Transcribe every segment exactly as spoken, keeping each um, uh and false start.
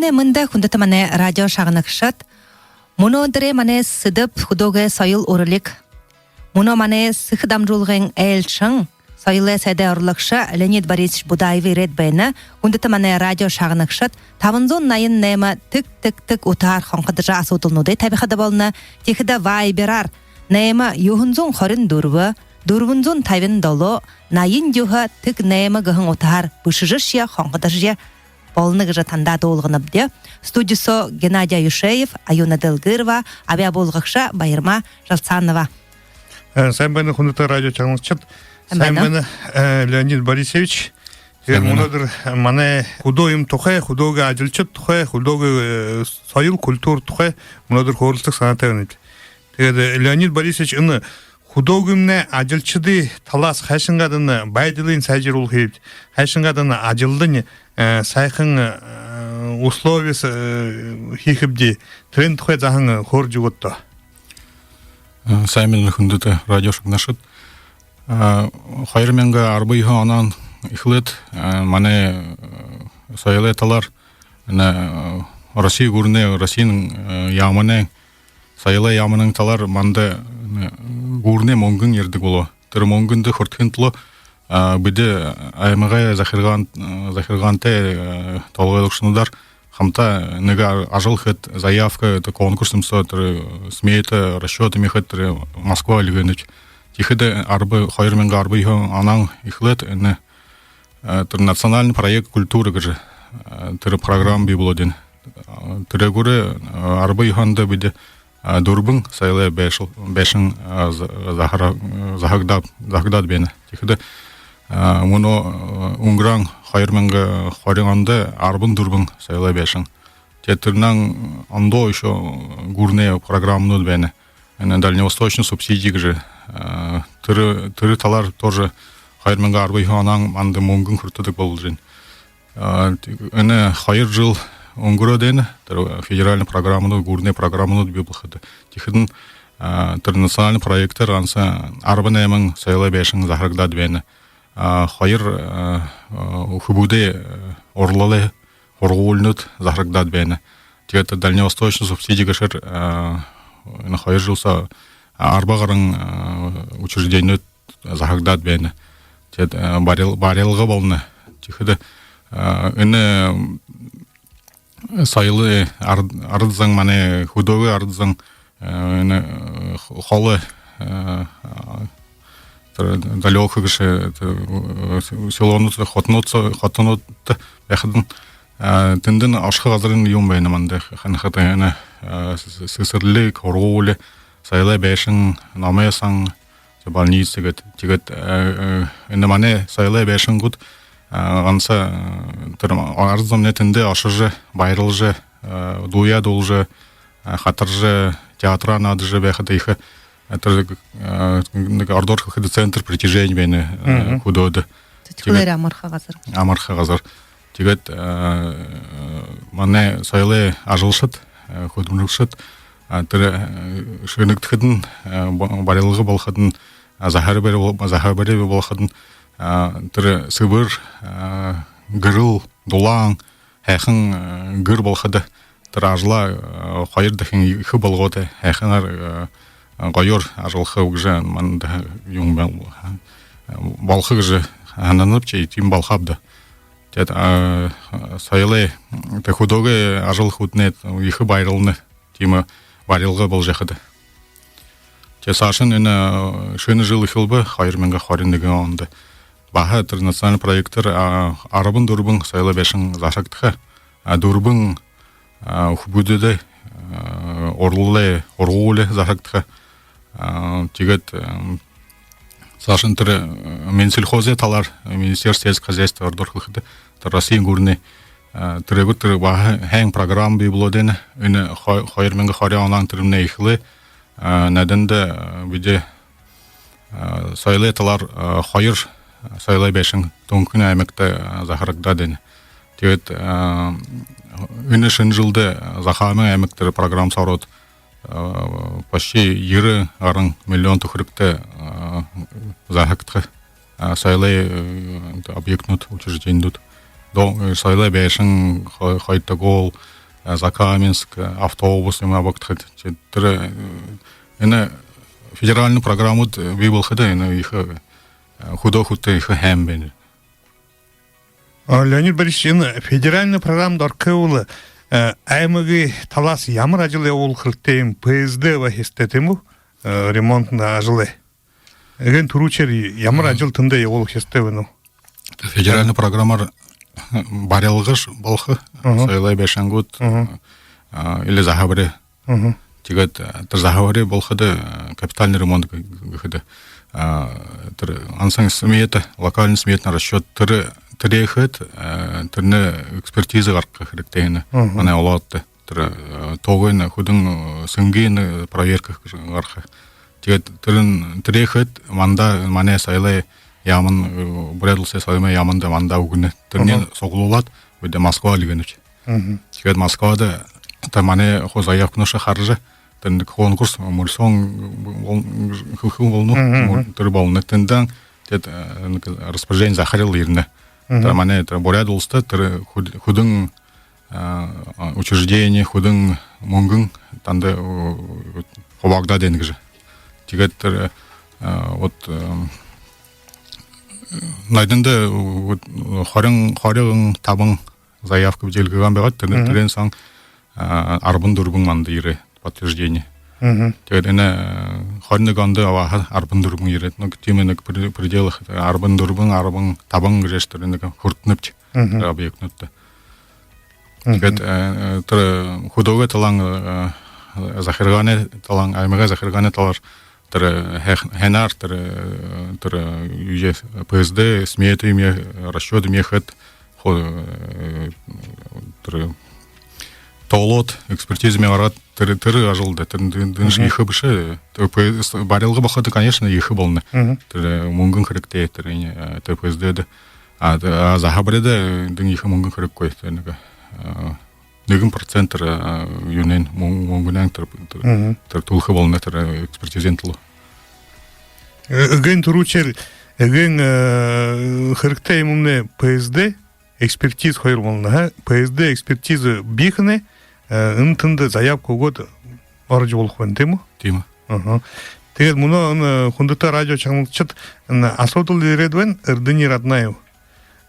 Амитанартнай мэндэ, хүндэтэ манай радио шагнагшад. Мүнөөдэрэй манай сэдэб хүдөөгэй соёл уралиг. Мүнөө манай сэхэ дамжуулгын айлшан, соёлой сайдай орлогшо Леонид Борисович Будаев ерээд байна. Хүндэтэ манай радио шагнагшад, табан зуун наян найма тэг тэг тэг утаһаар хонходожо асуудалнуудые табихада болоно. Тиихэдэ Вайбераар найма юһэн зуун хорин дүрбэ, дүрбэн зуун табин долоо, наян юһэ тэг найма гэһэн утаһаар бэшэжэшье, хонходожошье болоно гэжэ тандаа дуулганабди. Студи соо Геннадий Аюшеев, Аюна Дэлгырова, абяа буулгагша Баярма Жалцанова. Э, сайн байна, хүндэтэ радио шагнагшад. Сайн байна. Сайн байна, э, Леонид Борисович. Сайн байна. Тиигээд мүнөөдэр манай хүдөө юумэн тухай, хүдөөгэй ажалшад тухай, хүдөөгэй, э, соёл, культура тухай мүнөөдэр хөөрэлдэхэ һанаатай байнабди. Тиигээд, э, Леонид Борисович, энэ хүдөөгөөрөө ажалшадые талаһаа хайшан гээд энэ байдалынь сайжаруулха юм, хайшан гээд энэ ажалдань, э, һайхан, э, условия, э, хэхэ юм даа, тэрээн тухай заахан, э, хөөрэжэ үгыт даа. Э, сайн байна, хүндэтэ радио шагнагшад. Э, хоёр мянга арбан юһэн онһоо эхилээд, э, манай, э, соёлой талаар, энэ, э, Россиин гүрэнэй, Россиин, э, яаманай, соёлой яаманай талаар манда, э, гүрэнэй мүнгэн ерэдэг болоо. Тэрэ мүнгэндэ хүртэхын тула, э, бидэ аймагай захиргаан-, э, захиргаантай, э, толгойлогшонуудаар хамта нэгэ а-, ажал хээд, заявка, это конкурс юм соо, тэрэ, э, смета, расчёт юм хээд, тэрэ Москва эльгээнэбди. Тиихэдэ арба-, хоёр мянга арбан юһэн онһоо эхилээд, энэ, э, тэрэ национальный проект «Культура» гэжэ, э, тэрэ программа бии болоод байна. Э, тэрээгүүрээ, э, арбан юһэндэ бидэ, э, дүрбэн соёлой байшал-, байшан, э, за-, захара-, э, заһагда-, заһагдаад байна. Тиихэдэ, э, мүнөө, э, үнгэрһэн хоёр мянга хорин ондо арбан дүрбэн соёлой байшан. Тиигээд тэрэнэй ондоо ещё гүрэнэй программанууд байна. Энэ дальневосточный субсидия гэжэ, э, тэрэ, тэрэ талаар тоже хоёр мянга арбан юһэн онһоо манда мүнгэн хүртэдэг болжо байна. Э, тиигээд энэ хоёр жэл үнгэрөөд байна, тэрэ федеральный программанууд, гүрэнэй программанууд бии болоходо. Тиихэдэнь, э, тэрэ национальный проектээр ганса арбан найман соёлой байшан заһагдаад байна. Э, хоёр, э, э, үхибүүдэй, э, урлалай һургуулинууд заһагдаад байна. Тиигээд дальневосточный субсидия гэжээр, э, энэ хоёр жэл соо арба гаран, э, учрежденинүүд заһагдаад байна. Тиигээд, э, барил-, барилга болоно. Тиихэдэ, э, энэ соёлой арад-, арад зон, манай хүдөөгэй арад зон, э, энэ, э, холо, э, тэрэ далёко гэжэ, э, тэрэ, э, селонууд, хотонууд, хотонуудта байхадань, э, тэндэнь ошохо газарынь юун байна манда, һанахада, энэ, э, с-, с-, сэсэрлиг, һургуули, соёлой байшан, номой сан, тиигээд больница гээд. Тиигээд, э, э, энэ манай соёлой байшангууд, э, ганса, э, тэрэ арад зомнай тэндэ ошожо, баярлажа, э, дууе дуулажа, э, хатаржа, театраа наадажа байхада ехэ, э, тэрэ, э, нэгэ ородоор хэлэхэдэ центр притяжения байна, э, хүдөөдэ. Тиигээд амарха газар. Амарха газар. Тиигээд, э, манай соёлой ажалшад, э, хүдэлмэрилэгшэд, э, тэрэ, э, шэнэгдэхэдэнь, э, ба-, барилга болоходонь, э, заһабари бол-, заһабари болоходонь, э, тэрэ сэбэр, э, гэрэл, дулаан, һайхан, э, гэр болоходо, тэрэ ажалаа, э, хоёр дахин ехэ болгоод, һайханаар, э, гоёор ажаллаха гэжэ манда юун бэл-, э, болохо гэжэ һананаб, тиимэ болохо ааб даа. Тиигээд, э, соёлой, тэрэ хүдөөгэй ажал хүдэлнэ, ехэ баярлана, тиимэ барилга боложо ябахада. Тиигээд саашань энэ, э, шэнэ жэл эхилбэ, хоёр мянга хорин нэгэн ондо. Баһа тэрэ национальный проектээр, а, арбан дүрбэн соёлой байшан заһагдаха, а, дүрбэн, а, үхибүүдэй, а, урлалай һургуули заһагдаха. А, тиигээд, эм, саашань тэрэ, э, Минсельхозой талаар, э, Министерство сельского хозяйства, ородоор хэлэхэдэ, тэрэ Россиин гүрэнэй, э, тэрээгүүр тэрэ баһа һайн программа бии болоод байна. Энэ хо-, хоёр мянга хорин онһоо тэрэмнай эхилээ. Э, найдандаа, э, бидэ, э, соёлой талаар, э, хоёр соёлой байшан Түнхэнэй аймагта, э, заһагдаад байна. Тиигээд, э, энэ шэнэ жэлдэ Захааминай аймаг тэрэ программа соо ороод, э, почти ерэн гаран миллион түхэригтэй, э, заһагдаха, э, соёлой, э, объектнууд, учрежденинүүд. Дон-, э, соёлой байшан, хо-, Хойтогол, э, Закаменск, э, автобус юумэ абагдаха. Тиигээд тэрэ, э, энэ федеральна программууд, э, бии болоходо, энэ ехэ, э, хүдөө хүтэ ехэ һайн байна. А, Леонид Борисович, энэ федеральна программада орохо гэбэл, э, аймагай талаһаа ямар ажал ябуулха хэрэгтэй юм, П С Д баһа ёһотой, тиимэ гү? Э, ремонтно ажал. Эгээн түрүүшээр ямар ажал тэндэ ябуулха ёһотой байнаб? Федеральна программаар барилгаш болохо, соёлой байшангууд, а, или заһабари. Тиигээд, а, тэрэ заһабари болоходо, а, капитальный ремонт гэ-, гэхэдэ, а, тэрэ ганса смета, локальный сметный расчёт, тэрэ, тэрэ хээд, а, тэрэнэй экспертизэ гаргаха хэрэгтэй һэн манай улаадта. Тэрэ, э, тоогойнь, хүдөө, э, сэнгынь, э, проверка гаргаха. Тиигээд тэрэнь, тэрэ хээд манда, манай соёлой яаман, э, Буряад Уласай соёлой яаманда манда үгэнэ. Тэрэнь суглуулаад, бидэ Москва эльгээнэбди. Тиигээд Москвада тэрэ манай хуу заявкануудые хаража, тэрэ нэгэ конкурс, мүрысөөн бол-, хэлэхэ болоно. Мүр-, тэрэ болоно. Тэндэнь, тиигээд, э, нэгэ распоряжение, захарал ерэнэ. Тэрэ манай, тэрэ Буряад Уласта, тэрэ хүд-, хүдөө а, учреждени, хүдөө мүнгэн танда, э, хубаагдаад байна гэжэ. Тиигээд тэрэ, а, вот, э, найданда, э, вот, хорин, хорин табан заявка бидэ эльгээһэн байгаад, тэрэ, тэрээн соо, а, арбан дүрбэн манда ерээ подтверждение. Тиигээд энэ, э, хорин нэгэ ондо баһа арбан дүрбэн ерээд, ну, тиимэ нэгэ пред-, пределах, э, арбан дүрбэн, арбан табан гэжэ тэрэ нэгэ хүртэнэбди тэрэ объектнуудта. Тиигээд, э, э, тэрэ хүдөөгэй талаһаа, э, захиргаанай талаһаа, аймагай захиргаанай талаар тэрэ һай-, һайнаар тэрэ, э, тэрэ юугээ, П С Д, смета юумэ, расчёт юумэ хээд, хо-, э, тэрэ тоолоод, экспертизэ юумэ гаргаад, тэрэ, тэрэ ажал даа, тэрэ дэн-, дэншье ехэ бэшэ. Тэрэ П С Д барилга болоходо, конечно, ехэ болоно. Тэрэ мүнгэн хэрэгтэй, тэрэ, э, тэрэ П С Д даа. А, тэ-, а, заһабарида дэн ехэ мүнгэн хэрэггүй. Тэрэ нэгэ, а, нэгэн процент тэрэ, а, юунэйнь, мүн-, мүнгэнэйнь тэрэ, тэрэ, тэрэ түлэхэ болоно, тэрэ экспертизын түлөө. Э, эгээн түрүүшээр, эгээн, э, хэрэгтэй юумэмнай П С Д, экспертизэ хоёр болоно, ха? П С Д экспертизэ бии хэнэ, э, энэ тэндэ заявка үгөөд орожо болохо байна, тиимэ гү? Тиимэ. Тиигээд мүнөө энэ хүндэтэ радио шагнагшад, энэ асуудал ерээд байна, Эрдэни Раднаев.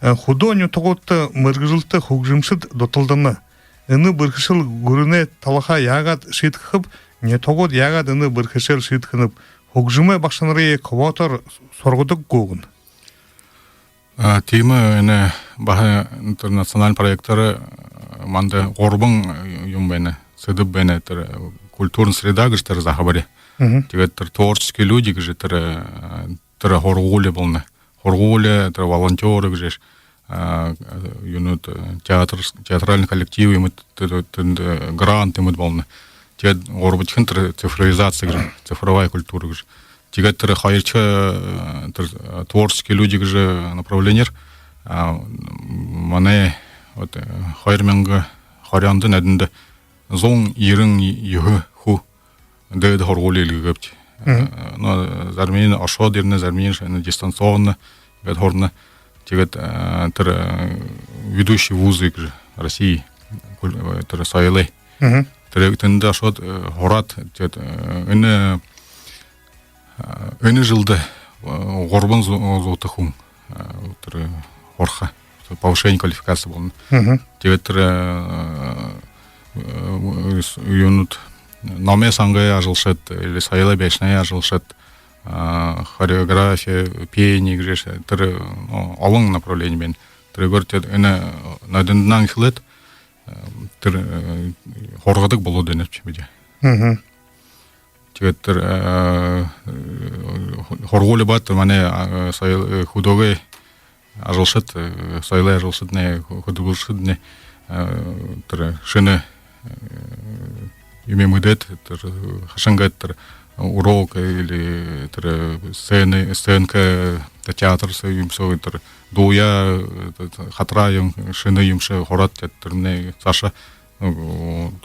Э, хүдөө нютагуудта мэргэжэлтэ хүгжэмшэд дуталдана. Энэ бэрхэшээл гүрэнэй талаһаа яагаад шиидхэхэб, нютагууд яагаад энэ бэрхэшээл шиидхэнэб, хүгжэмэй багшанарые квотоор һургадаг гү гэнэ. А, тиимэ, энэ баһа интернациональна проектээр, э, манда гурбан, э, юумэ байна, сэдэб байна, тэрэ, э, культурная среда гэжэ тэрэ заһабари. Тиигээд тэрэ творческие люди гэжэ тэрэ, э, тэрэ һургуули болоно. Һургуули, тэрэ волонтёры гэжэ, а, юунүүд, э, театр, театральный коллектив юумэд, тэрэ, тэндэ грант юумэд болоно. Тиигээд гурбадахинь тэрэ цифровизация гэжэ, цифровая культура гэжэ. Тиигээд тэрэ хоёрдохи, э, тэрэ, э, творческие люди гэжэ направлениеэр, а, м-, манай вот, э, хоёр мянга хорин ондо найданда зуун ерэн юһэ хүн дээдэ һургуули эльгээгээбди. Э, но заримань ошоод ерэнэ, заримань шэнэ дистанционно гээд һурана. Тиигээд, э, тэрэ, э, ведущие вузы гэжэ России, куль-, э, тэрэ соёлой. Тэрэ тэндэ ошоод, э, һураад, тиигээд, э, энэ, э, энэ жэлдэ, э, гурбан зу-, зуутай хүн, э, тэрэ һураха, повышение квалификации болоно. Тиигээд тэрэ, э, э, юунүүд, номой сангай ажалшад, или соёлой байшанай ажалшад, а, хореография, пение гэжэ, тэрэ, ну, олон направлени байна. Тэрээгүүр тиигээд энэ найдандаһаа эхилээд, э, тэрэ, э, һургадаг болоод байнабди бидэ. Тиигээд тэрэ, э, э, һургуули баһа тэрэ манай, а, соёл-, э, хүдөөгэй ажалшад, э, соёлой ажалшаднай, хү-, хүдэлмэрилэгшэднай, э, тэрэ шэнэ, э, юумэ мэдээд, тэрэ хайшан гээд тэрэ урок или тэрэ сцена, сценка, тэ-, театр соо юумэ соо тэрэ дуугаа, э, тэ-, тэ-, хатараа юумэ, шэнэ юумэшье һураад, тэ-, тэрэмнай саашаа, э,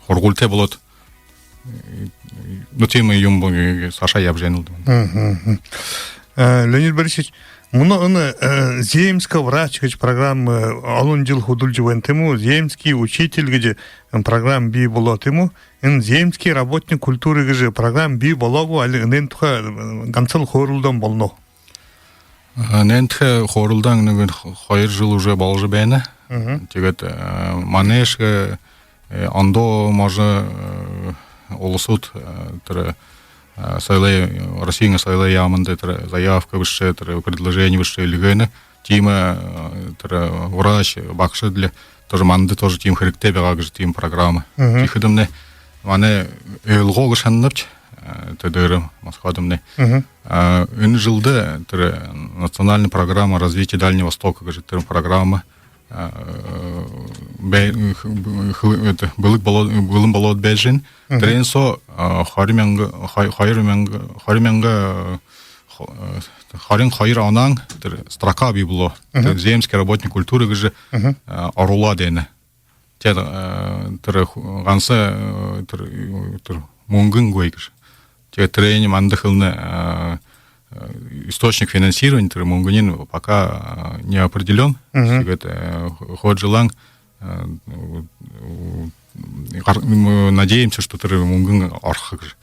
һургуулитай болоод, э, ну, тиимэ юумэ, э, саашаа ябажа байнал даа. Э, Леонид Борисович, мүнөө энэ, э, «Земский врач» гэжэ программа, э, олон жэл хүдэлжэ байна, тиимэ гү? «Земский учитель» гэжэ, э, программа бии болоо, тиимэ гү? Энэ «Земский работник культуры» гэжэ программа бии болоо гү, али энээн тухай, э, гансал хөөрэлдөөн болоно гү? Э, энээн тухай хөөрэлдөөн нэгэ х-, хоёр жэл уже боложо байна. Мгм. Тиигээд, э, манайшье, э, ондоо можо, э, уласууд, э, тэрэ, э, соёлой, Россиин соёлой яаманда тэрэ заявка бэшэ, тэрэ предложени бэшэ эльгээнэ. Тиимэ, э, тэрэ врач, багша для тоже, манда тоже тиимэ хэрэгтэй байгаа гэжэ тиимэ программа. Мгм. Тиихэдэмнай манай ойлгоо гэжэ һананаб, э, тэдээрээ Москвадамнай. Мгм. Э, энэ жэлдэ тэрэ национальная программа развития Дальнего Востока гэжэ тэрэ программа, э, бэ-, х-, х-, это, бэлэг болоо-, бэлэн болоод байжа байна. Мгм. Тэрээн соо, э, хоёр мянга, хо-, хоёр мянга, хоёр мянга, э, хо-, э, хорин хоёр онһоо тэрэ строка бии болоо. Мгм. Тэрэ «Земский работник культуры» гэжэ, мгм, э, оруулаад байна. Тиигээд, э, тэрэ ху-, ганса, э, тэрэ, э, тэрэ мүнгэнгүй гэжэ. Тиигээд тэрэниие манда хэлэнэ, э, э, источник финансирования, тэрэ мүнгэниинь пока, э, не определён. Мгм. Тиигээд, э, хо-, хойто жэлээ, э, гар-, м, надеемся, что тэрэ мүнгэн орохо гэжэ.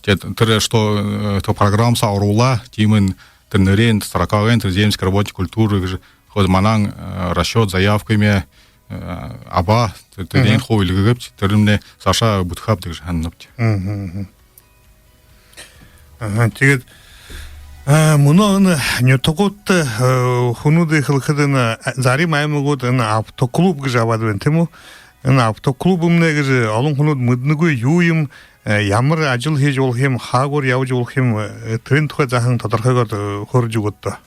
Тиигээд тэрэ, что, э, тэрэ программа соо оруулаа, тиимэ тэрэ нэрэнь, строкагайнь тэрэ «Земский работник культуры» гэжэ. Хойто манай, э, расчёт, заявка юумэ, э, абаа, тэрэ, тэрэнь, мгм, хуу эльгээгээбди, тэрэмнай саашаа бүтэхэбди гэжэ һананабди. Мгм, мгм. Аха, тиигээд, э, мүнөө энэ нютагуудта, э, хүнүүдые хэлэхэдэ, энэ, э, зарим аймагууд энэ автоклуб гэжэ абаад байна, тиимэ гү? Энэ автоклуб юумэнэй гэжэ олон хүнүүд мэдэнэгүй юу юм, э, ямар ажал хэжэ болохо юм, хаагуур ябажа болохо юм, э, тэрээн тухай заахан тодорхойгоор, э, хөөрэжэ үгыт даа.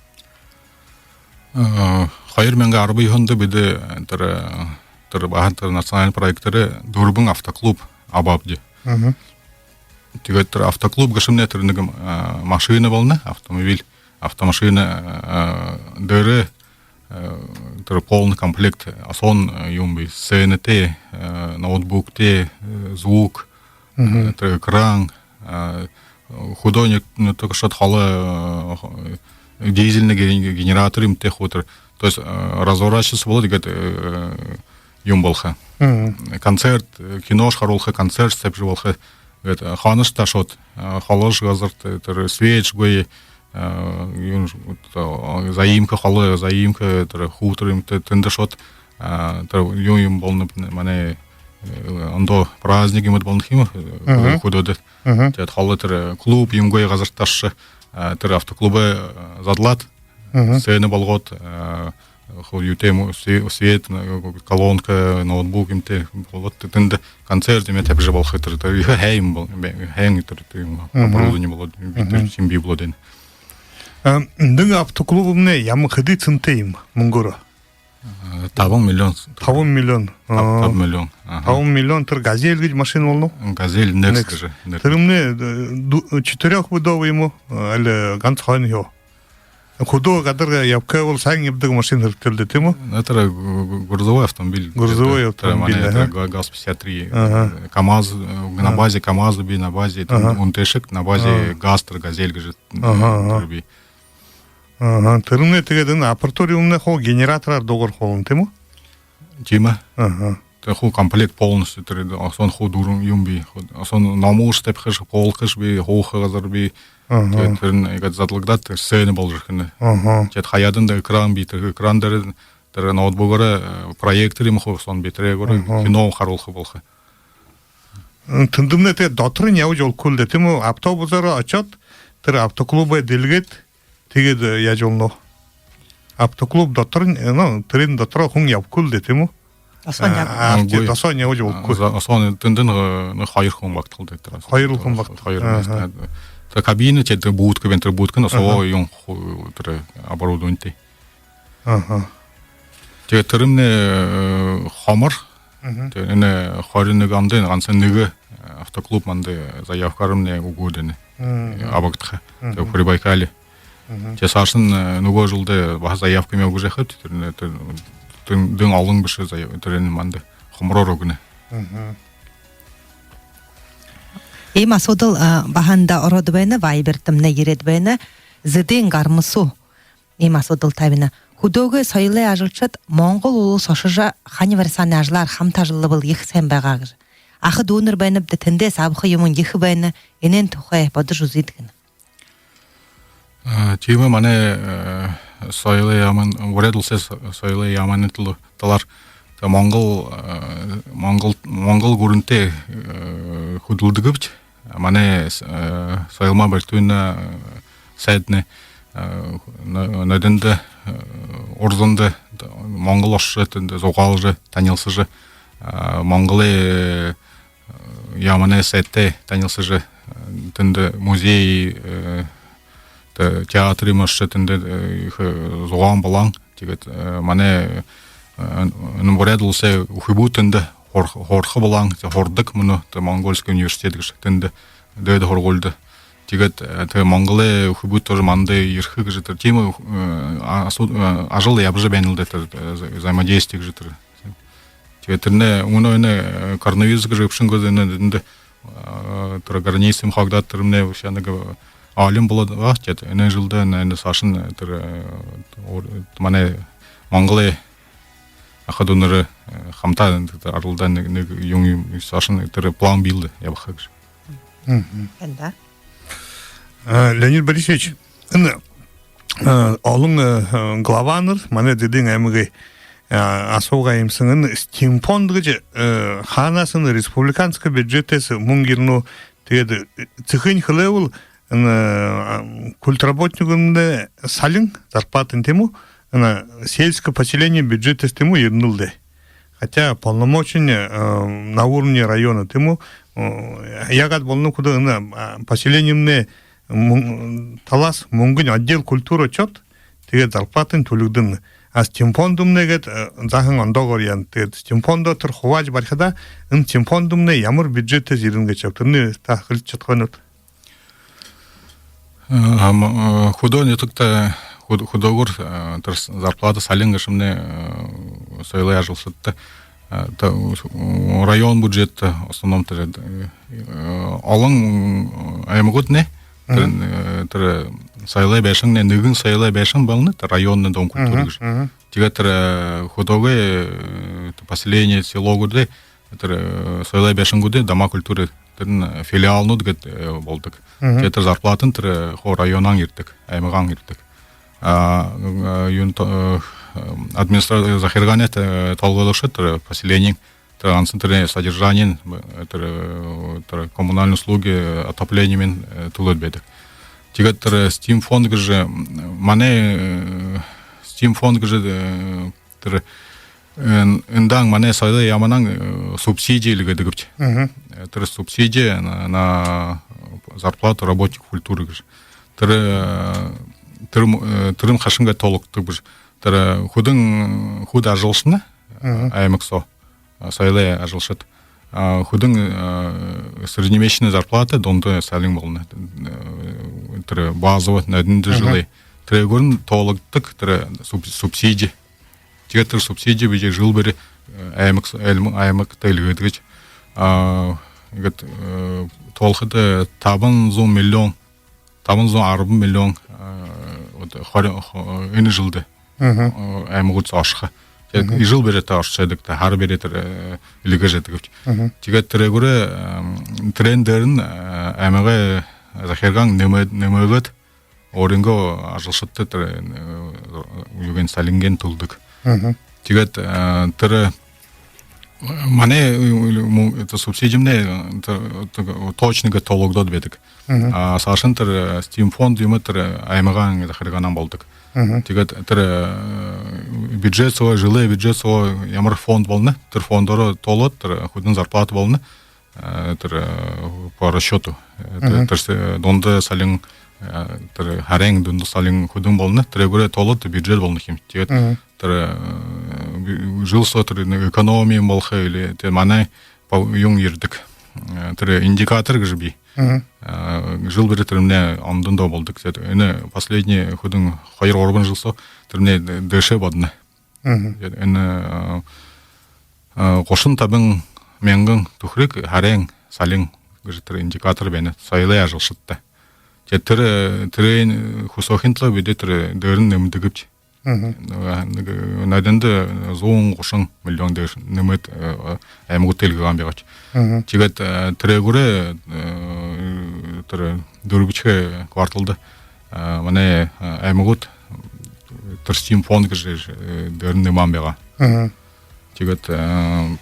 Э, хоёр мянга арбан юһэндэ бидэ, э, тэрэ, э, тэрэ баһа тэрэ национальный проектээрээ дүрбэн автоклуб абаабди. Мгм. Тиигээд тэрэ автоклуб гээшэмнай тэрэ нэгэ, э, машина болоно, автомобиль, автомашина, э, дээрэ, э, тэрэ полный комплект, особенно, э, юумэ бии, сценатай, э, ноутбуктай, э, звук, мгм, э, тэрэ экран, э, художник, ну, только что холо, э, дизельный ге-, генератор юумэтэй хуу тэрэ. То есть, э, разворачиваться болоод, тиигээд, э, юумэ болохо. Мгм. Концерт, э, киношье харуулха, концерт табижа болохо. Тиигээд, э, хоношье ташаад, э, холошье газарта, тэрэ светшьегүй, э, юун, вот, э, заимка, холо заимка, тэрэ хутор юумэтэй тэндэ ошоод, э, тэрэ юун, юумэ болоно, манай, э, ондоо праздник юумэд болоно юм, э, мгм, хүдөөдэ. Мгм. Тиигээд холо тэрэ клуб юумэгүй газарта ошожо, э, тэрэ автоклубаа, э, задлаад, мгм, сцена болгоод, э, хуу юутэй юм, све-, свет, э, колонка, ноутбук юумэтэй болгоод, тэндэ концерт юумэ табижа болохо тэрэ, тэрэ ехэ һайн юм бол-, бэ-, һайн тэрэ, тэрэ юм, мгм, оборудование болоод, мгм, битэр юм бии болоод байна. А, энэ автоклуб юумэнэй ямар, хэды сэнтэй юм мүнгөөрөө? Э, табан миллион. Табан миллион. Таб-, а, табан миллион. Аха. Табан миллион тэрэ «Газель» гэжэ машина болоно гү? «Газель», «Некс» гэжэ нэрэ. Тэрэмнай, э, ду-, четырёхвидовый юм гү? Э, али ганса хойно юу? Хүдөө гадарга ябаха бол һайн ябадаг машина хэрэгтэй лэ даа, тиимэ гү? Ну, тэрэ гу-, гу-, грузовой автомобиль. Грузовой автомобиль, тэрэ манай, аха, тэрэ га-, ГАЗ пятьдесят три, аха, э, КАМАЗ, э, на, аха, базе КАМАЗ бии, на базе, аха, «Унтэшек», на базе, аха, ГАЗ тэрэ, «Газель» гэжэ, м, аха, аха, тэрэ бии. Аха, тэрэмнай тиигээд энэ аппаратура юумэнэй хуу генератораар дуугарха болоно, тиимэ гү? Тиимэ. Аха. Тэрэ хуу комплект полностью, тэрэ особенно хуу дүрбэн юумэ бии. Хуу особенно номуушье табихашье, полкашье бии, һууха газар бии. Аха. Тиигээд тэрэнь иигээд задлагдаад, тэрэ сцена боложо ерэхэнь. Аха. Тиигээд хаяаданда экран бии, тэрэ экран дээрэ, тэрэ ноутбукаараа, э, проектор юумэ хуу, особенно бии, тэрэ гүрэ, аха, кино харуулха болохо. М, тэндэмнай тиигээд доторынь ябажа болохогүй лэ даа, тиимэ гү? Автобусаараа ошоод, тэрэ автоклубаа дэлгээд, тиигээд, э, яажа болоно? Автоклуб доторынь, э, ну, тэрэнь дотороо хүн ябахагүй лэ даа, тиимэ гү? Особо, а, яб-, а, үгы, тиигээд особо ябажа болохогүй. За-, особо тэндэнь, э, ну, хоёр хүн багтаха лэ даа тэрэ. Хоёр хүн багтаха. Хоёр, аха, места. Тэрэ кабина, тиигээд тэрэ будка байна, тэрэ будкань особо, аха, юун хуу, тэрэ оборудованитай. Аха. Тиигээд тэрэмнай, э, хомор. Мгм. Тиигээд энэ хорин нэгэ ондо ганса нэгэ, э, автоклуб манда заявкаараа мүнөө үгөөд байна. Мгм. Абагдаха. Мгм. Тиигээд Прибайкале. Мгм. Тиигээд саашань, э, нүгөө жэлдэ баһа заявка юумэ үгэжэ ябахабди, тэрэ, тэрэ, тэрэ, тэрэнь олон бэшэ заяа-, тэрэнь манда хомороор үгэнэ. Мгм. Иимэ асуудал, а, баһа эндэ ороод байна, вайбертэмнай ерээд байна. Зэдын Гармасу иимэ асуудал табина. Хүдөөгэй соёлой ажалшад Монгол улас ошожо, хани барисаанай ажалаар хамта ажаллабал ехэ һайн байгаа гэжэ. Аха дүүнэр байнабди, тэндээс абаха юумэн ехэ байна, энээн тухай бодожо үзыт гэнэ. Тиимэ, манай соёлой яаман, Буряад Уласай соёлой яаманай талаар, Монгол, Монгол, Монгол гүрэнтэй хүдэлдэгбди. Манай Соёлма Бальтуевна сайднай Нодиндо, Урзанда Монгол ошожо, тэндэ зугаалжа, танилсажа, Монголой яаманай сайдтай танилсажа, тэндэ музей, театр юумэ ошожо, тэндэ ехэ зугаан болоһон. Тиигээд манай энэ Буряад Уласай үхибүүд тэндэ һур-, һураха болоһон, һурадаг мүнөө, Монгольский университет гэжэ, тэндэ дээдэ һургуулида. Тиигээд тэрэ Монголой үхибүүд тоже манда ерэхэ гэжэ тэрэ тиимэ асуу-, ажал ябажа байна лэ даа, тэрэ взаимодействие гэжэ тэрэ. Тиигээд тэрэнэй мүнөө энэ коронавирус гэжэ үбшэн гээд, энэ эндэ тэрэ граница юумэ хогдоод, тэрэмнай бэшэ нэгэ алим болоод байгаа. Тиигээд энэ жэлдэ, энэ саашань тэрэ манай Монголой аха дүүнэр хамта аралдаа, нэгэ, нэгэ юумэ, юумэ саашань тэрэ план бии лэ даа, ябаха гэжэ. Мгм. Леонид Борисович, энэ олон главанар манай Зэдын аймагай асуугаа юм һэн. Энэ стимфонд гэжэ хаанаас, энэ республиканска бюджетһээ мүнгэ ерэнэ гү? Тиигээд сэхынь хэлээбэл, энэ культработникуудта салин, зарплата, тиимэ гү? Энэ сельско поселенинэй бюджетһээ, тиимэ гү, ерэнэл даа. Хотя полномочия на уровне района, тиимэ гү? Яагаад болоно, хүдөө энэ поселенинүүдэй талаас мүнгэнь отдел культуры ошоод, тиигээд зарплатань түлэгдэнэ. А стимфонд юумэнэй гээд заахан ондоогоор яана. Тиигээд стимфондоо тэрэ хубаажа барихадаа, энэ стимфонд юумэнэй ямар бюджетһээ ерэнэ гээшэб, тэрэнээ та хэлэжэ шадахаб гүт? Хүдөө нютагта, хүд-, хүдөөгүүр тэрэ зарплата салин гээшэмнай соёлой ажалшадта, район бюджетһээ, в основном, тэрэ олон аймагууднай тэрэ, тэрэ соёлой байшангай, нэгэн соёлой байшан болоно, тэрэ районный дом культуры гэжэ. Тиигээд тэрэ хүдөөгэй поселение, селогуудта тэрэ соёлой байшангуудай, дома культуры, тэрэнь филиалнууд гээд болодог. Тиигээд тэрэ зарплатань тэрэ хуу районһаа ерэдэг, аймагһаа ерэдэг. А юун, администра-, захиргаанай тоолгойлогшо тэрэ поселениин тэрэ гансахан тэрэ содержаниин, тэрэ, тэрэ коммунальные услуги, отоплениемнай түлөөд байдаг. Тиигээд тэрэ стимфонд гэжэ, манай стимфонд гэжэ тэрэ эндэ манай соёлой яаманай субсидии лэ гэдэг бшуу. Тэрэ субсидия на, на зарплату работников культуры гэжэ. Тэрэ, тэрэ, тэрэмнай хаашангаа тоологдодог бшуу. Тэрэ хүдөө, хүдөө ажалшаднай, аймаг соо соёлой ажалшад. Хүдөө среднемесячная зарплата, дунда салин болоно. Тэрэ базовый, нодиндо жэлэй. Тэрээгүүрнь тоологдодог тэрэ суб-, субсидия. Тиигээд тэрэ субсидия бидэ жэл бүри аймаг, аймагта эльгээдэг. Иигээд тоолоходо табан зуун миллион, табан зуун арбан миллион, вот, хори-, хо-, энэ жэлдэ аймагуудта ошохо. Тиигээд жэл бүри тэрэ ошожо байдаг, тэрэ һара бүри тэрэ эльгээжэ байдаг бшуу. Тиигээд тэрээгүүрээ, тэрээн дээрэнь аймагай захиргаан нэмээ-, нэмээгээд, өөрынгөө ажалшадта тэрэ юугэнь, салинынь түлэдэг. Тиигээд тэрэ манай, это, субсидимнай, это, точно гээд тоологдоод байдаг. А саашань тэрэ стимфонд юумэ тэрэ аймагай захиргаанһаа болодог. Тиигээд тэрэ бюджет соо, жэлэй бюджет соо ямар фонд болоно, тэрэ фондоороо тоолоод, тэрэ хүдөө зарплата болоно. Тэрэ по расчёту. Тэрэ дунда салин, тэрэ һарын дунда салин хүдөө болоно, тэрээгүүрээ тоолоод бюджет болоно юм. Тиигээд тэрэ жэл соо тэрэ нэгэ экономия болохо или тэрэ манай юун ерэдэг, тэрэ индикатор гэжэ бии. Жэл бүри тэрэмнай ондоо болодог. Тиигээд энэ последний хүдөө хоёр-гурбан жэл соо тэрэмнай дээшээ бодоно. Энэ гушан табан мянган түхэриг һарын салин гэжэ тэрэ индикатор байна соёлой ажалшадта. Тиигээд тэрэ, тэрэнээ хүсөөхын тула бидэ тэрэ дээрэнь нэмэдэгбди. Мгм. Нэгэ, нэгэ, нааданда зуун гушан миллион дээрэ нэмээд, э, аймагуудта эльгээгээ байгаабди. Мгм. Тиигээд, э, тэрээгүүрээ, э, тэрэ дүрбэдэхи кварталда, э, манай, э, аймагууд, э, тэрэ Steam Fund гэжэ, э, дээрэнь нэмэһэн байгаа. Мгм. Тиигээд, э,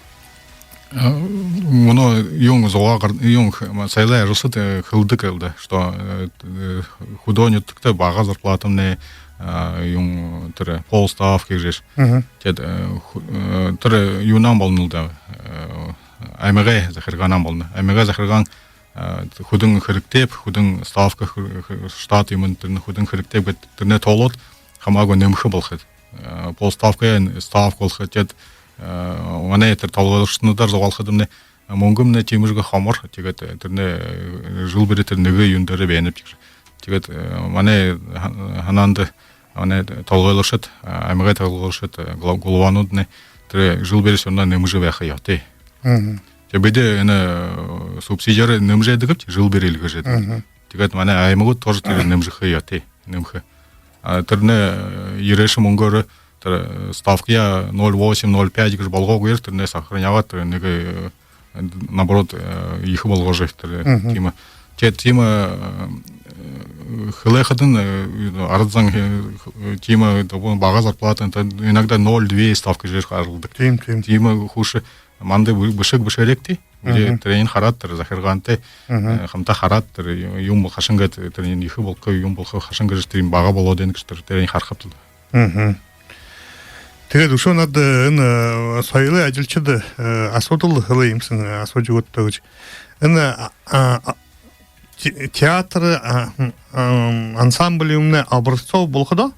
э, мүнөө юун зугаа гар-, юун х-, ма-, соёлой ажалшад, э, хэлэдэг лэ даа, что, э, э, хүдөө нютагта бага зарплатамнай, э, юун тэрэ полставка гэжэ. Мгм. Тиигээд, э, ху-, э, тэрэ юунһаа болоно лэ даа, э, аймагай захиргаанһаа болоно. Аймагай захиргаан, э, хэдэн хэрэгтэйб, хэдэн ставка хэ-, хэ-, штат юумэн тэрэнь хэдэн хэрэгтэйб гээд тэрэнээ тоолоод хамаагүй нэмэхэ болохо. Э, полставкын ставка болохо. Тиигээд, э, манай тэрэ толгойлогшодоор зугаалхадамнай, э, мүнгэмнай тиимэшье хомор. Тиигээд, э, тэрэнээ, э, жэл бүри тэрэ нэгэ юун дээрэ байна гэжэ. Тиигээд, э, манай ха-, һанаанда манай толгойлогшод, э, аймагай толгойлогшод, э, гла-, главанууднай тэрэ жэл бүри шэнээр нэмэжэ байха ёһотой. Мгм. Тиигээд бидэ энэ, э, субсидиеэ нэмэжэ ядагбди, жэл бүри эльгээжэ ядагбди. Мгм. Тиигээд манай аймагууд тоже тэрэ нэмэжэ ядахаа ёһотой, нэмэхэ. А тэрэнэй, э, ерээшэ мүнгөөрөө тэрэ, э, ставкаяа ноль восемь, ноль пять гэжэ болгоогүйгөөр, тэрэнээ сохраняваад, тэрэ нэгэ, э, наоборот, э, ехэ болгожо, тэрэ, мгм, тиимэ. Тиигээд тиимэ, э, хэлэхэдэнь, э, арад зон, э, тиимэ, даб-, бага зарплата, тэ, иногда ноль две ставка гэжэ гаргадаг. Тиимэ, тиимэ. Тиимэ хүшэр манда бэ-, бэшэг бэшээрэгты. Бидэ, мгм, тэрэниие хараад, тэрэ захиргаантай, мгм, э, хамта хараад, тэрэ юм бол хайшан гээд, тэрэниие ехэ болохо, юм болохо, хайшан гэжэ тэрэ бага болоод байна гэжэ тэрэ, тэрэниие харахабди. Мгм. Тиигээд үшөө надаа энэ, э, соёлой ажалшадта, э, асуудал хэлээ юм һэн, э, асуужа үгыт даа гэжэ. Энэ, а, а, а, те-, театр, а, м, ам, ансамбль юумэнэй образцо болоходоо,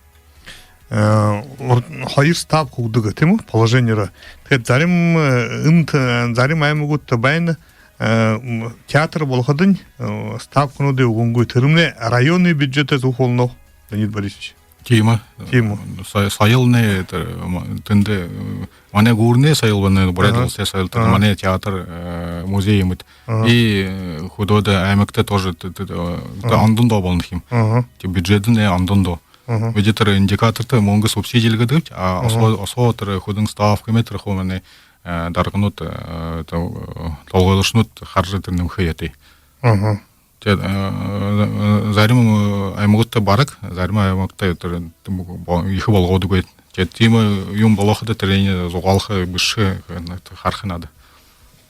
э, ор-, хоёр ставка үгэдэг, тиимэ гү, положениеэрээ. Тиигээд зарим, э, энд, э, зарим аймагуудта байна, э, м, театр болоходонь, э, ставкануудые үгэнгүй. Тэрэмнай районный бюджетһээ зүб болоно гү, Леонид Борисович? Тиимэ. Тиимэ. Со-, соёлой, тэрэ, м, тэндэ, э, манай гүрэнэй соёл байна, Буряад, ага, уласай соёл, тэрэ, ага, манай театр, э, музей юумэд. Ага. И, э, хүдөөдэ аймагта тоже тэ-, тэ-, э, тэ-, ага, ондоо болоно юм. Ага. Тэ бюджеднай ондоо. Ага. Бидэ тэрэ индикаторта мүнгэ субсиди эльгээдэгбди, а, ага, осо-, осо тэрэ хэдэн ставка мэтэр хуу манай, э, дарганууд, э, тэ-, э, толгойлогшонууд хаража тэрэ нэмэхэ ёһотой. Ага. Тиигээд, э, э, зарим, э, аймагуудта бараг, зарим аймагуудта тэрэ, э, бо-, ехэ болгоодоггүй. Тиигээд тиимэ юм болоходо, тэрэниие зугаалха, бэшэхэ, э, хараха надо.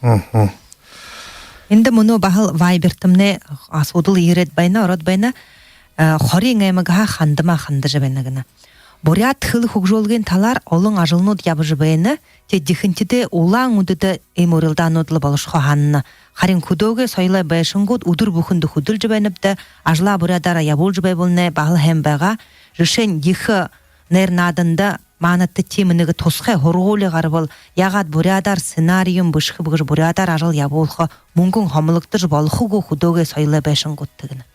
Мгм. Эндэ мүнөө баһал Вайбертэмнай асуудал ерээд байна, ороод байна. Э, Хориин аймагһаа Хандама хандажа байна гэнэ. Буряад хэлэ хүгжөөлгын талаар олон ажалнууд ябажа байна. Тиигээд ехэнхидээ Улаан-Үдэдэ иимэ урилдаанууд лэ болошохоо һанана. Харин хүдөөгэй соёлой байшангууд үдэр бүхэндэ хүдэлжэ байнабди, ажалаа буряадаараа ябуулжа байбалнай, баһал һайн байгаа. Жэшээнь, ехэ найр нааданда маанадта тиимэ нэгэ тусхай һургуули гарбал, яагаад буряадаар сценари юумэ бэшэхэб гэжэ, буряадаар ажал ябуулха, мүнгэн хомологдожо болохо гү хүдөөгэй соёлой байшангуудта гэнэ.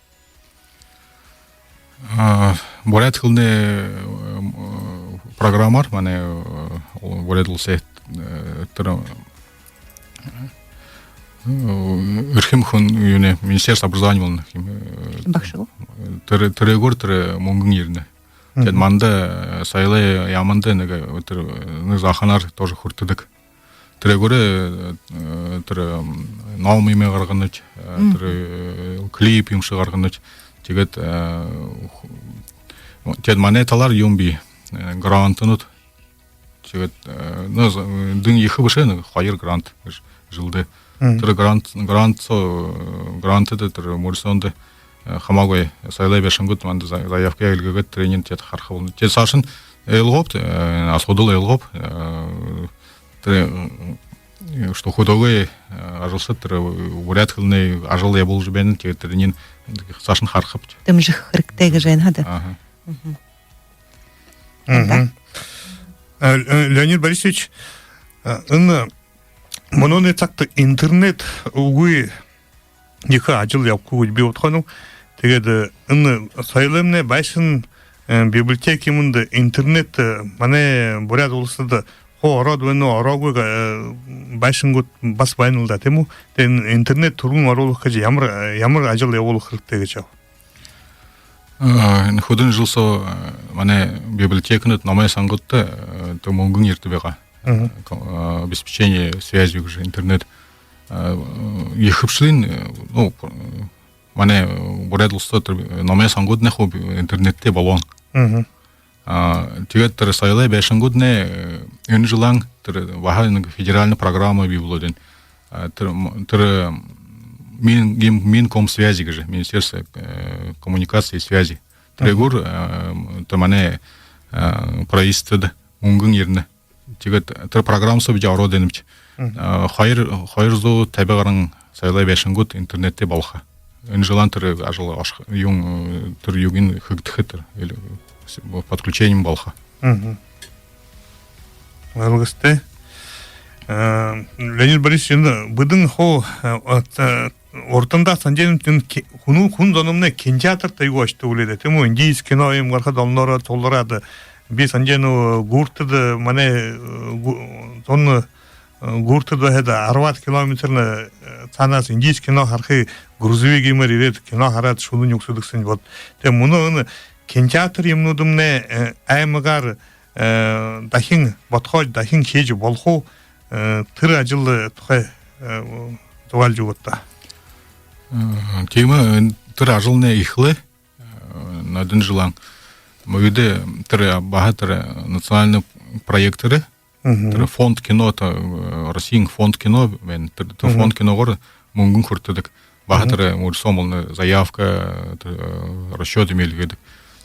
А, буряад хэлэнэй, э, программаар манай, э, Буряад уласай, э, тэрэ, э, эрхим хүн юунэй, министерство образования болоно юм, э, багша гү? Тэрэ, тэрээгүүр тэрэ мүнгэн ерэнэ. Тиигээд, мгм, манда, э, соёлой яаманда нэгэ, э, тэрэ, э, нэгэ захаанаар тоже хүртэдэг. Тэрээгүүрээ, э, тэрэ, м, ном юумэ гарганабди, э, мгм, тэрэ, э, клип юумэшье гарганабди. Тиигээд, э, ху-, тиигээд манай талаар юм бии, э, грантнууд. Тиигээд, э, ну, з-, дэн ехэ бэшэ, нэгэ хоёр грант гэжэ жэлдэ. Мгм. Тэрэ грант, грант соо, э, грантда тэрэ мүрысөөндэ, э, хамаагүй соёлой байшангууд манда за-, заявкаяа эльгээгээд, тэрэниие тиигээд хараха болоно. Тиигээд саашань ойлгообди, э, асуудал ойлгообди, э, тэрэ, э, что хүдөөгэй, э, ажалшад тэрэ, э, буряад хэлэнэй ажал ябуулжа байна, тиигээд тэрэниие саашань харахабди. Дэмжэхэ хэрэгтэй гэжэ байна, хаа даа? Аха. Мгм. Мгм. Э, э, Леонид Борисович, э, энэ мүнөөнэй сагта интернет үгы, ехэ ажал ябахагүй би бодохонь. Тиигээд, э, энэ соёлоймнай байшан, э, библиотека юумэндэ интернет, э, манай Буряад уласада хуу ороод байна гү, ороогүй, э, байшангууд баһа байна лэ даа, тиимэ гү? Тиигээд ин-, интернет түргэн оруулха гэжэ ямар, ямар ажал ябуулха хэрэгтэй гэжэ ааб? Э, энэ хэдэн жэл соо, э, манай библиотеканууд, номой сангуудта, э, тэрэ мүнгэн ерэдэг байгаа. Мгм. Ко-, э, обеспечение связью гэжэ, интернет. Э, ехэбшэлынь, э, ну, п-, манай, э, Буряад уласта тэрэ, э, номой сангууднай хуу интернеттэй болоно. Мгм. А, тиигээд тэрэ соёлой байшангууднай, э, энэ жэлһээ тэрэ баһа нэгэ федеральна программа бии болоод байна. А, тэрэ, м-, тэрэ, м, Мин-, Мин-, Минкомсвязи гэжэ, Министерство, э, коммуникаций и связи. Мгм. Тэрээгүүр, э, м, тэрэ манай, э, правительствода мүнгэн ерэнэ. Тиигээд тэрэ программа соо бидэ ороод байнабди. Мгм. Э, хоёр, хоёр зуун табин гаран соёлой байшангууд интернеттэй болохо. Энэ жэлһээ тэрэ ажал ошохо, юун, э, тэрэ юугынь хэгдэхэ тэрэ, или подключением болохо. Мгм. Ойлгостой. Э, Леонид Борисович, энэ бидэн хуу, э, от, э, урдандаа һанажа байнабди, энэ ки-, хүн, хүн зомнай кинотеатрта юу ошодог үлээ даа, тиимэ гү? Индийскэ кино юм гарахада, олоороо тулгараад, би һанажа байнаб, гүртэдэ, манай, э, гү-, зон, э, гүртэдэ байхада арбаад километрнэ, э, саанаас индийскэ кино харахые грузовик юумээр ерээд, кино хараад, шүлэнь үгсэдэг һэн бод. Тиигээд мүнөө энэ кинотеатр юумэнүүднай, э, аймагаар, э, дахин бодхоожо, дахин хэжэ болохо гү, э, тэрэ ажал, э, тухай, э, зугаалжа үгыт даа. Э, тиимэ, э, тэрэ ажалнай эхилээ. Э, нодон жэлһээ. Мүнөө тэрэ баһа тэрэ национальна проект тэрэ. Мгм. Тэрэ фонд кино, та, э, Россиин фонд кино байна. Тэрэ, тэрэ Мгм. фонд киногоор мүнгэн хүртэдэг. Баһа Мгм. тэрэ мүрысөөн болоно, заявка, тэрэ, э, расчёт юумэ эльгээдэг.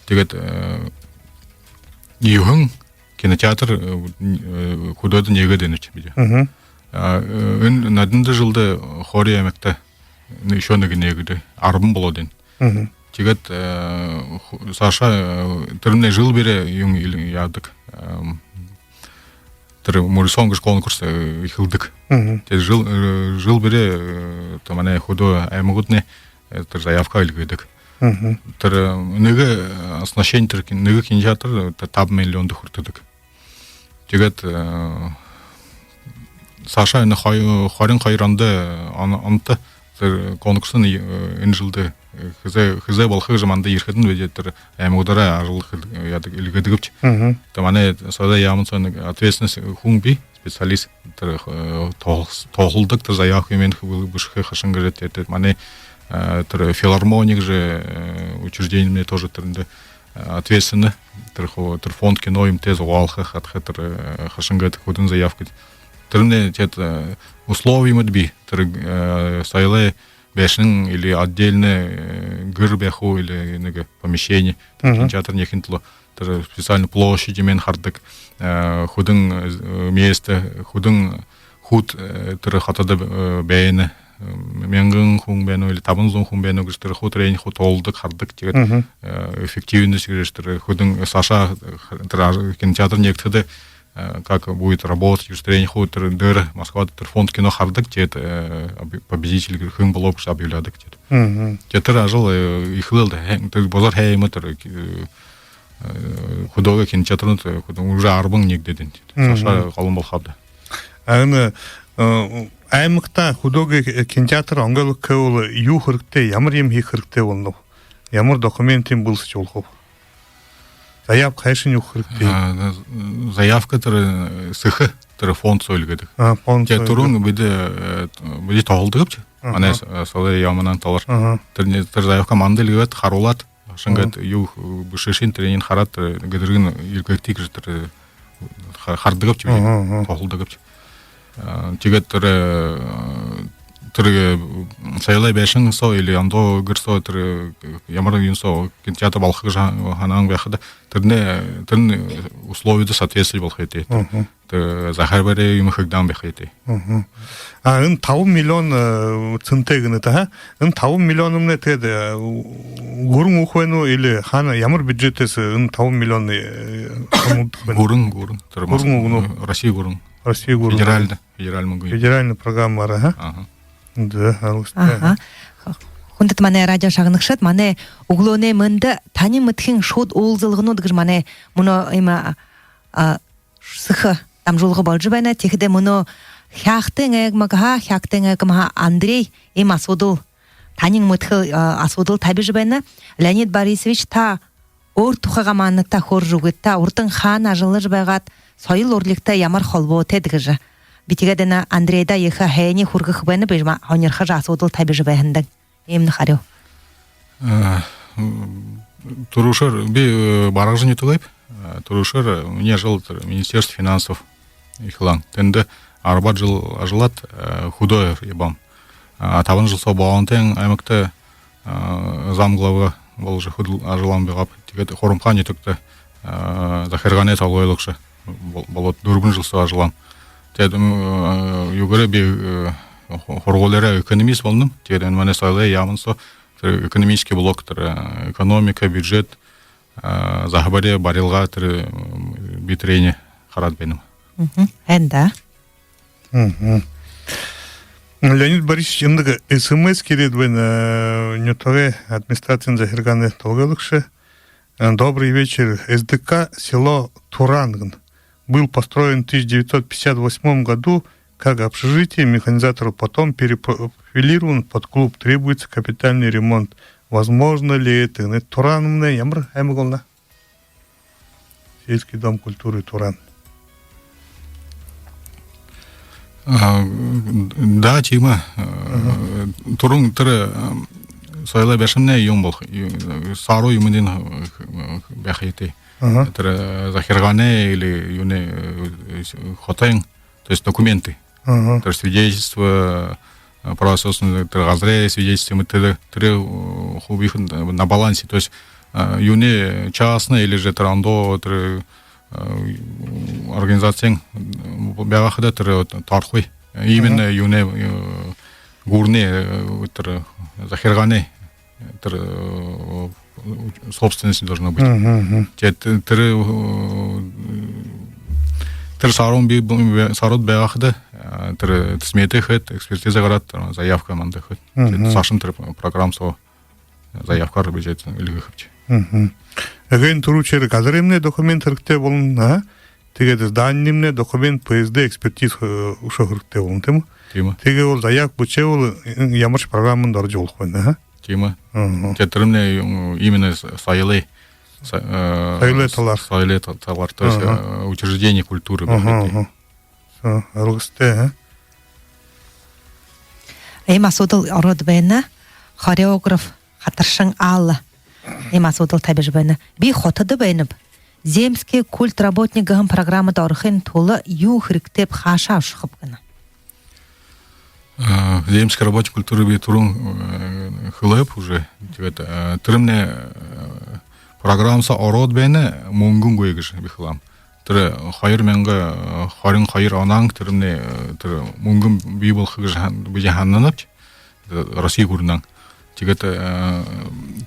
Тиигээд, э, юһэн кинотеатр, э, э, хүдөөдэ нээгээд байнабди бидэ. Мгм. А, э, энэ нодондо жэлдэ Хориин аймагта ещё нэгэ нээгдээ, арбан болоод байна. Мгм. Тиигээд, э, ху-, саашаа, э, тэрэмнай жэл бүри юун ил-, яадаг, эм, тэрэ мүрысөөн гэжэ конкурс, э, эхилдэг. Мгм. Тиигээд жэл, э, жэл бүри, э, тэрэ манай хүдөө аймагууднай, э, тэрэ заявка эльгээдэг. Мгм. Тэрэ, э, нэгэ, э, оснащение, тэрэ кин-, нэгэ кинотеатр, э, та-, табан миллиондо хүртэдэг. Тиигээд, э, саашаа энэ хой-, хорин хоёр ондо, он-, онто тэрэ конкурсынь, э, энэ жэлдэ, э, хэзээ, хэзээ болохо гэжэ манда ерэхэдэнь, бидэ тэрэ аймагуудаараа ажал хэл-, яадаг, эльгээдэгбди. Мгм. Тэрэ манай соёлой яаман соо нэгэ ответственна хүн бии, специалист, тэрэ, э, тоол-, тоолдог, тэрэ заявка юумэеэ хэ-, бэшэхэ, хайшан гэжэ, тэрэ, тэрэ манай, э, тэрэ филармони гэжэ, э, учреждениемнай тоже тэрэндэ, э, ответственна, тэрэ ху-, тэрэ фонд кино юумэеэ зугаалха, хадаха, тэрэ, э, хайшан гээд, хэдэн заявка. Тэрэмнай, тиигээд, э, условиямнай бии, тэрэ, э, соёлой байшан или отдельно, э, гэр байха гү, или нэгэ помещение, тэрэ Мгм. кинотеатр нээхын түлөө. Тэрэ специальна площадь юумэеэ харадаг, э, хэдэн, э, место, хэдэн хүл, э, тэрэ хотодо, э, байна, э, мянган хүн байна гү или табан зуун хүн байна гү гэжэ тэрэ хуу тэрэниие хуу тоолдог, харадаг. Тиигээд, Мгм. э, эффективность гэжэ тэрэ хэдэн, э, саашаа, э, тэрэ аж-, кинотеатр нээгэхэдэ, э, как будет работать, юустрэни хуу тэрэ дээрэ Москвада тэрэ фонд кино харадаг, тиигээд, э, об-, победитель хэн болооб гэжэ объявлядаг, тиигээд. Мгм. Тиигээд тэрэ ажал, э, эхилээ л даа, хэ-, тэрэ базар хэ юм, тэрэ, э, э, хүдөөгэй кинотеатрнууд, э, хүдөө-, уже арбан нээгдээд байна, тиигээд. Мгм. Саашаа голом болохо ааб даа. А энэ, э, аймагта хүдөөгэй кинотеатр онгойлгохо гэбэл юу хэрэгтэй, ямар юумэ хэхэ хэрэгтэй болоноб? Ямар документынь бэлдэжэ болохоб? Заявка хайшан үгэхэ хэрэгтэй? А, заявка тэрэ, э, сэхэ, тэрэ фонд соо эльгээдэг. А, фонд соо эльгээдэг. Тиигээд түрүүн бидэ, э, бидэ тоолдогбди. Аха. Манай с-, э, соёлой яаманай талаар. Аха. Тэрэ, тэрэ заявка манда эльгээгээд, харуулаад, хайшан Аха. гээд юу, э, бэшээшни, тэрэниие хараад, э, гэдэргэнь эрьеэгты гэжэ тэрэ, э, ха-, хардагбди, Аха, аха. тоолдогбди. А, тиигээд тэрэ, э, тэрэ, э, соёлой байшан соо или ондоо гэр соо, тэрэ, э, ямар юумэн соо кинотеатр болохо гэжэ һа-, һанаан байхада, тэрэнэй, тэрэнэй условида соответствовать болохо ёһотой. Мгм. Тэрэ захар бари юумэ хэгдэһэн байха ёһотой. Мгм. А энэ табан миллион, э, сэнтэй гэнэ даа, ха? Энэ табан миллионымнай тиигээд, э, гүрэн үгэхэ байна гү или хаана, ямар бюджетһээ энэ табан миллион, э, хамуудаг байна? Гүрэн, гүрэн. Тэрэ Гүрэн Мос-, үгэнэ гү? Россиин гүрэн. Россиин гүрэн. Федеральна, федеральна мүнгэн. Федеральна программаар, ха? Аха. Зэ, алгыстай. Аха. Хүндэтэ манай радио шагнагшад, манай үглөөнэй мэндэ. «Танай мэдэхын шууд уулзалганууд» гэжэ манай мүнөө иимэ, а, сэхэ дамжуулга боложо байна. Тиихэдэ мүнөө Хяагтын аймагһаа, Хяагтын аймагһаа Андрей иимэ асуудал Таниин мэдэхэ, а, асуудал табижа байна. Леонид Борисович, та өөр тухайгаа манайда хөөрэжэ үгыт даа, урдань хаана ажаллажа байгаад, соёл урлагтай ямар холбоотойт гэжэ. Би тиигээд энэ Андрейдэ ехэ һайниие хүргэхэ байнаб, һонирхожо асуудал табижа байһандань. Иимэ харюу. Э, м, түрүүшээр би, э, Баргажан нютагайб. Э, түрүүшээр, э, минии ажал тэрэ Министерство финансов эхилһэн. Тэндэ арбаад жэл ажаллаад, э, хүдөө ябааб. А, табан жэл соо Болонтын аймагта, а, замглава боложо хүдэл ажаллаан байгааб. Тиигээд Хурамхаан нютагта, а, захиргаанай толгойлогшо бол-, болоод дүрбэн жэл соо ажаллааб. Тиигээд, м, э, юугээрээ би, э, ху-, һургуулиараа экономист болоноб. Тиигээд энэ манай соёлой яаман соо тэрэ экономический блок, тэрэ, э, экономика, бюджет, а, заһабари, барилга, тэрэ, м, би тэрэниие хараад байнаб. Мгм. Һайн даа. Мгм. Леонид Борисович, эндэ СМС ерээд байна, э, нютагай администрациин захиргаанай толгойлогшо. Э, добрый вечер. СДК село Туран гэнэ. Был построен в тысяча девятьсот пятьдесят восьмом году как общежитие механизаторов, потом перепрофилирован под клуб, требуется капитальный ремонт. Возможно ли это? Туран гэнэ ямар аймаг болоно? Сельский дом культуры Туран. А, да, тиимэ. Э, түрүүн тэрэ, э, соёлой байшангамнай юун болохо, ю-, саарһан юумэниинь, э, байха ёһотой. Ага. Тэрэ, э, захиргаанай или юунэй, э, хотын, то есть документы. Ага. Тэрэ свидетельство, э, правосудственное, тэрэ газарай свидетельство, мы тэрэ, тэрэ, э, хубииха на балансе, то есть, э, юунэй частный или же тэрэ ондоо тэрэ, э, организациин, э, байгаа хадаа тэрэ вот тоорохогүй. Именно юунэй, э, гүрэнэй, э, тэрэ захиргаанай тэрэ, э, собственность должна быть. Мгм, мгм. Тиигээд тэрэ, э, тэрэ саарһан би, бу-, саарһан байгаа хадаа, э, тэрэ смета хээд, экспертиза гараад, э, заявка манда хээд. Тиигээд саашань тэрэ программа соо заявкаар бюджет эльгээхэбди. Мгм. Эгээн түрүүшээр газараймнай документ хэрэгтэй болоно, а? Тиигээд зданиемнай документ, ПСД, экспертиза, э, үшөө хэрэгтэй болоно, тиимэ гү? Тиимэ. Тиигээ бол заявка бэшээ бол, э, ямаршье программада орожо болохо байна, а? Тиимэ. Мгм. Тиигээд тэрэмнай, м, именно с-, соёлой, со-, э, соёлой талаар. Соёлой та-, талаар, то есть, э, учреждение культуры. Ага, бэшээ. Ага. Всё, ойлгостой, а? Иимэ асуудал ороод байна. Хореограф Хатаршан Алла иимэ асуудал табижа байна. Би хотодо байнаб. «Земский культработник» гэһэн программада орохын тула юу хэрэгтэйб, хаашаа ошохоб гэнэ. А, «Земский работник культуры» би түрүүн, э, хэлээб уже. Тиигээд, э, тэрэмнай, э, программа соо ороод байна, мүнгэнгүй гэжэ би хэлээб. Тэрэ хоёр мянга хорин хоёр онһоо тэрэмнай, э, тэрэ мүнгэн бии болохо гэжэ һан-, бидэ һананабди. Тэрэ Россиин гүрэнһөө. Тиигээд, э,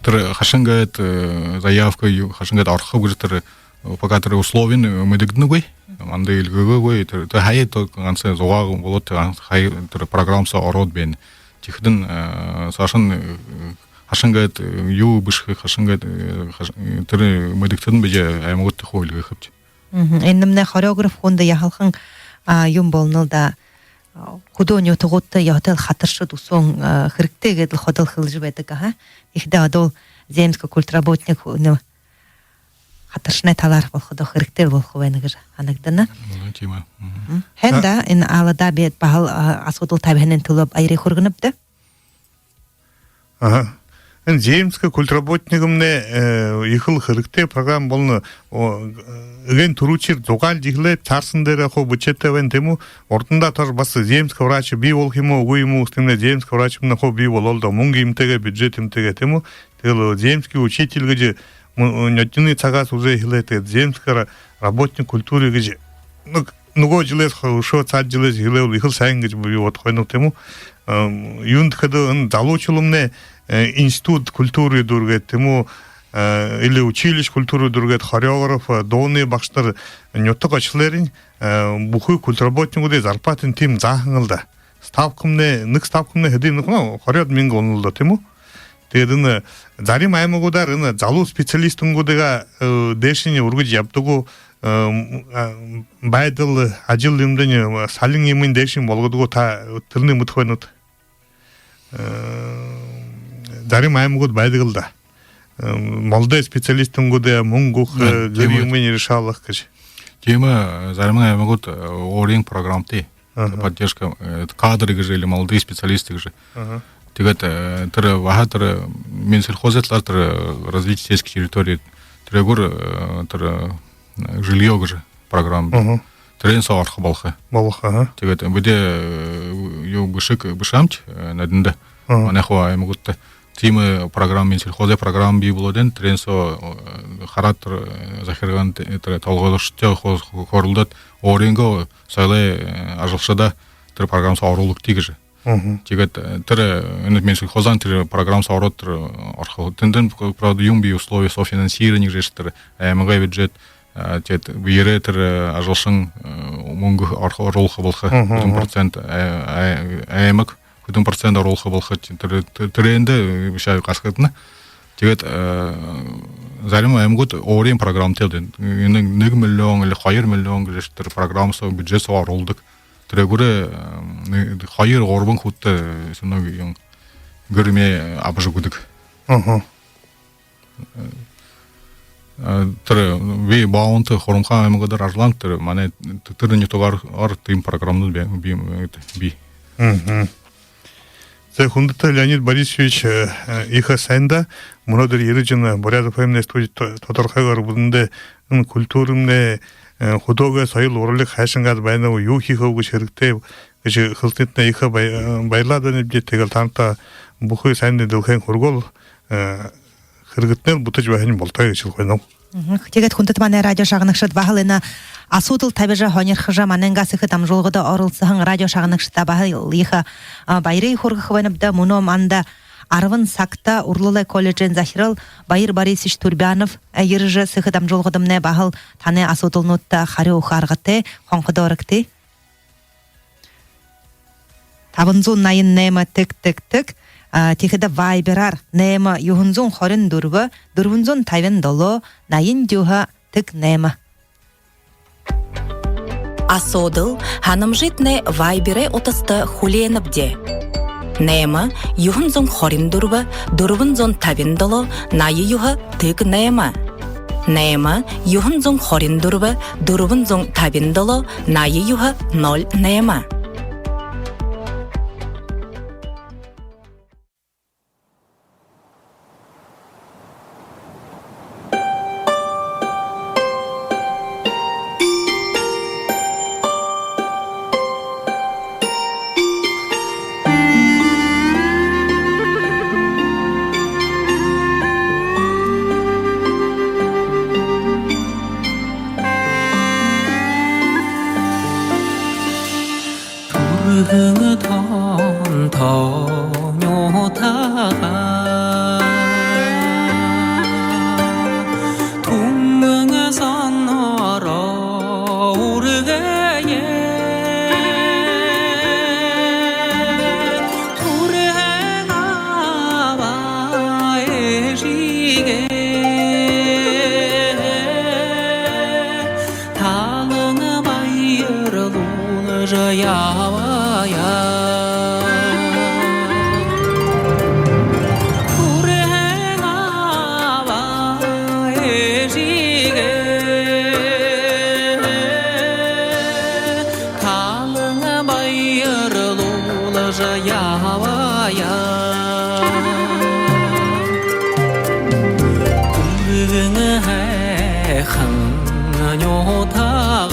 тэрэ хайшан гээд, э, заявка юу, хайшан гээд орохоб гэжэ тэрэ, э, пока тэрэ условиень, э, мэдэгдэнэгүй. Манда эльгээгээгүй. Тэрэ, тэрэ һая тэрэ ганса зугаа болоод, тэрэ ганса һая тэрэ программа соо ороод байна. Тиихэдэнь, э, саашань, э, хайшан гээд, э, юу бэшэхэ, хайшан гээд, э, хайш-, э, тэрэ мэдэгдэхэдэнь бидэ аймагуудта хуу эльгээхэбди. Мгм. Энэмнай хореограф хүндэ яһалхан, а, юм болоно л даа. А, хүдөө нютагуудта ёһотойл хатаршад үсөөн, а, хэрэгтэй гээд лэ ходол хэлэжэ байдаг, аха. Тиихэдэ одоол «Земский культработник» хүнэй хатаршанай талаар болоходоо хэрэгтэй болохо байна гэжэ һанагдана. Ну, тиимэ. Мгм. Мгм. Һайн даа, энэ Алладаа би баһал, а, асуудал табиһанайнь түлөө баяр хүргэнэбди. Аха. Энэ «Земский культработник» юмнай, э, ехэл хэрэгтэй программа болоно. О, э, эгээн түрүүшээр зугаалжа эхилээд, таарсан дээрээ хуу бэшээтэй байна, тиимэ гү? Урдандаа тоже баһа «Земский врач» бии болохо юм гү, үгы юм гү, үгы юм гү, «Земский врач» юмнай хуу бии болоо л даа. Мүнгэ юумэтэйгээ, бюджет юумэтэйгээ, тиимэ гү? Тиигээл «Земский учитель» гэжэ м-, нёдоной сагһаа уже эхилээд, тиигээд «Земский ра-, работник культуры» гэжэ, ну, нүгөө жэлһээ хойшо, саада жэлһээ эхилээд бол ехэл һайн гэжэ би бодохо байнаб, тиимэ гү? Эм, юундэб гэхэдэ, энэ залуушуулнай, э, институт культуры дүүргээд, тиимэ гү, э, или училище культуры дүүргээд, хореограф, э, дууны багшанар нютаг ошохолоорнь, э, бүхы культработникуудые зарплатань тиимэ зааһан л даа. Ставкамнай, нэгэ ставкамнай хэды юм, ну, хорёод мянга болоно л даа, тиимэ гү? Тиигээд энэ зарим аймагуудаар энэ залуу специалистнуудые, э, дээшэнь үргэжэ ябадаг гү, э, м, а, байдал, ажал юумэдэнь, э, салин юумыень дээшэнь болгодог гү, та тэрэнээ мэдэхэ байна гүт? Э, зарим аймагууд байдаг лэ даа. Эм, молодой специалистнуудаа мүнгэ үгэхэ, э, гэр юумыень решалха гэжэ. Тиимэ, э, зарим аймагууд, э, өөрын программатай. Аха. Поддержка, э, кадры гэжэ или молодые специалисты гэжэ. Аха. Тиигээд, э, тэрэ баһа тэрэ Минсельхозой талаар тэрэ развитие сельских территорий, тэрээгүүр, э, тэрэ, э, жильё гэжэ программа. Мгм. Тэрээн соо орохо болохо. Болохо, аха. Тиигээд бидэ, э, юу, бэшэг бэшээмди, э, Надинда. Мгм. Манай хуу аймагуудта тиимэ программа, Минсельхозой программа бии болоод байна. Тэрээн соо, э, хараад тэрэ, э, захиргаан тэ-, тэрэ толгойлогшодтой хо-, хо-, хөөрэлдөөд, өөрынгөө соёлой, э, ажалшадаа тэрэ программа соо оруулагты гэжэ. Мгм. Тиигээд, э, тэрэ, э, энэ Минсельхозой тэрэ программа соо ороод, тэрэ, э, орохо. Тэндэнь, правда, юун бии, условия софинансирования гэжэ, тэрэ аймагай бюджет, э, тиигээд бэеэрээ тэрэ, э, ажалшан, э, мүнгэ орохо, оруулха болохо. Мгм. Хэдэн процент, э, э, аймаг хэдэн процент оруулха болохо. Тэрэ, тэрэ, тэрээндэ, э, бэшэ гасхатна. Тиигээд, э, зарим аймагууд өөрын программатай лэ даа. Энэ нэгэ миллион или хоёр миллион гэжэ тэрэ программа соо, бюджет соо оруулдаг. Тэрээгүүрээ, э, нэ-, хоёр-гурбан хүнтэй, э, сүнөө юм, гэр юумэ абажа үгэдэг. Аха. Э, тэрэ би Баабантай, Хурамхаан аймагуудаар ажаллааб, тэрэ манай тэ-, тэрэ нютагаараа тиимэ программанууд бии, бии, бии. Мгм. За, хүндэтэ Леонид Борисович, э, э, ехэ сайн даа. Мүнөөдэр ерэжэ, энэ Буряад ФМ-нэй студи то-, тодорхойгоор бүгэдэндээ энэ культурамнай, э, хүдөөгэй соёл уралиг хайшан гээд байнаб, юу хэхэб гэжэ хэрэгтэй гэжэ хэлсэнтнай ехэ бай-, э, баярлаад байнабди. Тиигээл таанадта бүхы һайниие дэлхэйн хүргөөл, э, хэрэгтнай бүтэжэ байхань болтогой гэжэ хэлэхэ байнаб. Мгм. Тиигээд, хүндэтэ манай радио шагнагшад, баһал энэ асуудал табижа, һонирхожо, манайнгаа сэхэ дамжуулгада оролсоһон радио шагнагшадта баһал ехэ, а, баярые хүргэхэ байнабди. Мүнөө манда арбан сагта Урлалай колледжын захирал Баир Борисович Турбянов, а, ерэжэ, сэхэ дамжуулгадамнай баһал танай асуудалнуудта харюу үгэхэ аргатай, хонходоо урагты. Табан зуун наян найма тэг тэг тэг, а, тиихэдэ вайбераар найма юһэн зуун хорин дүрбэ, дүрбэн зуун табин долоо, наян юһэ тэг найма. Асуудал, һанамжыетнай вайберэй утаста хүлеэнэбди. Найма юһэн зуун хорин дүрбэ, дүрбэн зуун табин долоо, наян юһэ тэг найма. Найма юһэн зуун хорин дүрбэ, дүрбэн зуун табин долоо, наян юһэ ноль найма. Түргэн тоонто нютагаа түмэн зонороо үргэе. Түргэн аба эжыгээ талан баярлуулжа ябая. Түргэн аба эжыгээ талан баярлуулжа ябая. Түргэн һайхан нютагаа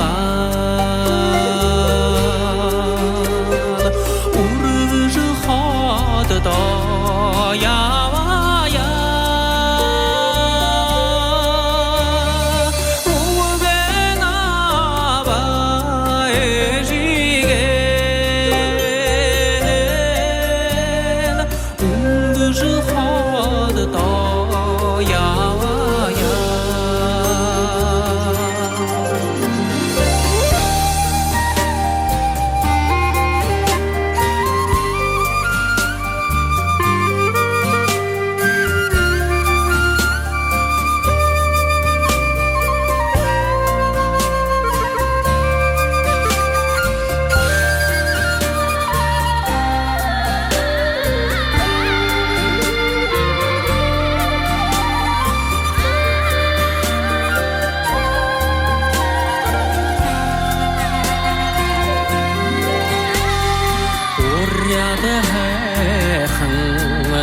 Һайхан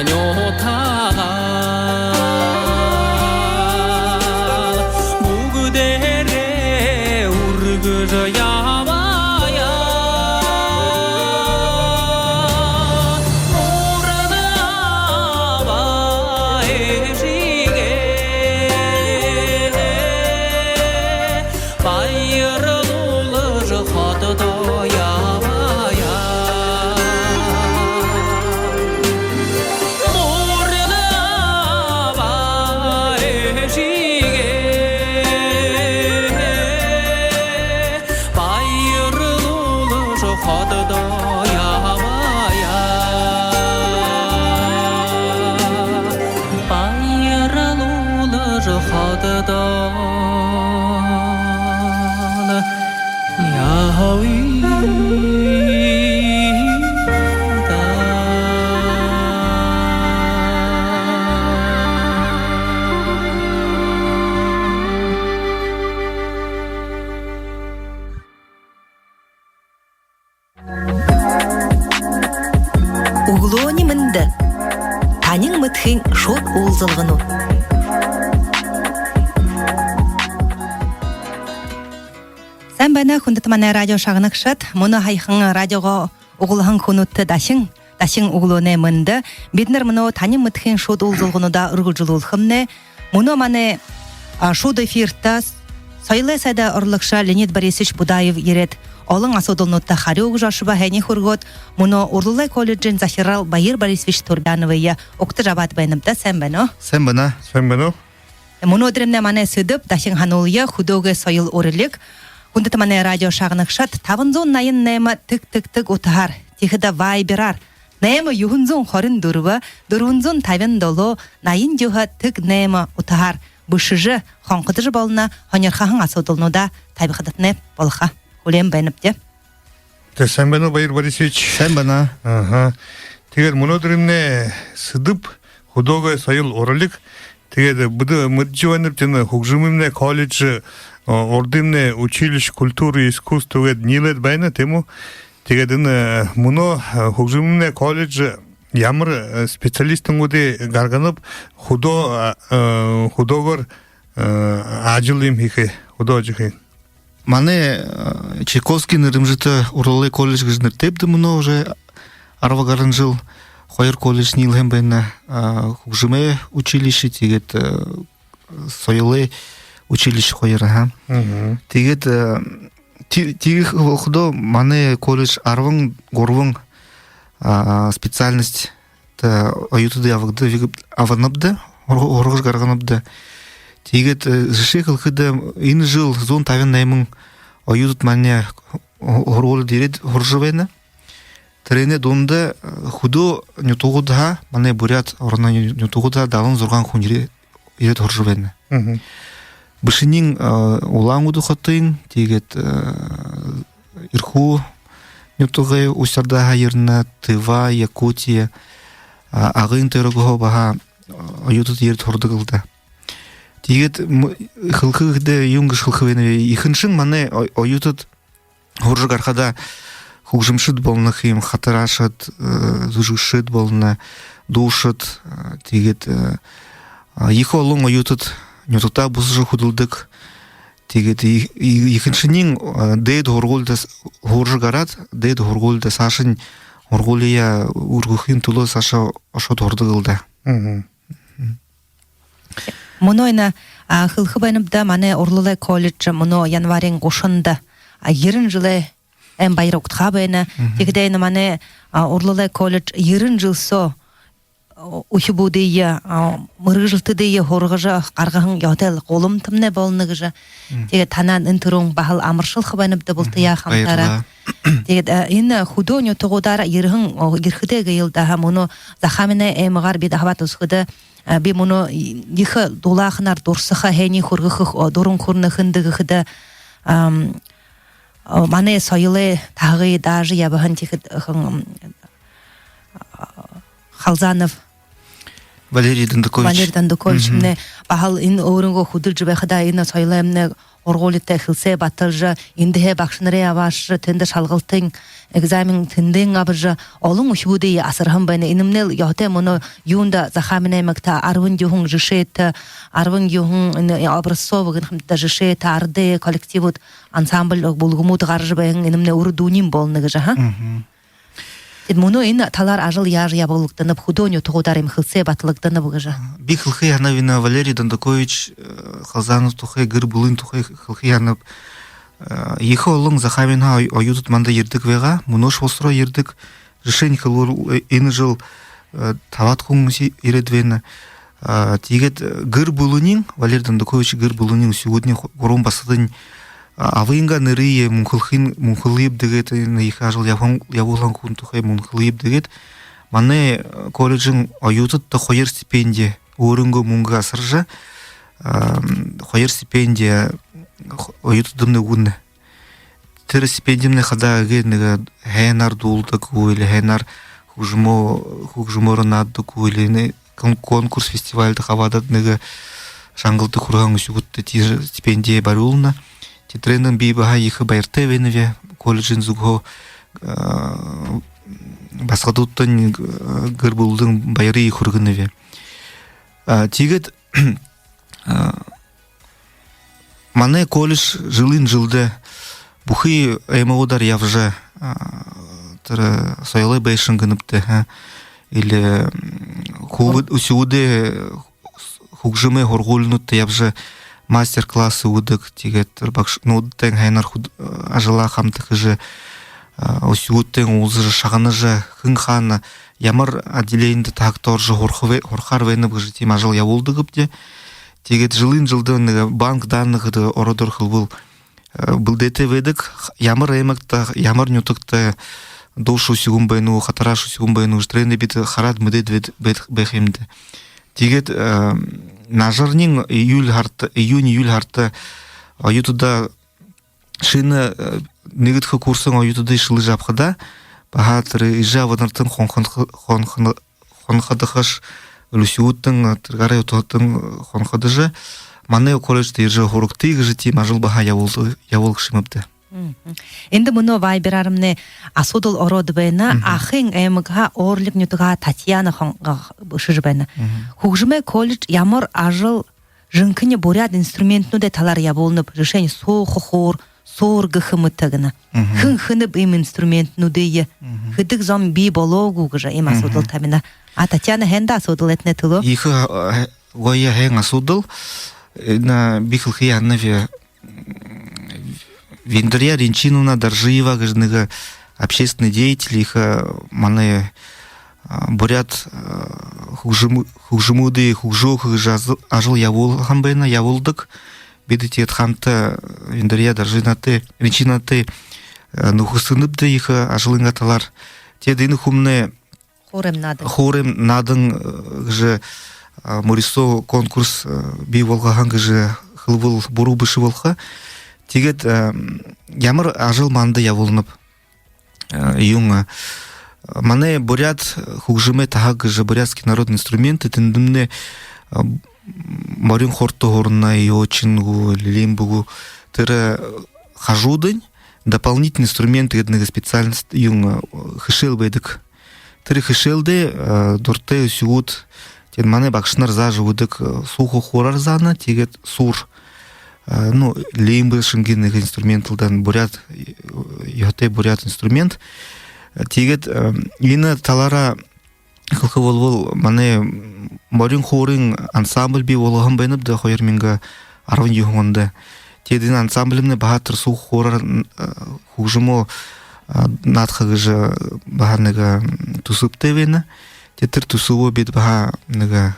нютагаа бүгэдээрээ үргэжэ ябая. Уран аба эжыгээ баярлуулжа хододоо ябая. Уран аба эжыгээ баярлуулжа хододоо ябая. Баярлуулжа хододоо ябая. Үглөөнэй мэндэ! Танин мэдэхын шууд уулзалганууд. Сайн байна, хүндэтэ манай радио шагнагшад. Мүнөө һаяхан радиогоо углаһан хүнүүдтэ дахин, дахин үглөөнэй мэндэ. Бидэнэр мүнөө танин мэдэхын шууд уулзалгануудаа үргэлжэлүүлхэмнай. Мүнөө манай, а, шууд эфиртэ соёлой сайда орлогшо Леонид Борисович Будаев ерээд, олон асуудалнуудта харюу үгэжэ ошобо. Һайниие хүргөөд, мүнөө Урлалай колледжын захирал Баир Борисович Турбяновые угтажа абаад байнабди. Сайн байна. Сайн байна. Сайн байна. Мүнөөдэрэймнай манай сэдэб, дахин һануулъя, хүдөөгэй соёл уралиг. Хүндэтэ манай радио шагнагшад, табан зуун наян найма тэг тэг тэг утаһаар, тиихэдэ вайбераар, найма юһэн зуун хорин дүрбэ, дүрбэн зуун табин долоо, наян юһэ тэг найма утаһаар бэшэжэ, хонходожо болоно, һонирхоһон асуудалнуудаа табихадатнай болохо. Хүлеэн байнабди. Тэ, сайн байна, Баир Борисович? Сайн байна. Аха. Тиигээд мүнөөдэрэймнай сэдэб хүдөөгэй соёл уралиг. Тиигээд бидэ мэдэжэ байнабди, энэ хүгжэмымнай колледж, а, урдымнай училище культуры и искусств гээд ниилээд байна, тиимэ гү? Тиигээд энэ, а, мүнөө, а, хүгжэмымнай колледж ямар, а, специалистнуудые гарганаб, хүдөө, а, а, хүдөөгөөр, а, ажал юм хэхэ, хүдөө ажал хэхэ? Манай, э, Чайковскиин нэрэмжэтэ Урлалай колледж гэжэ нэрэтэйбди мүнөө уже арба гаран жэл. Хоёр колледж ниилэһэн байна. А, хүгжэмэй училище, тиигээд, э, соёлой училище хоёр, аха. Мгм. Тиигээд, э, ти-, тиигэхэ болоходоо манай колледж арбан гурбан, а, специальность та оюутадые абагда-, абанабди, һур-, һургажа гарганабди. Тиигээд, э, жэшээ хэлэхэдэ, энэ жэл зуун табин найман оюутад манай һу-, һургуулида ерээд һуража байна. Тэрээнэй дунда, э, хүдөө нютагуудһаа, манай Буряад ороной ню-, нютагуудһаа далан зургаан хүн ерээ-, ерээд һуража байна. Мгм. Бэшэниинь, э, Улаан-Үдэ хотын, тиигээд, э, Эрхүү нютагай, Усть-Ордаһаа ерэнэ, Тыва, Якутия, а, Агын тойрогһоо баһа, а, оюутад ерээд һурадаг лэ даа. Тиигээд м-, хэлэхэ гэхэдэ, юун гэжэ хэлэхэ байнаб, ехэнхинь манай о-, оюутад һуража гарахадаа хүгжэмшэд болоно ха юм, хатарашад, э, зүжэгшэд болоно, дуушад, э, тиигээд, э, а, ехэ олон оюутад нютагтаа бусажа хүдэлдэг. Тиигээд е-, е-, ехэнхинь, а, дээдэ һургуулида с-, һуража гараад, дээдэ һургуулида, саашань һургуулияа үргэхын түлөө саашаа ошоод һурадаг лэ даа. Мгм. Мүнөө энэ, а, хэлэхэ байнабди, манай Урлалай колледж мүнөө январиин гушанда, а, ерэн жэлэй баяр угтахаа байна. Мгм. Тиихэдээ энэ манай, а, Урлалай колледж ерэн жэл соо үхибүүдые, а, мэргэжэлтэдые һургажа гаргаһан ёһотой гуламтамнай болоно гэжэ. Мм. Тиигээд танаа энэ түрүүн баһал амаршалха байнабди, бултаяа хамтаараа. Баярлаа. Тиигээд, а, энэ хүдөө нютагуудаараа ерэһэн, о, ерэхэдээ гээл даа, мүнөө Захааминай аймагаар бидэ хабаадаад үзэхэдэ, а, би мүнөө ехэ дулааханаар дурсаха, һайниие хүргэхэ, о, дуран хүрэнэ, хэндэ гэхэдэ, ам, о, манай соёлой таһагые даажа ябаһан тиихэдэ, хэн, Халзанов Валерий Дондокович. Валерий Дондоковичмнай. Мгм. Баһал энэ өөрынгөө хүдэлжэ байхадаа энэ соёлоймнай һургуулитай хэлсээ баталжа, эндэһээ багшанарые абаашажа, тэндэ шалгалтын экзамен тэндэнь абажа, олон үхибүүдые асарһан байна. Энэмнай л ёһотой. Мүнөө юундэ Захааминай аймагта арбан юһэн жэшээтэй, арбан юһэн энэ образцовый гэнэ юм даа, жэшээтэй арадай коллективууд, ансамбль, бүлгэмүүд гаража байһан, энэмнай үрэ дүүниинь болоно гэжэ, ха? Мгм. Тиигээд мүнөө энэ талаар ажал яажа ябаглагданаб, хүдөө нютагуудаар иимэ хэлсээ баталагданаб гэжэ? Би хэлэхэ һанааб, энэ Валерий Дондокович, э, Халзанов тухай, гэр бүлын тухай хэлэхэ һанааб. Э, ехэ олон Захааминһаа ой-, оюутад манда ерэдэг байгаа. Мүнөөшье болотор ерэдэг. Жэшээнь хэлэбэл, э, энэ жэл, э, табаад хүн си-, ерээд байна. А, тиигээд, э, гэр бүлынь, Валерий Дондокович гэр бүлынь, үхибүүдынь, ху-, гурбан басагадынь, а, абынгаа нэрые мүнхэлхын-, мүнхэлэебди гээд, энэ ехэ ажал ябуулһан, ябуулһан хүн тухай мүнхэлэебди гээд, манай, э, колледжын оюутадта хоёр стипенди, өөрынгөө мүнгэ асаржа, а, м, хоёр стипенди, э, хо-, оюутадымнай үгэнэ. Тэрэ стипендимнай хадаа эгээ нэгэ һайнаар дуулдаг гү, или һайнаар хүгжэмөө, хүгжэмөөрөө наададаг гү, или нэ-, кон-, конкурс, фестивальда хабаадаад, нэгэ шангалдаг хүрэһэн үхибүүдтэ тэрэ стипенди бариулна. Тиигээд тэрээнһээ би баһа ехэ баяртай байнаб. Колледжын зүгһөө, а, басагадуудтань, а, гэр бүлэдэнь баярые хүргэнэб. А, тиигээд, а, манай колледж жэлэй жэлдэ бүхы аймагуудаар ябажа, а, тэрэ соёлой байшан гэнэбди, а, или, м, хүбүүд, үхибүүдэй хүгжэмэй һургуулинуудта ябажа мастер-класс үгэдэг, тиигээд тэрэ багшанартай һайнаар хүд-, ажалаа хамта хэжэ, а, үхибүүдтэй уулзажа, шагнажа, хэн хаана ямар отделенидэ тагтаржа һураха бэ-, һурахаар байнаб гэжэ тиимэ ажал ябуулдагбди. Тиигээд жэлэй жэлдэ нэгэ банк данных гэдэг ородоор хэлэбэл, э, бэлдээтэй байдаг. Ямар аймагта, ямар нютагта дуушан үхибүүн байна гү, хатарһан үхибүүн байна гү, тэрээнээ бидэ хараад мэдээд байд-, байд-, байха юмди. Тиигээд, э, нажарынь июль һарада, июнь, июль һарада оюутадаа, шэнэ, э, нэгэдэхи курсын оюутадые шэлэжэ абахадаа, баһа тэрэ эжы абанартан хонхон-, хонхон-, хонходохош, үхибүүдтэнь, э, тэрэ гарай утаһатан хонходожо, манай колледждо ерэжэ һурагты гэжэ тиимэ ажал баһа ябуул-, ябуулжа шэмэбди. Мгм. Эндэ мүнөө вайбераармнай асуудал ороод байна. Мгм. Ахын аймагһаа Орлик нютагһаа Татьяна хон-, а, бэшэжэ байна. Мгм. Хүгжэмэй колледж ямар ажал жэнхэни буряад инструментнүүдэй талаар ябуулнаб, жэшээнь, сууха хуур, суур гэхэ мэтэ гэнэ. Мгм. Хэн хэнэб иимэ инструментнүүдые, мгм, хэдэг зон бии болоо гү гэжэ иимэ асуудал, мгм, табина. А Татьяна һайндаа асуудал, этнэ түлөө. Ехэ, э, гоё һайн асуудал. Э, на, би хэлэхэ һанааб, Вендырья Ринчиновна Доржиева гэжэ нэгэ общественный деятель, ехэ, э, манай, а, буряад, а, хүгжэм-, хүгжэмүүдые хүгжөөхэ гэжэ ажал, ажал ябуулһан байна, ябуулдаг. Бидэ тиигээд хамта Вендырья Доржиновнатай, Ринчиновнатай, а, нүхэсэнэбди ехэ ажалайнгаа талаар. Тиигээд энэ хүмнай «Хуурайм наадан». «Хуурайм наадан», э, гэжэ, а, мүрысөө конкурс, э, бии болгоһон гэжэ хэлэбэл буруу бэшэ болохо. Тиигээд, э, ямар ажал манда ябуулнаб? Э, юун, э, манай буряад хүгжэмэй таһаг гэжэ, бурятский народный инструмент, тэндэмнай, э, морин хуурта һурана, ёочин гү, лимбэ гү, тэрэ, э, хажуудань дополнительный инструмент гэдэг нэгэ специальность, юун, э, хэшээл байдаг. Тэрэ хэшээлдэ, э, дуратай үхибүүд, тиигээд манай багшанар заажа үгэдэг, э, сууха хуураар заана, тиигээд суур, э, ну, лимбэ шэнги нэгэ инструмент лэ даа, буряад, э, ёһотой буряад инструмент. Э, тиигээд, э, энэ талаараа хэлэхэ болбол, манай морин хуурын ансамбль бии болгоһон байнабди хоёр мянга арбан юһэн ондо. Тиигээд энэ ансамбльмнай баһа тэрэ сууха хуураар, э, хүгжэмөө, э, наадаха гэжэ баһа нэгэ, м, түсэбтэй байна. Тиигээд тэрэ түсэбөө бидэ баһа нэгэ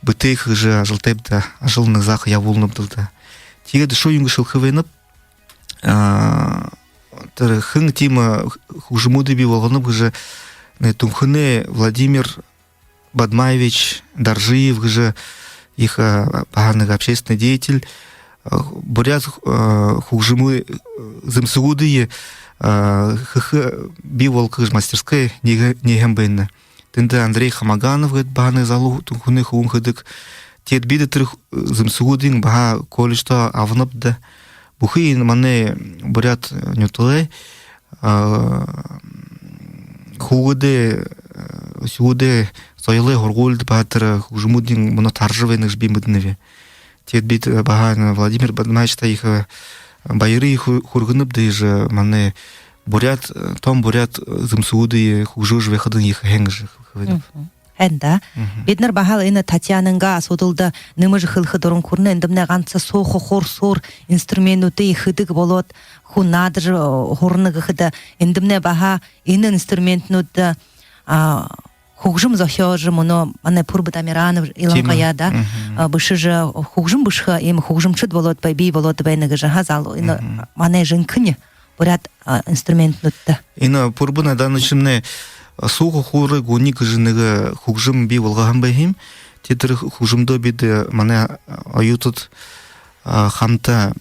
бүтээхэ гэжэ ажалтайбди, ажал нэгэ заха ябуулнабди даа. Тиигээд үшөө юун гэжэ хэлэхэ байнаб, а, тэрэ хэн тиимэ, а, хүгжэмүүдые бии болгоноб гэжэ, нэ, Түнхэнэй Владимир Бадмаевич Доржиев гэжэ ехэ, а, баһа нэгэ общественный деятель, а, буряад, а, хүгжэмэй, а, зэмсэгүүдые, а, хэхэ, бии болгохо гэжэ мастерской нээһэн, нээһэн байна. Тэндэ Андрей Хамаганов гээд баһа нэгэ залуу Түнхэнэй хүбүүн хэдэг. Тиигээд бидэ тэрэ, э, зэмсэгүүдыень баһа колледждо абанабди даа. Бүхы энэ манай буряад нютагай, а, хүүгэдэй, үхибүүдэй соёлой һургуулида баһа тэрэ хүгжэмүүдынь мүнөө таража байна гэжэ би мэдэнэб. Тиигээд бидэ баһа энэ Владимир Бадмаевичта ехэ баярые хү-, хүргэнэбди, иигэжэ манай буряад, тон буряад зэмсэгүүдые хүгжөөжэ байхадань ехэ һайн гэжэ хэлэхэ байнаб. Һайн даа. Бидэнэр баһал энэ Татьянангаа асуудалда нэмэжэ хэлэхэ дуран хүрэнэ. Эндэмнай ганса сууха хуур, суур инструментнүүдые хэдэг болоод, хүн наадажа һурана гэхэдэ, эндэмнай баһа энэ инструментнүүдтэ, а, хүгжэм зохёожо, мүнөө манай Пурба Дамиранов илангаяа даа, а, бэшэжэ, хүгжэм бэшэхэ иимэ хүгжэмшэд болоод бай-, бии болоод байна гэжэ, аха, залуу, энэ манай жэнхэни буряад, а, инструментнүүдтэ. Энэ Пурба Надаановичнай, а, сууха хуурай гуни гэжэ нэгэ хүгжэм бии болгоһон байһан юм. Тиигээд тэрэ хүгжэмдөө бидэ, э, манай оюутад, а, хамта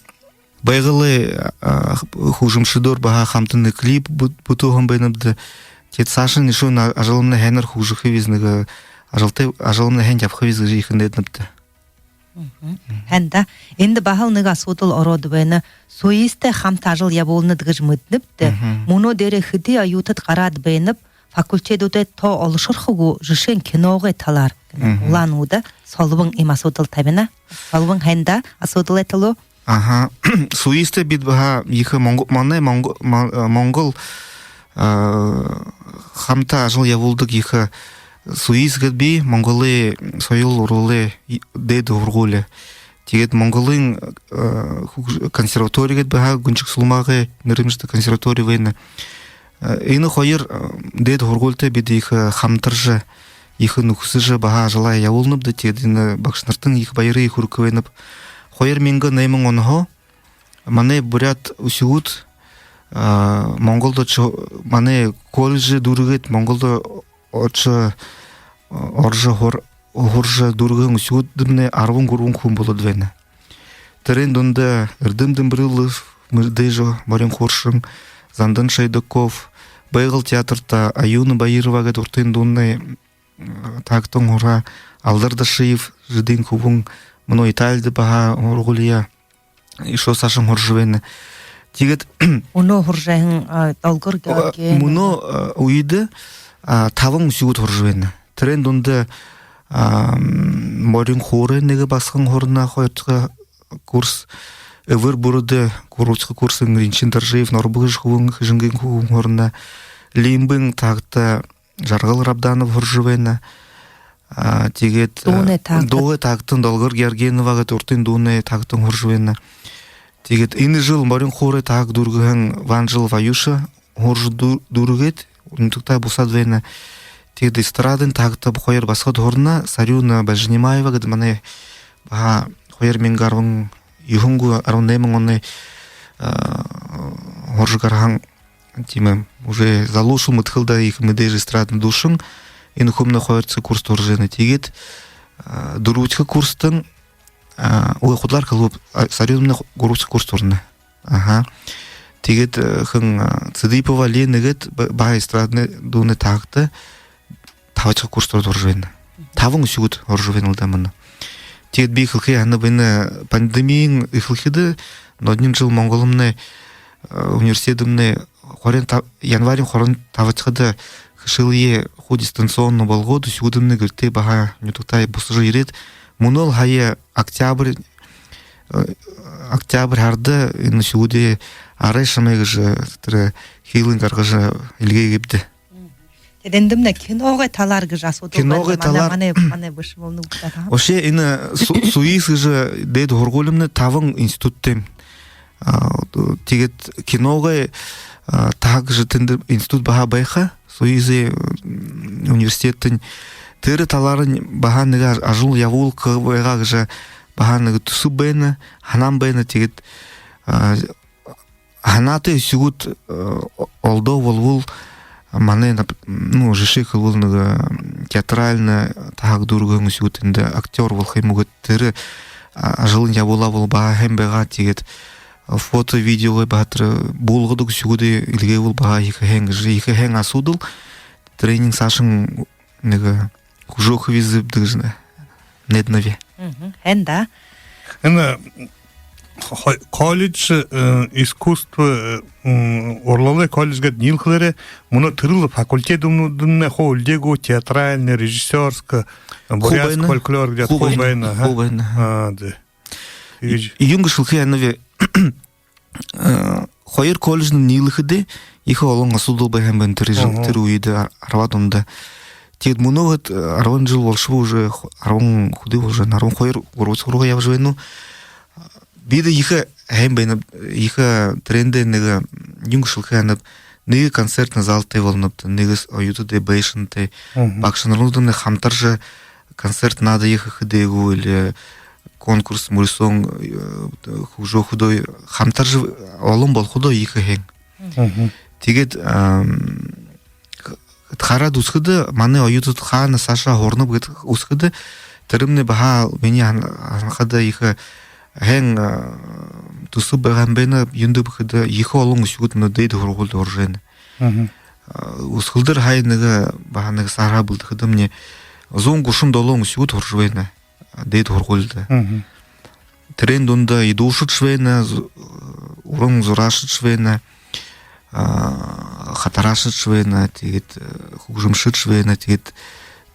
Байгалай, а, хүгжэмшэдөөр баһа хамта нэгэ клип бү-, бүтээһэн байнабди. Тиигээд саашань үшөө энэ ажалнай һайнаар хүгжэхэб гэжэ нэгэ, э, ажалтай, ажалнай һайн ябаха гэжэ ехэ найданабди. Һайн даа. Эндэ баһал нэгэ асуудал ороод байна. Суистай хамта ажал ябуулнат гэжэ мэдэнэбди. Мүнөө дээрээ хэды оюутад гараад байнаб, факультедүүдэй тоо олошорхо гү, жэшээнь, киногой талаар. Улаан-Үдэ Солбон иимэ асуудал табина. Солбон, һайн даа, асуудалай түлөө. Аха. Суистай бидэ баһа ехэ Монго-, манай Монго-, Ма-, э, Монгол, э, хамта ажал ябуулдаг ехэ суис гээд бии, Монголой соёл ургуулай и-, дээдэ һургуули. Тиигээд Монголой, э, хүгж-, консерватори гээд баһа, Гүншэг Сулмагай нэрэмжэтэ консерватори байна. Э, энэ хоёр, э, дээдэ һургуулитай бидэ ехэ, э, хамтаржа, ехэ нүхэсэжэ, баһа ажалаа ябуулнабди. Тиигээд энэ багшанартань ехэ баярые хүргэхэ байнаб. Хоёр мянга найман онһоо манай буряад үхибүүд, а, Монголдо ошо-, манай колледжээ дүүргээд, Монголдо ошо-, орожо һур-, һуража дүүргэһэн үхибүүднай арбан гурбан хүн болоод байна. Тэрээн дунда Эрдэм Дымбрылов, Мэрдэжэ, Морин Хууршан, Зандан Шойдаков, Байгал театрта Аюна Баирова гээд урдын дуунай, м, таагтан һураа, Алдар Дашиев, Жэдын хүбүүн, мүнөө Италида баһа һургуулияа үшөө саашань һуража байна. Тиигээд мүнөө һуража байһан, а, Долгор Георгиев. Мүнөө, а, үедэ, а, табан үхибүүд һуража байна. Тэрээн дунда, а, м, Морин Хуурай нэгэ басаган һурана, хоёрдохи курс, Эбэр Бүрэдэ гурбадахи курсын Ринчин Доржиев, Норбо гэжэ хүбүүн, Хэжэнгын хүбүүн һурана, Лимбын таагта Жаргал Рабданов һуража байна. А, тиигээд, э, дуунай таагта, дуунай таагтан Долгор Георгиевна гээд урдын дуунай таагтан һуража байна. Тиигээд энэ жэл Морин Хуурай тааг дүүргэһэн Ванжелов Аюша һуража дүү-, дүүргээд, нютагтаа бусаад байна. Тиигээд эстрадын таагта хоёр басагад һурана, Сарюна Бажинимаева гээд манай баһа хоёр мянга арбан юһэн гү, арбан найман оной, а, һуража гараһан, тиимэ, уже залуушуул, мэдэхэл даа, ехэ мэдээжэ эстрадын дуушан. Энэ хүмнай хоёрдохи курста һуража байна. Тиигээд, а, дүрбэдэхи курстан, а, ой, худалаар хэлэбэб, а, Сарюнамнай гурбадахи курста һурана. Аха. Тиигээд, э, хэн, а, Цыдыпова Лена гээд ба-, баһа эстрадын дуунай таагта табадахи курста һуража байна. Табан үхибүүд һуража байна лэ даа мүнөө. Тиигээд би хэлэхэ һанаб, энэ пандемиин эхилхэдэ, нёдониинь жэл Монголмнай, э, университедмнай хорин та-, январиин хорин табадахида хэшээлые хуу дистанционно болгоод, үхибүүдмнай гэртээ баһа нютагтаа бусажа ерээд, мүнөөл һая октябрь, э, октябрь һарада энэ үхибүүдые арай шамайгажа, тэрэ хилын гаргажа эльгээгээбди. Тиигээд эндэмнай киногой талаар гэжэ асуудал байна. Киногой талаар. Манай, манай, манай бэшэ болоно гү даа, аха. Вообще энэ Су-, Суис гэжэ дээдэ һургуулимнай табан институттай юм. А, тиигээд киногой, а, тааг гэжэ тэндэ институт баһа байха, Суисай, м, университедтэнь. Тэрэ талаарынь баһа нэгэ аж-, ажал ябуулха байгаа гэжэ баһа нэгэ түсэб байна, һанаан байна. Тиигээд, а, һанаатай үхибүүд, э, олдоо болбол, манай нап-, ну, жэшээ хэлэбэл, нэгэ, м, театральна тааг дүүргэһэн үхибүүд, эндэ актёр болохо юм гү гээд, тэрэ, а, ажалынь ябуулаа бол баһа һайн байгаа. Тиигээд, а, фото, видеогой баһа тэрэ буулгадаг үхибүүдые эльгээбэл баһа ехэ һайн гэжэ, ехэ һайн асуудал. Тэрээниие саашань нэгэ хүгжөөхэбибди гэжэ найданаб. Һайн даа. Энэ Хо-, колледж, э, искусств, э, м, урлалай колледж гээд ниилэхэлээрээ, мүнөө тэрэл факультедүүднай хуу үлдөө гү, театральна, режиссёрска, бурятска фольклор гээд хуу байна, аха. Хуу байна. А, да. Иигэжэ. Юун гэжэ хэлэхэ һанааб, э, хоёр колледжнай ниилэхэдээ ехэ олон асуудал байһан байна тэрэ жэл, тэрэ үедэ, ар-, арбаад ондо. Тиигээд мүнөө гээд, э, арбан жэл болошоо, уже х-, арбан, хэды болошоо, арбан хоёр, гурбан һургуулида ябажа байна гү. Бидэ ехэ һайн байнабди, ехэ тэрэндээ нэгэ, юун гэжэ хэлэхэ һанааб, нэгэ концертнэ залтай болонобди, нэгэ с-, оюутадай байшантай, багшанарнай хамтаржа концерт наадаяа хэхэдээ гү, или конкурс мүрысөөн, э, хүгжөөхэдөө, хамтаржа олон болоходоо ехэ һайн. Тиигээд, ам, хараад үзэхэдэ, манай оюутад хаана саашаа һуранаб гээд үзэхэдэ, тэрэмнай баһа минии һан-, һанахада ехэ һайн, а, түсэб байгаа юм байна. Юундэб гэхэдэ, ехэ олон үхибүүд мүнөө дээдэ һургуулида һуража байна. А, үсэгэлдэр һая нэгэ, баһа нэгэ саарһаа бэлдэхэдэмнай, зуун гушан долоон үхибүүд һуража байна дээдэ һургуулида. Тэрээн дунда идуушадшье байна, зу-, уран зураашадшье байна, а, хатараашадшье байна, тиигээд, э, хүгжэмшэдшье байна, тиигээд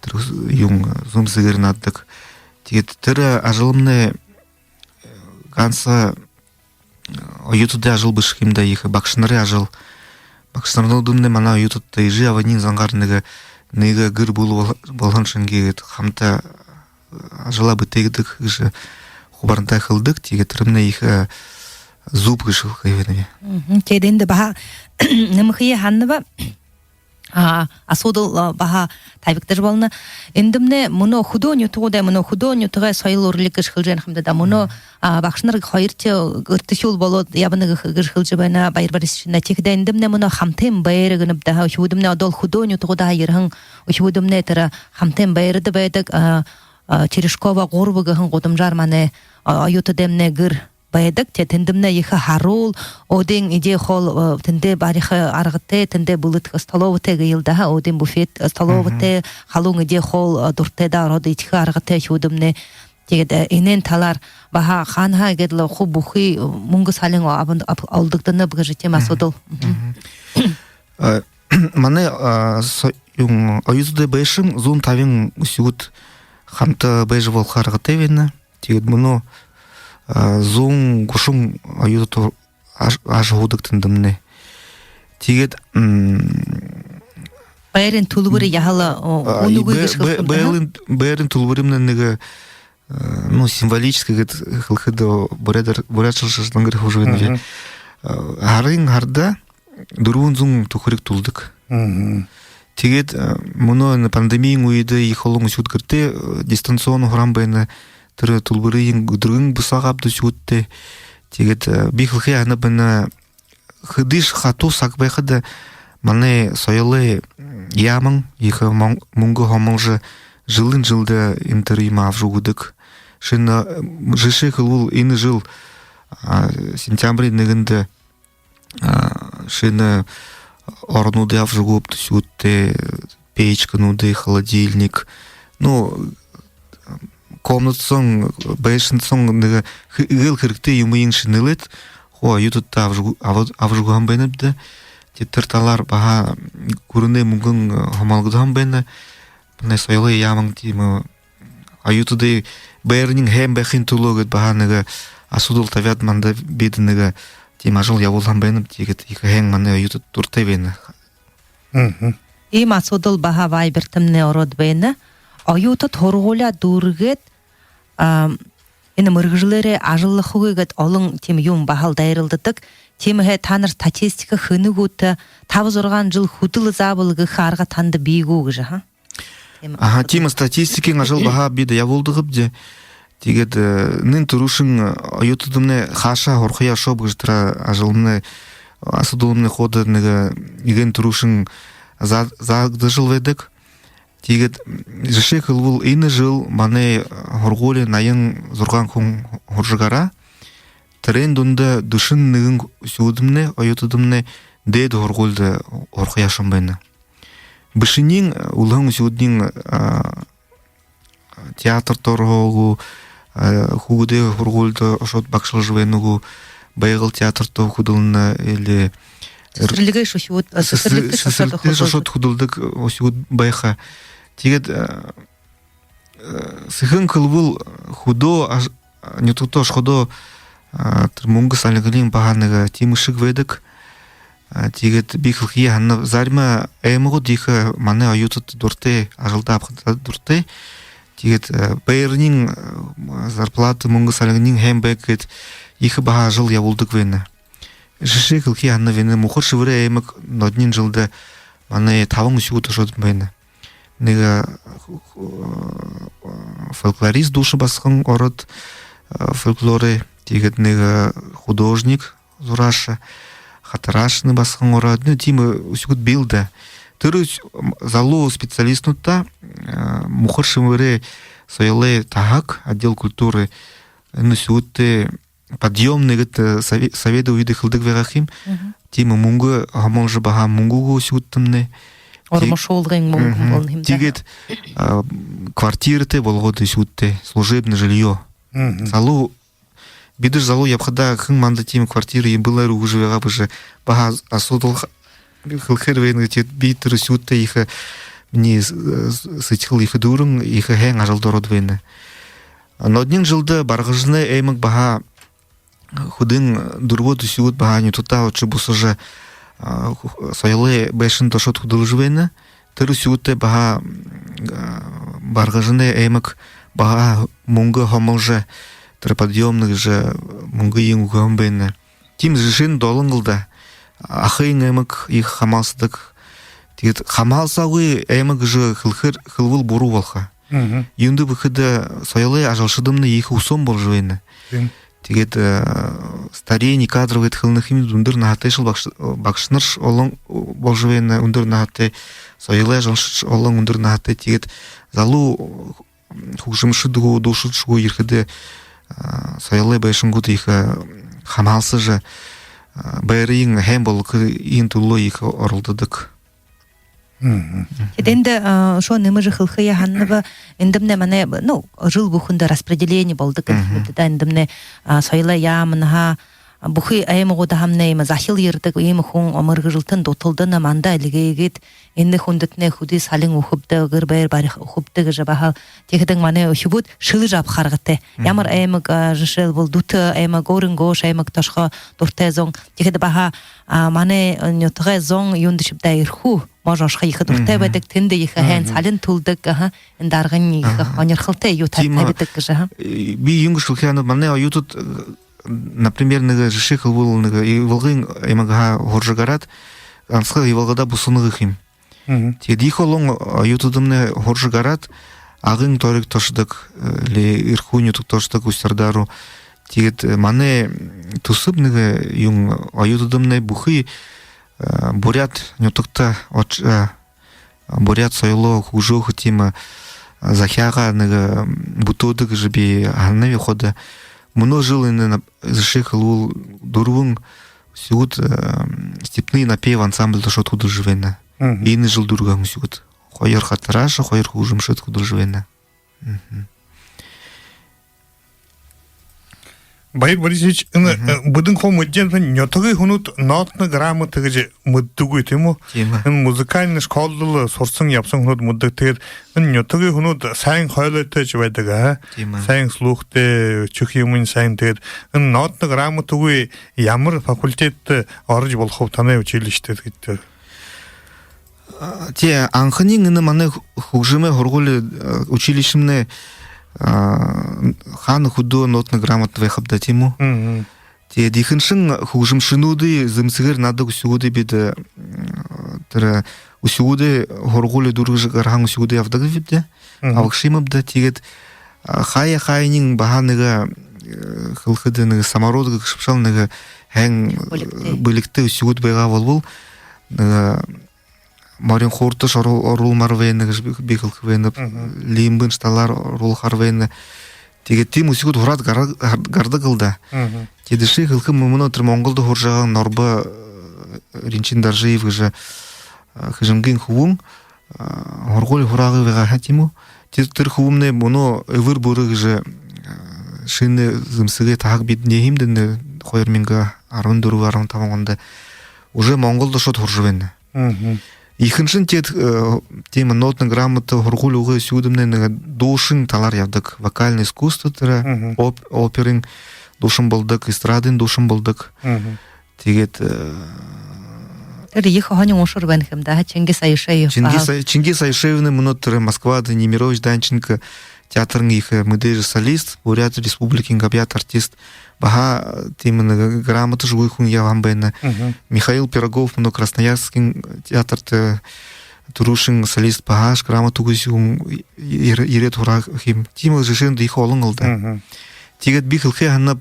тэрэ юун, зүүн зэгээр наададаг. Тиигээд тэрэ ажалнай, э, ганса, э, оюутадай ажал бэшэ юм даа, ехэ багшанарай ажал. Багшанарнай манай оюутадтай эжы абань зангаар нэгэ, нэгэ гэр бүлэ бол-, болоһон шэнги гээд хамта ажалаа бүтээдэг гэжэ хубаарандаа хэлэдэг. Тиигээд тэрэмнай ехэ, э, зүб гэжэ хэлэхэ байнаб. Тиигээд эндэ баһа нэмэхэеэ һанааб, а, асуудал, а, баһа табигдажа болоно. Эндэмнай мүнөө хүдөө нютагуудай, мүнөө хүдөө нютагай соёл, уралиг гэжэ хэлэжэ байнабди даа. Мүнөө, а, багшанар хоёршье гэртэхил болоод ябана гэжэ хэлэжэ байна Баир Борисович. Тиихэдээ эндэмнай мүнөө хамтын байра гэнэбди даа. Үхибүүдэмнай одоол хүдөө нютагуудһаа ерэһэн үхибүүдэмнай тэрэ хамтын байрада байдаг, а, а, Терешкова гурба гэһэн гудамжаар манай, а, оюутадаймнай гэр байдаг. Тиигээд тэндэмнай ехэ һаруул, өөдын эдеэ хоол, а, тэндээ бариха аргатай, тэндээ бэлэдхэ столовотой гээл даа, өөдын буфет, а, столовотой, халуун эдеэ хоол, а, дуратайдаа ороод эдихэ аргатай үхибүүдэмнай. Тиигээд, э, энээн талаар баһа хаанаһаа гээд лэ хуу бүхы, э, мүнгэ салин абан-, аб-, олдогдоноб гэжэ тиимэ асуудал. Э, манай, а, со-, юун, оюутадай байшан зуун табин үхибүүд хамта байжа болохо аргатай байна. Тиигээд мүнөө, а, зуун гушан оюутад аж-, ажаһуудаг тэндэмнай. Тиигээд, м, байрын түлбэри яһала, о, а, үнэгүй бай-, гэжэ бай-, хэлэхэм даа, байрын, байрын түлбэринь нэгэ, э, ну, символический гээд хэлэхэдэ, буряадаар, буряадшалжа шадлангар хужа байна. Э, һарын һарада дүрбэн зуун түхэриг түлэдэг. Тиигээд, э, мүнөө энэ пандемиин үедэ ехэ олон үхибүүд гэртээ, э, дистанционно һураһан байна. Тэрэ түлбэриин үдэргын бусаагаа абаад үхибүүдтэ. Тиигээд, э, би хэлэхэеэ һанааб, энэ хэдышье хатуу саг байхада манай соёлой яаман ехэ мон-, мүнгэ һомолжо, жэлэй жэлдэ энэ тэрэ юумэ абажа үгэдэг. Шэнэ, э, жэшээ хэлэбэл, энэ жэл, а, сентябриин нэгэндэ, а, шэнэ орнуудые абажа үгөөбди үхибүүдтэ, печкэнүүдые, холодильник. Ну, комната соонь, байшан соонь нэгэ хэ-, эгээл хэрэгтэй юумыень шэнэлээд, хуу оюутадта абажа үгөө-, аба-, абажа үгөөһэн байнабди даа. Тиигээд тэрэ талаар баһа гүрэнэй мүнгэн, э, һомологдоһон байна. Манай соёлой яаман тиимэ оюутадай байрынь һайн байхын түлөө гээд баһа нэгэ асуудал табяад, манда бидэ нэгэ тиимэ ажал ябуулһан байнабди. Тиигээд ехэ һайн манай оюутад дуратай байна. Иимэ асуудал баһа Вайбертэмнай ороод байна. Оюутад һургуулияа дүүргээд, а, энэ мэргэжэлээрээ ажаллахагүй гээд олон тиимэ юумэ баһал дайралдадаг. Тиимэһээ таанар статистика хэнэ гүт, таба-зургаан жэл хүдэл заабал гэхэ арга танда бии гү гэжэ, ха? Тиимэ. Аха, тиимэ статистикын ажал баһа бидэ ябуулдагбди. Тиигээд, э, нэн түрүүшын, э, оюутадымнай хаашаа һурахаяа ошооб гэжэ тэрэ ажалнай, асуудалнай ходо нэгэ, э, эгээн түрүүшын за-, заагдажал байдаг. Тиигээд, м, жэшээ хэлэбэл, энэ жэл манай, э, һургуули наян зургаан хүн һуража гараа. Тэрээн дунда дүшэн нэгэн үхибүүдымнай, оюутадымнай дээдэ һургуулида һурахаяа ошоһон байна. Бэшэниинь, э, үлэһэн үхибүүдынь, а, театрта ороһон гү, а, хүүгэдэй һургуулида ошоод багшалжа байна гү, «Байгал» театрта хүдэлнэ, или р- Сэсэрлигэй шүхүүд, а, сэсэрлигтэ ошоод хүдэлдэг үхибүүд байха. Тиигээд, а, э, сэхэ хэлэбэл, хүдөө аж-, нютагта ошоходоо, а, тэрэ мүнгэ салинай баһа нэгэ тиимэ шэг байдаг. А, тиигээд би хэлэхэ һананаб, зарим аймагууд ехэ манай оюутад дуратай, ажалда абахада дуратай. Тиигээд, э, байрынь, э, зарплата, мүнгэ салинынь һайн байг гээд ехэ баһа ажал ябуулдаг байна. Жэшээ хэлэхэ һананаб, энэ Мухар-Шэбэрэй аймаг нёдониинь жэлдэ манай табан үхибүүд ошоод байна. Нэгэ, э, фольклорист Душа Басаган ороод, э, фольклорой, тиигээд нэгэ художник, зурааша, хатарашна Басаган ороод, ну, тиимэ үхибүүд бии л даа. Тэрэ үхи-, м, залуу специалистнуудта, э, Мухар-Шэбэрэй соёлой таһаг, отдел культуры, энэ үхибүүдтэ подъёмный гээд, э, сове-, соведующий хэлэдэг байгаа юм. Тиимэ мүнгэ һомолжо, баһа мүнгөө үхибүүдтэмнай. Тии-, Ормошуулгын мүнгэн болоно юм даа. Тиигээд, а, квартиратай болгоод үхибүүдтэ, служебное жильё. Залуу, бидэ залуу ябахадаа хэн манда тиимэ квартира юм бэлэй үгэжэ байгаа бэшэ, баһа асуудал ха-, хэлэхээр байна гээд, би тэрэ үхибүүдтэ ехэ, минии с-, с-, сэдьхэл ехэ дүүрэн, ехэ һайн ажалда ороод байна. Нёдониинь жэлдэ Баргажанай аймаг баһа хэдэн дүрбөөд үхибүүд баһа нютагтаа ошожо бусажа, а, ху-, соёлой байшанда ошоод хүдэлжэ байна. Тэрэ үхибүүдтэ баһа, м, а, Баргажанай аймаг баһа мүнгэ һомолжо, тэрэ подъёмный гэжэ мүнгэ үгөө юм байна. Тиимэ жэшээнүүд олон лэ даа. Ахын аймаг ехэ хамһалсадаг. Тиигээд хамһалсаагүй аймаг гэжэ хэлэхээр, хэлэбэл буруу болохо. Юундэб гэхэдэ, соёлой ажалшадымнай ехэ үсөөн болжо байна. Тиигээд, э, старение кадров гээд хэлэнэ юм, үндэр наһатайшье багш-, багшанаршье олон, э, болжо байна, үндэр наһатай, соёлой ажалшадшье олон үндэр наһатай. Тиигээд залуу, э, хүгжэмшэд гү, дуушад гү ерэхэдээ, э, соёлой байшангууд ехэ, э, хамһалсажа, э, байрынь һайн болгохын түлөө ехэ оролдодог. Тиигээд эндэ, а, үшөө нэмэжэ хэлэхэеэ һананаб, эндэмнай манай, ну, жэл бүхэндэ распределение болодог гэхэ юм даа, эндэмнай, а, соёлой яаманһаа, а, бүхы аймагуудһаамнай иимэ захил ерэдэг, иимэ хүн мэргэжэлтэн дуталдана, манда эльгээгээд, энэ хүндэтнай хэды салин үгэхэбди, гэр байра бариха үгэхэбди гэжэ баһал. Тиихэдэнь манай үхибүүд шэлэжэ абаха аргатай. Ямар аймаг, а, жэшээлбэл, Дүтэ аймаг, Уурын-Гоошо аймагта ошохо дуратай зон. Тиихэдэ баһа, а, манай нютагай зон юундэшьеб даа, Эрхүү можо ошохо ехэ дуратай байдаг, тэндэ ехэ һайн салин түлэдэг, аха, энэ даргань ехэ һонирхолтой юу та-, табидаг гэжэ, аха. Э, би юун гэжэ хэлэхэб, манай оюутад, э, например, нэгэ жэшээ хэлэбэл, нэгэ Ивалгын аймагһаа һуража гараад, гансахан Ивалгада бусана гэхэ юм. Тиигээд ехэ олон оюутадымнай һуража гараад, Агын Торигто ошодог, э, или Эрхүү нютагта ошодог, Усть-Орда руу. Тиигээд, э, манай, м, түсэб нэгэ юун, оюутадымнай бүхы, э, буряад нютагта ошо-, э, буряад соёлоо хүгжөөхэ тиимэ, э, захяагаа нэгэ, м, бүтээдэг гэжэ би һананаб. Ходо мүнөө жэл энэ нап-, жэшээ хэлэбэл, дүрбэн үхибүүд, э, «Степные напевы» ансамбльда ошоод хүдэлжэ байна. Энэ жэл дүүргэһэн үхибүүд. Хоёр хатарааша, хоёр хүгжэмшэд хүдэлжэ байна. Баир Борисович, энэ, э, бидэн хуу мэдэнэбди, нютагай хүнүүд нотно грамота гэжэ мэдэдэггүй, тиимэ гү? Тиимэ. Энэ музыкальна школдол һурсан ябаһан хүнүүд мэдэдэг. Тиигээд энэ нютагай хүнүүд һайн хоолойтой ч байдаг, аа? Тиимэ. Һайн слухтай, үхибүүн һайн. Тиигээд энэ нотно грамотагүй ямар факультеттэ орожо болохоб танай училищида гээд? А, тии, анханиинь энэ манай хү-, хүгжэмэй һургуули, э, училищемнай, а, хаана хүдөө нотно грамота байхаб даа, тиимэ гү? Тиигээд ехэнхинь хүгжэмшэнүүдэй зэмсэгээр наададаг үхибүүдые бидэ, э, тэрэ үхибүүдэй һургуули дүүргэжэ гараһан үхибүүдые абадаг бибди. Абагша юм бибди. Тиигээд, а, хаяа хаяанинь баһа нэгэ, э, хэлэхэдэ, нэгэ самородок гэжэ бэшэл, нэгэ һайн бэлигтэй, бэлигтэй үхибүүд байгаа болбол, нэгэ морин хуурта ору-, оруулмаар байна гэжэ би, би хэлэхэ байнаб. Лимбын талаар оруулхаар байна. Тиигээд тиимэ үхибүүд һураад гара-, гар-, гарадаг лэ даа. Тиигээд жэшээ хэлэхэм, мүнөө тэрэ Монголдо һуража байгаа Норбо, э, Ринчин-Доржиев гэжэ, э, Хэжэнгын хүбүүн, э, һургуули һураагүй байгаа ха, тиимэ гү? Тэрэ, тэрэ хүбүүмнай мүнөө «Эбэр бүри» гэжэ, э, шэнэ зэмсэгэй таһаг бидэ нээһэмди хоёр мянга арбан дүрбэ, арбан табан ондо, уже Монголдо ошоод һуража байна. Мгм. Ехэнхинь тиигээд, э, тиимэ нотно грамотно һургуули үгы үхибүүднай нэгэ дуушан талаар ябадаг, вокальное искусство тэрэ, мгм, оп-, оперын дуушан болодог, эстрадын дуушан болодог. Мгм. Тиигээд, э, тэрэ ехэ һонин ушар байна юм даа, Чингис Аюшеев. Чингис Ай-, Чингис Аюшеевнай мүнөө тэрэ Москвада Немирович-Данченко театрай ехэ мэдээжэ солист, Буряад Республикын габьяата артист. Баһа, э, тиимэ нэгэ грамота үгы хүн ябаһан байна. Мгм. Михаил Пирогов мүнөө Красноярскын театрта түрүүшын солист, баһа грамота үгы хүн ер-, ерээд һураа юм. Тиимэ жэшээнүүд ехэ олон лэ даа. Мгм. Тиигээд би хэлэхэ һанааб,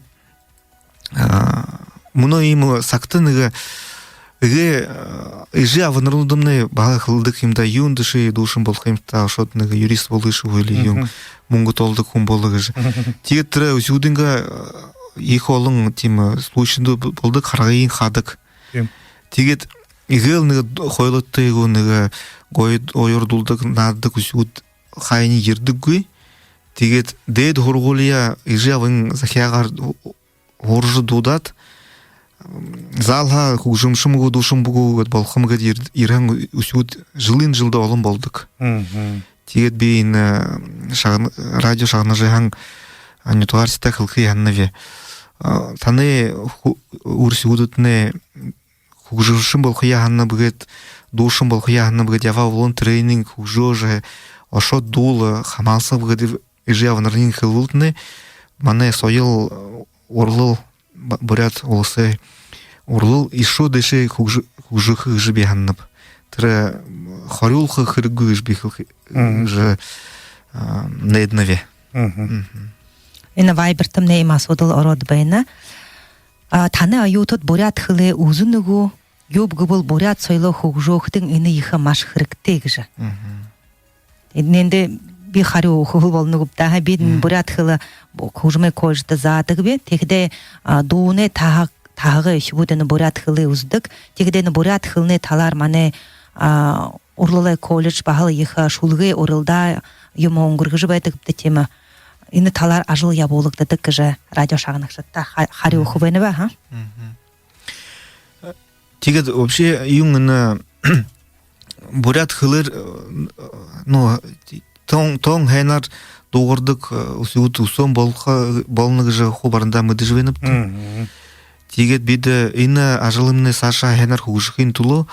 а, мүнөө иимэ сагта нэгэ эгээ, а, эжы абанарнууднай баһа хэлэдэг юм даа, юундэ ши дуушан болохо юм та, ошоод нэгэ юрист болыш гү, или юун, мгм, мүнгэ тоолодог хүн болоо гэжэ. Мгм. Тиигээд тэрэ үхибүүдынгээ, а, ехэ олон тиимэ случайнууд бо-, болодог, харгыень хаадаг. Тиимэ. Тиигээд эгээл нэгэ д-, хойлоттой гү, нэгэ гоё, гоёор дууладаг, наададаг үхибүүд хаяанай ерэдэггүй. Тиигээд дээдэ һургуулияа эжы абын захяагаар һуража дуудаад, заалһаа хүгжэмшэмнай гү, дуушанмнай гү гээд, болохомнай гээд ер-, ерэһэн үхибүүд жэлэй жэлдэ олон болодог. Мгм. Тиигээд би энэ, э, шагна-, радио шагнажа байһан, а, нютагаархидта хэлэхэ һанааб. А, танай ху-, үри үхибүүдтнай хүгжэмшэн болохоёо һанааб гээд, дуушан болохоёо һанааб гээд ябаа болон, тренинг хүгжөөжэ, ошоод дуула, хамһалсааб гээд эжы абанарынь хэлэбэл тнай, манай соёл, э, урлал, Б-, Буряад Уласай урлал ещё дээшээ хүгжэ-, хүгжэхэ гэжэ би һанааб. Тэрэ, м, хорюулха хэрэггүй гэжэ би хэлэхэ, мгм, гэжэ, а, найданаб. Мгм. Мгм. Энэ Вайбертамнай иимэ асуудал ороод байна. А, танай оюутад буряад хэлээ үзэнэ гү, юуб гэбэл буряад соёлоо хүгжөөхэтэнь энэ ехэ маш хэрэгтэй гэжэ. Мгм. Энээндэ би харюу үгэхэ болоно гүб даа. Би, мгм, буряад хэлэ бу-, хүгжэмэй колледждэ заадагби. Тиихэдээ, а, дуунай таһаг-, таһагай үхибүүд энэ буряад хэлээ үзэдэг. Тиихэдээ энэ буряад хэлэнэй талаар манай, а, урлалай колледж баһал ехэ шүлэгэй урилдаа юумэ үнгэргэжэ байдаг бди, тиимэ. Энэ талаар ажал ябуулагдадаг гэжэ радио шагнагшадта ха-, харюу, мгм, үгэхэ байнаб, ха? Мгм. Тиигээд вообще юун энэ буряад хэлээр, э, ну, тон, тон һайнаар дуугардаг, э, үхибүүд үсөөн болохо, болоно гэжэ хуу барандаа мэдэжэ байнабди. Мгм. Тиигээд бидэ энэ ажалыемнай саашаа һайнаар хүгжэхын түлөө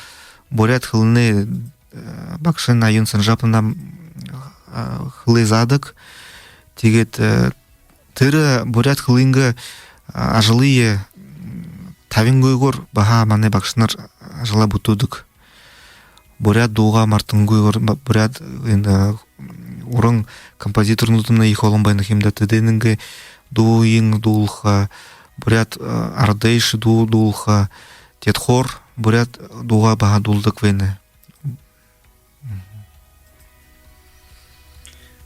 буряад хэлэнэй, э, багшань Аюна Санжаповна, э, хэлээ заадаг. Тиигээд, э, тэрэ буряад хэлэнэйнгээ, а, ажалые, м, табингүйгөөр баһа манай багшанар ажалаа бүтээдэг. Буряад дуугаа мартангүйгөөр, ба-, буряад энэ, а, уран композиторнууднай ехэ олон байна ха юм даа. Тэдэнэйнгээ дууень дуулаха, буряад, а, арадайшье дуу дуулаха, тиигээд хор буряад дуугаа баһа дуулдаг байна.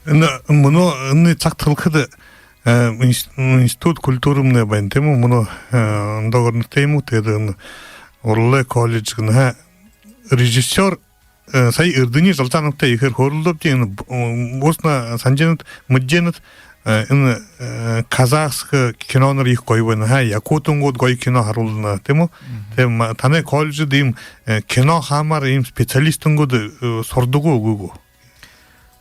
Энэ мүнөө энэ сагта хэлэхэдэ, э, инс-, институт культурымнай байна, тиимэ гү? Мүнөө, э, ондоо орнуудта юм гү? Тиигээд энэ урлалай колледж гэнэ, ха, режиссёр, э, сая Эрдэни Жалзановтай ехээр хөөрэлдөөбди, энэ б-, м, буусна, һанажа байнат, мэдэжэ байнат, э, энэ, э, казахска кинонууд ехэ гоё байна, ха, якутнууд гоё кино харуулна, тиимэ гү? Мгм. Тиимэ, танай колледждо иимэ, э, кино хаамаар иимэ специалистнууд, э, сурадаг гү, үгы гү?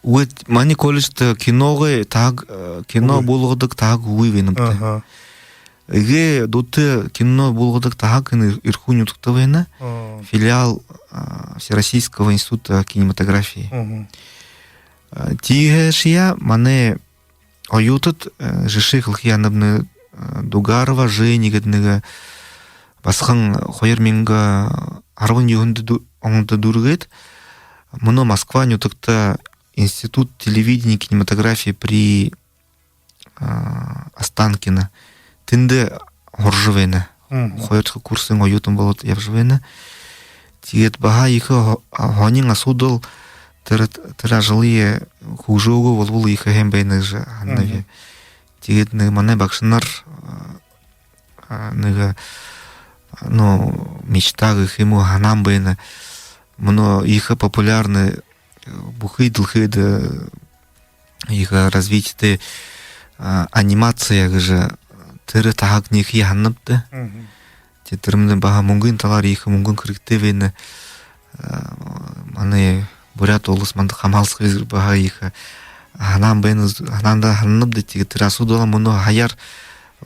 Үгы, манай колледждо киногой таһаг, э, кино, үгы, буулгадаг таһаг үгы байна бди. Аха. Эгээ дуратай кино буулгадаг таһаг энэ Эр-, Эрхүү нютагта байна. О. Филиал, а, Всероссийского института кинематографии. Мгм. А, тиихэшье манай оюутад, э, жэшээ хэлэхэ һанааб, э, Дугарова Женя гээд нэгэ басаган хоёр мянга арбан юһэндэ ду-, ондо дүүргээд, мүнөө Москва нютагта Институт телевидения и кинематографии при, а, Останкино. Тэндэ һуража байна. Мгм. Хоёрдохи курсын оюутан болоод ябажа байна. Тиигээд баһа ехэ һо-, һонин асуудал, тэрэ, тэрэ ажалые хүгжөөгөө болбол ехэ һайн байна гэжэ һананаб. Мгм. Тиигээд нэгэ манай багшанар, а, нэгэ, ну, мечта гэхэ юм гү, һанаан байна. Мүнөө ехэ популярна, э, бүхы дэлхэйдэ, э, ехэ развитиетэй, а, анимация гэжэ тэрэ таһаг нэгэ һананаб даа. Мгм. Тиигээд тэрэмнай баһа мүнгэн талаар ехэ мүнгэн хэрэгтэй байна. А, манай Буряад Улас манда хамһалсаха гэжэ баһа ехэ һанаан байна, һанаанда һананаб даа. Тиигээд тэрэ асуудалаа мүнөө һаяар,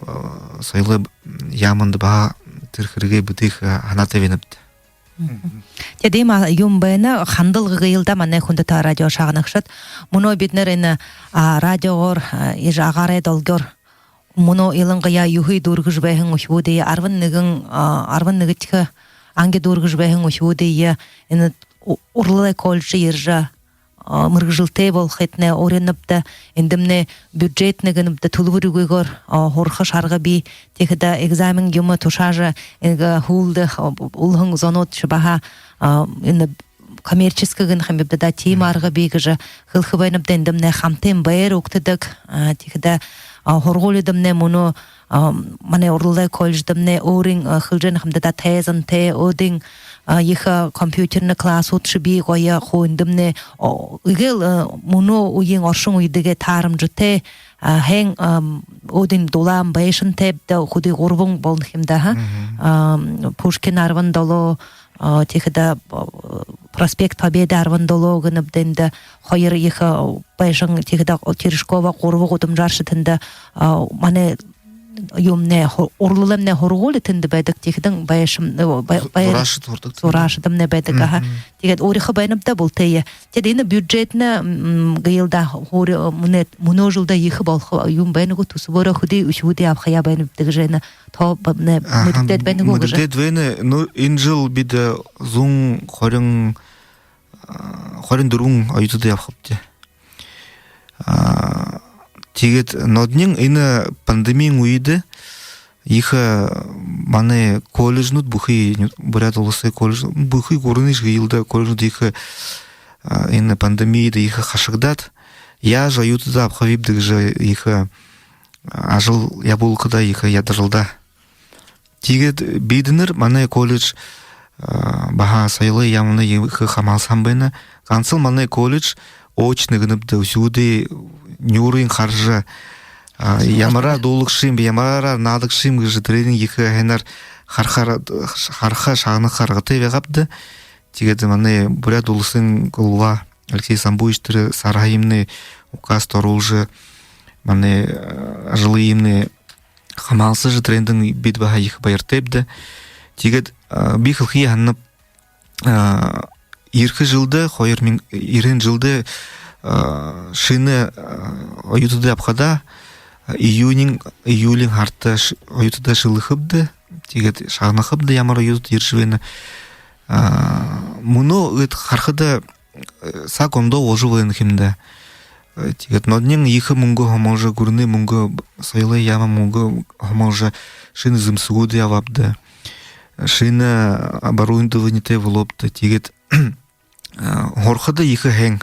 а, соёлой яаманда баһа тэрэ хэрэгээ бэдээхэ һанаатай байнаб даа. Мгм. Тиигээд иимэ, а, юм байна, хандалга гээл даа манай хүндэтэ радио шагнагшад. Мүнөө бидэнэр энэ, а, радиогоор, а, иигэжэ агаарай долгёор мүнөө илангаяа юһэ дүүргэжэ байһан үхибүүдые, арбан нэгэн, а, арбан нэгэдэхи анги дүүргэжэ байһан үхибүүдые энэ у-, уралай колледждо ерэжэ, а, мэргэжэлтэй болохыетнай уринабди, эндэмнай бюджетнэ гэнэбди, түлэбэригүйгөөр, а, һураха шарга бии. Тиихэдэ экзамен юумэ тушаажа, иигээд һүүлдэ, а, улахан зонуудшье баһа, а, энэ коммерческэ гэнэ ха юм бибди даа, тиимэ арга бии гэжэ хэлэхэ байнабди. Эндэмнай хамтын байра үгтэдэг. А, тиихэдэ, а, һургуулидамнай мүнөө, а, манай уралай колледждэмнай өөрын, а, хэлэжэ байна ха юм даа, тайзантай, өөдэнь, а, ехэ, а, компьютернэ классуудшье бии, гоё хуу эндэмнай, о, иигээл, а, мүнөө үеын оршон үетэйгээ таарамжатай, а, һайн, а, өөдэнь дулаан байшантайбди, хэды гурбан болоно ха юм даа, ха? Мгм. А, Пушкин арбан долоо, а, тиихэдэ, а, Проспект Победы арбан долоо гэнэбди, эндэ хоёр ехэ, а, байшан, тиихэдэ Терешкова гурба гудамжааршье тэндэ, а, манай юумнай, һу-, уралаймнай һургуули тэндэ байдаг, тиихэдэнь байшан, э, бай-, Зу-, байр-, зураашад һурадаг тэндэ. Зураашадамнай байдаг, аха. Мгм. Тиигээд урихаа байнабди даа бултые. Тиигээд энэ бюджетнэ, м, гээл даа, һуури-, мүнөө, мүнөө жэлдэ ехэ болохо юм байна гү, түсэбөөрөө хэды үхибүүдые абахаяа байнабди гэжэ энэ тоо ба-, нэ, аха, мэдэгдээд байна гү гэжэ? Мэдэгдээд байна. Ну, энэ жэл бидэ, э, зуун хорин, а, хорин дүрбэн оюутадые абахабди. А, тиигээд нёднин энэ пандемиин үедэ ехэ, а, манай колледжнүүд, бүхы ню-, Буряад Уласай колледж, бүхы гүрэнэйшье гээл даа колледжнүүд ехэ, а, энэ пандемидэ ехэ хашагдаад, яажа оюутадаа абахабибди гэжэ ехэ, а, ажал ябуулхада ехэ ядаралдаа. Тиигээд бидэнэр, манай колледж, а, баһа соёлой яаманай ехэ хамһалсаһан байна. Гансал манай колледж очно гэнэбди даа, үхибүүдые нюурынь хаража, а, ямараар дуулагша юм, ямараар наадалагша юм гэжэ тэрэнээ ехэ һайнаар хараха, хараха, шагнаха аргатай байгаабди даа. Тиигээд манай Буряад Уласай глава Алексей Самбуевич тэрэ саарһыемнай указта оруулжа, манай, а, ажалыемнай хамһалсажа, тэрэндэнь бидэ баһа ехэ баяртайбди даа. Тиигээд, а, би хэлэхэ һананаб, а, ерэхэ жэлдэ, хоёр мянга, ерэһэн жэлдэ, а, шэнэ, а, оюутадые абахада, а, июниин, июлиин һарада ш-, оюутадаа шэлэхэбди даа. Тиигээд шагнахабди даа, ямар оюутад ерэжэ байна. А, мүнөө гээд харахада, э, саг ондоо боложо байна ха юм даа. Э, тиигээд нёднин ехэ мүнгэ хомолжо, гүрэнэй мүнгэ, соёлой яаман мүнгэ хомолжо, шэнэ зэмсэгүүдые абаабди даа. Шэнэ оборудованиетэй болообди даа. Тиигээд, э, һурахада ехэ һайн.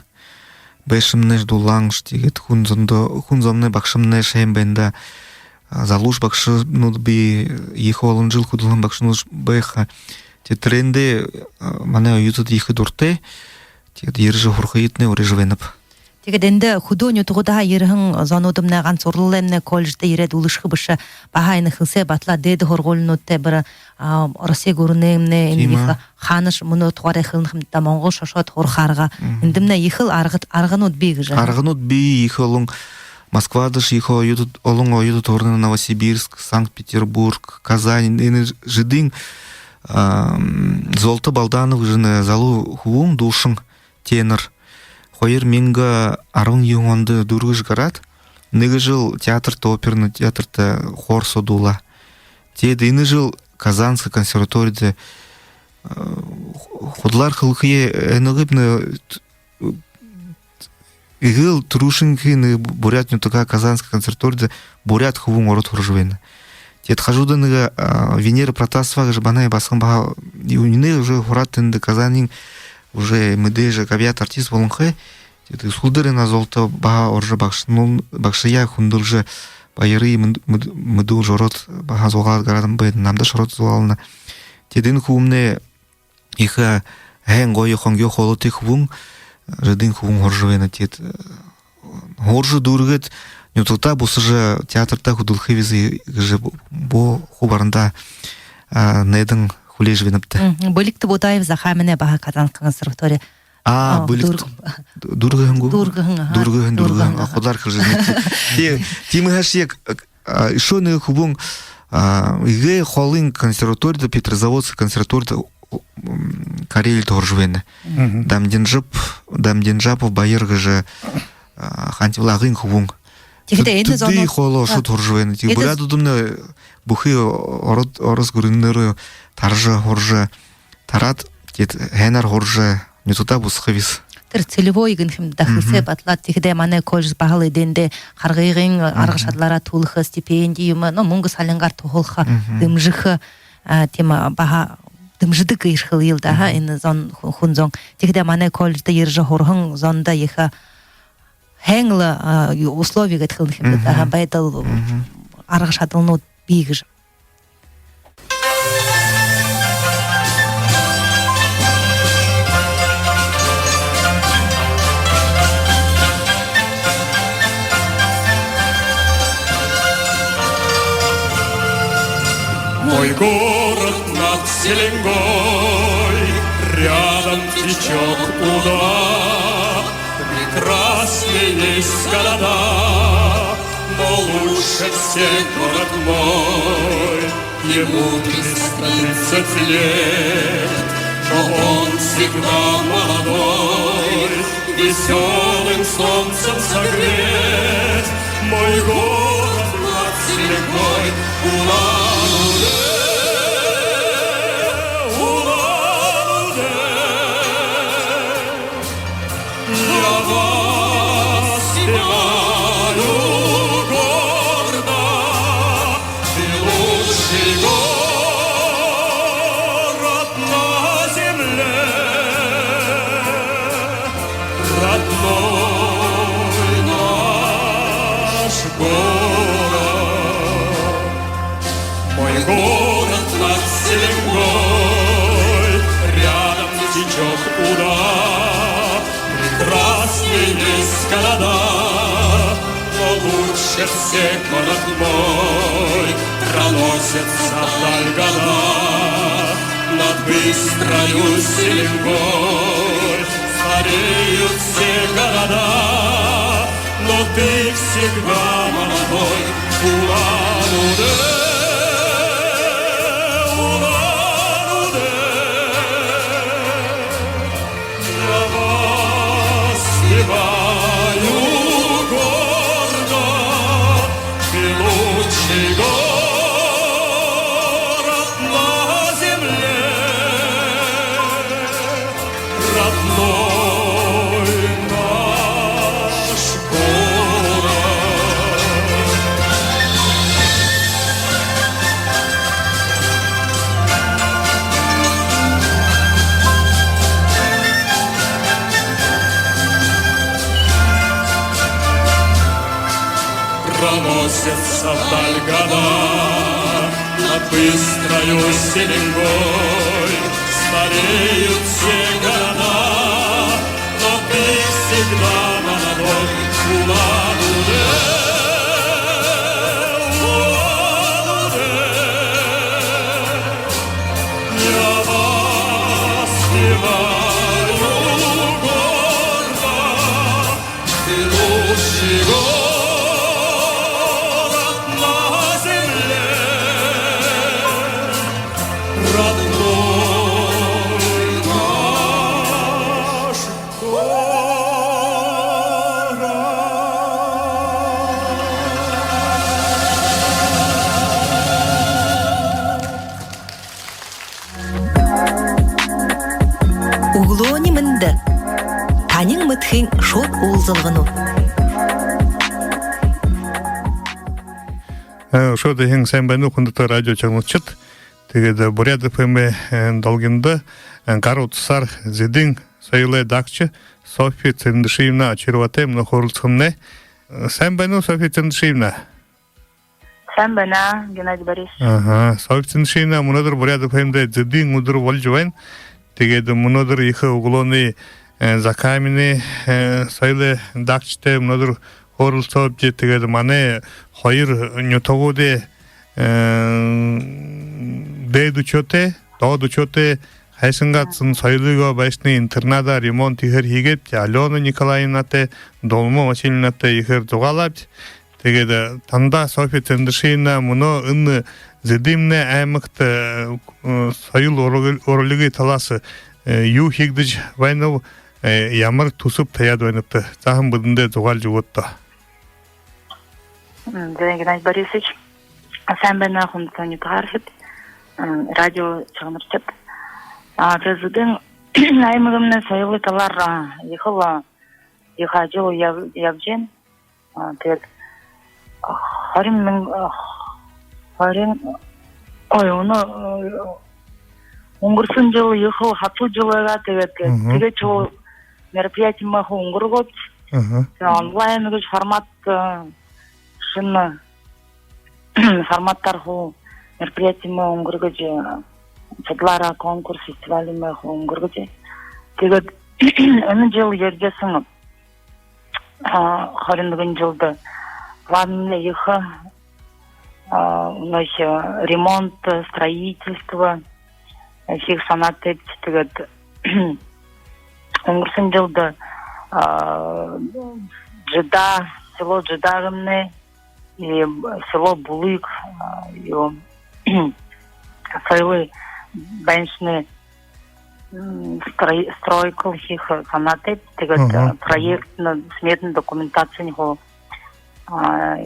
Байшамнайшье дулааншье, тиигээд хүн зондо, хүн зомнай, багшамнайшье һайн байна даа. А, залуушье багшанууд бии, ехэ олон жэл хүдэлһэн багшанууд байха. Тиигээд тэрэндээ, а, манай оюутад ехэ дуратай. Тиигээд ерэжэ һурахыетнай урижа байнаб. Тиигээд эндэ хүдөө нютагуудһаа ерэһэн зонуудмнай ганса Уралаймнай колледждэ ерээд үлэшэхэ бэшэ, баһа энэ Хэлсээ, Баталаа, дээдэ һургуулинуудтай, бэрэ, а, Росси гүрэнэймнай, энэ ехэ хаанашье, мүнөө тухайгаа хэлэнэ ха юм даа, Монголшье ошоод һураха арга. Мгм. Эндэмнай ехэл арга, арганууд бии гэжэ. Арганууд бии, ехэ олон. Москвадашье ехэ оюутад, олон оюутад һурана, Новосибирск, Санкт-Петербург, Казань. Энэ жэдын, ам, Золто Балданов гэжэ энэ залуу хүбүүн, дуушан, тенор. Хоёр мянга арбан юһэн ондо дүүргэжэ гараад, нэгэ жэл театрта, оперно театрта хор соо дуулаа. Тиигээд энэ жэл Казанская консерваторияда, э, худалаар хэлэхэеэ, э, нэгэ, э, эгээл түрүүшынхиеэ нэгэ буряад нютагһаа Казанская консерваторияда буряад хүбүүн ороод һуража байна. Тиигээд хажуудань нэгэ, а, Венера Протасова гэжэ манай басаган баһа, юунэй, уже һураад тэндэ Казаниин уже мэдээжэ габьяата артист болонхой. Тиигээд үсэгэлдэр энэ Золто баһа орожо, багшанай, багшаяа хүндэлжэ, баярые мэд-, мэд-, мэдүүлжэ ороод, баһа зугаалаад гараад байна, намдашье ороод зугаална. Тиигээд энэ хүбүүмнай ехэ һайн, гоё хонгёо хоолойтой хүбүүн, жэдын хүбүүн һуража байна. Тиигээд, э, һуража дүүргээд, нютагтаа бусажа, театртаа хүдэлхэб гэжэ бу-, бү хуу барандаа, а, найдан хүлеэжэ байнабди. Мгм. Бэлигтэ Будаев Захааминай баһа Казанская консерватория. А, а, Бэлигтэ дүүргэһэн гү? Дүүргэһэн, аха. Дүүргэһэн, дүүргэһэн. Дүүргэһэн, аха. Худаар хэлэжэ байна. Тии-, тиимэ һаа шье, а, ещё нэгэ хүбүүн, а, эгээ холын консерваторида, Петрозаводская консерваторида, м, Карелида һуража байна. Мгм. Дамдинжап-, Дамдинжапов Баир гэжэ, а, Хантивилай Агын хүбүүн. Тиихэдэ тэд-, энэ тэдэ зон холо, а, ошоод һуража байна. Тиигээд эдэ буряадуудымнай бүхы ород-, орос гүрэндэ таража һуража, тараад, тиигээд һайнаар һуража, нютагтаа бусаха бэзэ. Тэрэ целевой гэнэ юм даа, мгм, хэлсээ баталаад, тиихэдэ манай колледж баһал эдээндэ харгыгын, мгм, арга шадалаараа түлэхэ, стипенди юумэ, ну, мүнгэ салингаар туһалха, мгм, дэмжэхэ, а, тиимэ, а, баһа дэмжэдэг гэжэ хэлэел даа, аха, мгм, энэ зон, хү-, хүн зон. Тиихэдэ манай колледждэ ерэжэ һураһан зондо ехэ һайн лэ, а, ю-, условия гээд хэлэнэ юм даа, мгм, байдал, мгм, арга шадалнууд бии гэжэ. Мой город над Селенгой, рядом течёт Уда. Прекрасней есть города, но лучше всех город мой. Ему триста тридцать лет, но он всегда молодой, весёлым солнцем согрет мой город над Селенгой. Улан-Удэ, Улан-Удэ. Я воспеваю гордо, ты лучший город на земле, родной наш город. Мой город над Селенгой, рядом течёт Уда. Прекрасней есть города, но лучше всех город мой. Проносятся вдаль года над быстрою Селенгой. Стареют все города, но ты всегда молодой. Улан-Удэ, Улан-Удэ. Я воспеваю гордо, ты лучший город на земле, родной наш город. Проносятся вдаль года над быстрою Селенгой. Стареют все города, но ты всегда молодой. Улан-Удэ, Улан-Удэ. Я воспеваю гордо, ты лучший город на земле, родной наш город. Үглөөнэй мэндэ! Танин мэдэхын шууд уулзалганууд. Э, шууд һайн, сайн байна, хүндэтэ радио шагнагшад. Тиигээд, э, Буряад ФМ-эй, э, долгиндо, э, гар утаһаар Зэдын соёлой даагша Софья Цырендышиевна Очироватай мүнөө хөөрэлдэхэмнай. Э, сайн байна, Софья Цырендышиевна? Сайн байна, Геннадий Борисович. Аха, Софья Цырендышиевна, мүнөөдэр Буряад ФМ-дэ Зэдын үдэр болжо байна. Тиигээд мүнөөдэр ехэ үглөөнэй, э, Захааминай, э, соёлой даагшатай мүнөөдэр хөөрэлсөөбди. Тиигээд манай хоёр нютагуудай, э, дээдэ үхибүүдэй, доодо үхибүүдэй хайшан гээшэ соёлой байшангые интернадаар ремонт ехээр хээд, Алёна Николаевнатай, Дулма Васильевнатай ехээр зугаалаабди. Тиигээд, э, танда, Софья Цэндэшиевна, мүнөө энэ Зэдын аймагта, э, соёл ураг-, уралигай талаһаа, э, юу хэгдэжэ байнаб, э, ямар түсэб табяад байнабта, заахан бидэндэ зугаалжа үгыт даа. М, зэ, Геннадий Борисович, сайн байна, хүндэтэ нютагаархид, м, радио шагнагшад. А, тиигээд Зэдын аймагаймнай соёлой талаар, а, ехэл, а, ехэ ажал яб-, ябажа байна. А, тиигээд, а, хорин мянга, а, хорин, ой, мүнөө, а, үнгэрһэн жэл ехэл хатуу жэл байгаа, тиигээд, тиигээд шуу мероприятиемнай хуу үнгэргөөд, онлайн гэжэ формат, а, шэнэ форматаар хуу мероприятиемнай үнгэргэжэ, а, судлаараа конкурс, фестивалимнай хуу үнгэргэжэ. Тиигээд энэ жэл ерэжэ байһан, а, хорин нэгэн жэлдэ планмнай ехэ, а, мүнөө, а, ремонт, строительство, а, хэхэ һанаатайбди. Тиигээд үнгэрһэн жэлдэ, а, Жэда, село Жэдагаймнай, и село Булык, а, юу, соёлой байшангай, м, строй-, стройка хэхэ һанаатайбди. Тиигээд, а, проектно-сметна документациень хуу, а,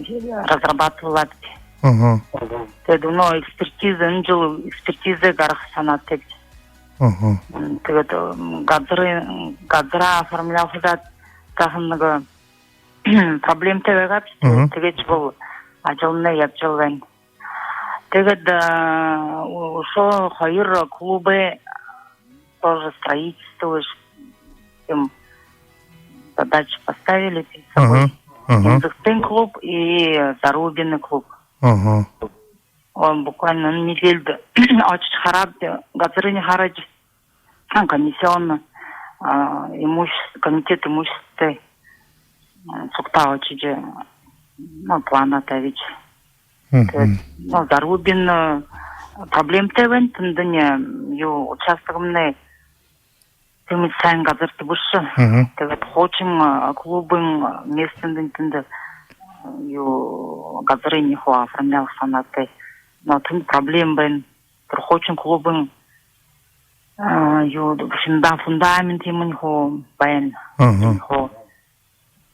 разрабатывалаабди. Тиигээд мүнөө экспертиза, энэ жэл экспертиза гаргаха һанаатайбди. М, тиигээд, м, газар, газараа оформлялхадаа заахан нэгэ проблематай байгаа бшуу. Тиигээд шуу ажалмнай ябажал байна. Тиигээд, а, үшөө хоёр клубай тоже строительство, ш-, им задача поставили перед собой. Инзагтын клуб и Зарубинный клуб. Он буквально неделю ошожо хараад, газарынь хараад, а, комиссионно, а, имущество, комитет имущества, а, сугтаа ошожо, ну, план оставить. Тиигээд, ну, Зарубин, а, проблематай байна, тэндэнь, а, юу, участогмнай тиимэ сайн газарта бэшэ. Тиигээд хуушан, а, клубын, а, местэнь тэндэ, а, юу, газарынь хуу оформлялха һанаатай. Но тэндэ проблема байна. Тэрэ хуушан клубын, а, юу, шэнэ фундаментынь хуу байна. Хуу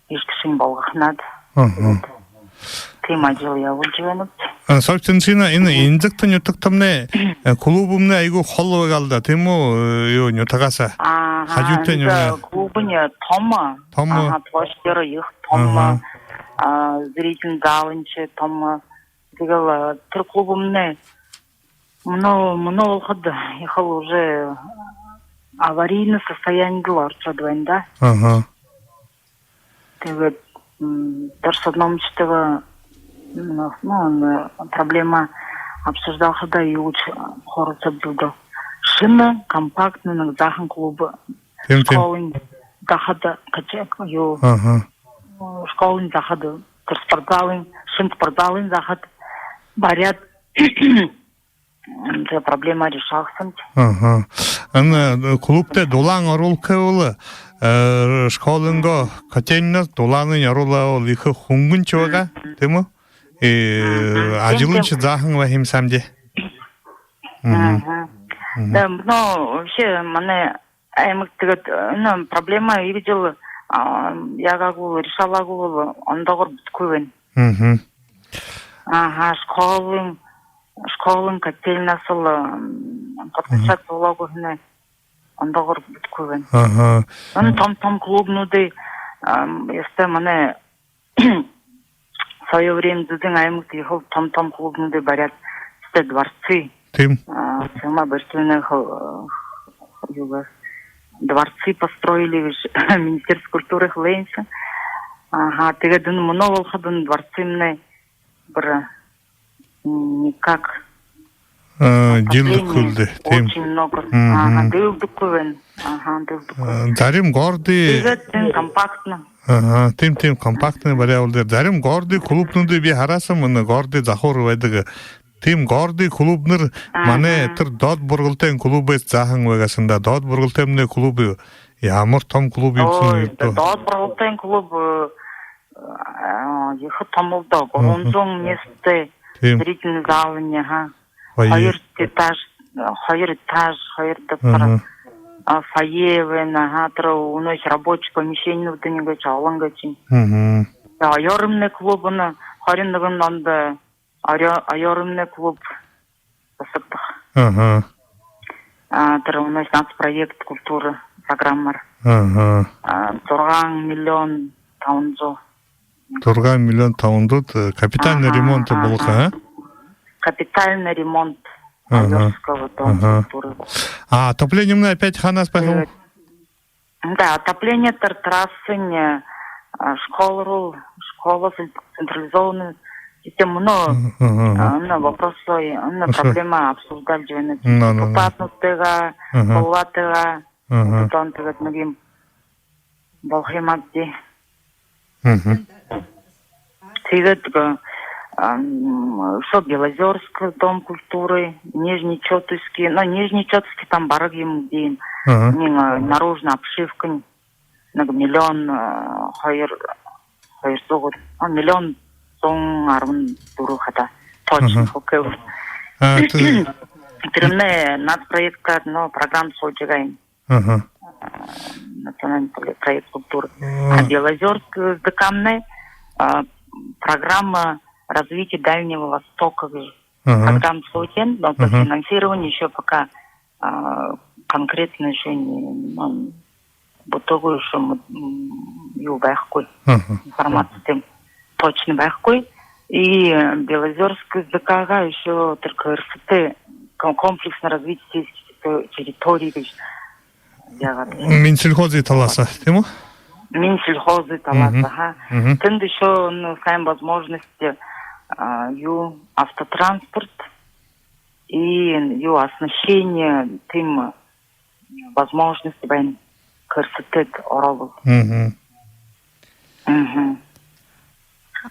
иишэшэнь болгохо надо. Тиимэ ажал ябуулжа байнабди. А, Софья Цэндэшиевна, энэ Инзагтын нютагтамнай, э, клубмнай айгуу холо байгаа лэ даа, тиимэ гү, э, юу, нютагһаа? Хажуутай энэ нютаг. Клубынь томо. Томо. Аха, площадь ехэ томо. А, зрительный залынь томо. Тиигээл, э, тэрэ клубмнай мүнөө, мүнөө болоходо ехэл уже аварийна состояниедэ лэ орожо байна даа. Тиигээд, м, тэрэ һанамжтайгаа, м, ну, м, проблема обсуждалхадаа юуш хөөрэлсөөбди даа. Шэнэ, компактна нэгэ заахан клуб. Тиимэ, тиимэ. Школын захада, каче-, юу, школын захада, тэрэ спортзалынь, шэнэ спортзалынь захада баряад, тэрэ проблема решалха һэн. Аха. Энэ, э, клубта дулаан оруулха бол, э, школынгоо котельноһоо дулаанынь оруулаа бол ехэ хүнгэн шуу байгаа, тиимэ гү? Э, ажалынь ши заахан байха юм һэн даа. Мгм. Да, ну, вообще, манай аймагта тиигээд, э, ну, проблема иигэжэл, а, яагаагүй, решалаагүй бол ондоогоор бүтэхэгүй байна. Мгм. Аха, школын, школын котельноһоо лэ, м, подключаться болоогүй һэн, ондоогоор бүтэхэгүй байна. Аха. Энэ том-том клубнуудые, ам, ёстой манай в своё время Зэдын аймагта ехэл том-том клубнуудые баряад, ёстой дворцы. Тиимэ. А, сама барьсуунай хо-, юугаа, дворцы построили гэжэ Министерство культуры хэлээ һэн. Аха, тиигээд энэ мүнөө болоходо энэ дворцымнай бүри никак. А, дийлдэхэгүй лэ даа, тиимэ. Очень много. Мгм. Аха, дийлдэхэгүй байна. Аха, дийлдэхэгүй. А, зарим городые. Тиигээд тиимэ компактно. Аха, тиимэ, тиимэ компактный баряал даа. Зарим городой клубнуудые би хараашам, энэ городой захуур байдаг. Тиимэ городой клубнар манай тэрэ Доод Бургалтайн клубһаа заахан байгаа һэн даа. Доод Бургалтаймнай клуб ямар том клуб юм һэн? Ой, Доод Бургалтайн клуб, э, а, ехэ том лэ даа. Гурбан зуун место. Тиимэ. Зрительный зал, аха. Фойе. Хоёр этаж, э, хоёр этаж, хоёр доктор. Аха. А, фойе байна, аха, тэрэ үнөөхи рабочий помещенинууд нэгэ олон гээшэ. Мгм. За, Оёорнай клуб, энэ хорин нэгэн ондо Оё-, Оёорнай клуб бусадаг. Аха. А, тэрэ үнөөхи нацпроект культуры программаар. Аха. А, зургаан миллион табан зуун. Зургаан миллион табан зуун, э, капитальный ремонт болохо, а? Капитальный ремонт Оёорского дома культуры. А отоплениемнай опять хаанаһаа байха? Э, да, отопление тэрэ тараһаниинь, э, школа руу, школа цен-, централизованный система, но, э, но вопрос, э, но проблема обсуждали же, ну, депутатнуудтайгаа, главатайгаа, тон тиигээд нэгэ юм болохо юм аабди. Мгм. Тиигээд, э, ам, ещё Белозёрск дом культуры, Нижнечётовский, но Нижнечётовский там бараг юм, где юм. Ага. Нэгэ, э, наружная обшивка, нэгэ миллион, э, хоёр, хоёр зуун, а, миллион зуун арбан дүрбэн хадаа. Точно, ага, хэлэхэ. А, тэ- Тэрэмнай нацпроектээр, но, программа суужа байгаа юм. Ага. Национальный про-, проект культуры. А Белозёрск СДК-мнай, а, программа развития Дальнего Востока гэжэ. Ага. Программа суужа байна, но по финансированию ещё пока, а, конкретно ещё не, ну, в итоге ещё м, м, юу байхагүй. Ага. Информация тиимэ точно байхагүй. И, э, Белозёрск СДК-га ещё только РСТ, ком-, комплексно развитие сельских террито-, территорий гэжэ яагаад. Минсельхозой талаһаа, тиимэ гү? Минсельхозой талаһаа, ага. Мгм. Тэндэ ещё, ну, һайн возможности, а, юу, автотранспорт и юу, оснащение, тиимэ возможность байна, РСТ-дэ оробол. Мгм. Мгм.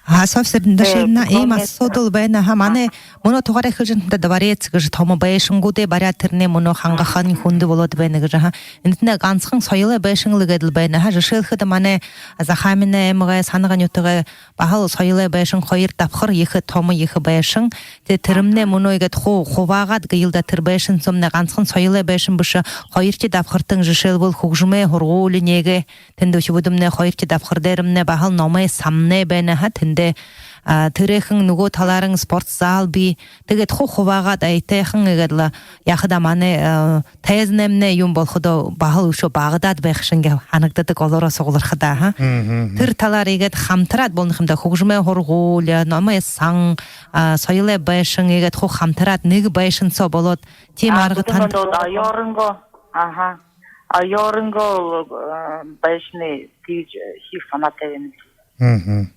А, Софья Сергеевна, иимэ асуудал байна, аха, манай мүнөө тугаар хэжэ байнабди, дворец гэжэ томо байшангуудые баряад, тэрэнээ мүнөө хангахань хүндэ болоод байна гэжэ, аха. Энэтнай гансахан соёлой байшан лэ гээд лэ байна, аха. Жэшээлхэдэ, манай Захааминай аймагай, Санага нютагай баһал соёлой байшан хоёр дабхар, ехэ томо, ехэ байшан. Тэ, тэрэмнай мүнөө иигээд ху-, хубаагаад гээл даа, тэрэ байшан соомнай. Гансахан соёлой байшан бэшэ, хоёрдохи дабхартань, жэшээлбэл, хүгжэмэй һургуули нэгэ. Тэндэ үхибүүдэмнай хоёрдохи дабхар дээрэмнай баһал номой самнай байна, аха, тэндэ, а, тэрэхэн, нүгөө талаарань спортзал бии. Тиигээд ху-, хубаагаад, аятайхан иигээд лэ яахадаа, манай, а, тайзнаймнай юумэн болоходоо баһал үшөө багадаад байха шэнги һанагдадаг, олоороо суглархадаа, аха. Мгм. Тэрэ талаар иигээд хамтараад болоно юм даа, хүгжэмэй һургуули, номой сан, а, соёлой байшан иигээд ху-, хамтараад нэгэ байшан соо болоод, тиимэ арга танда. Оёорынгоо, аха. Оёорынгоо, э, байшан тиижэ хэхэ һанаатай байна. Мгм.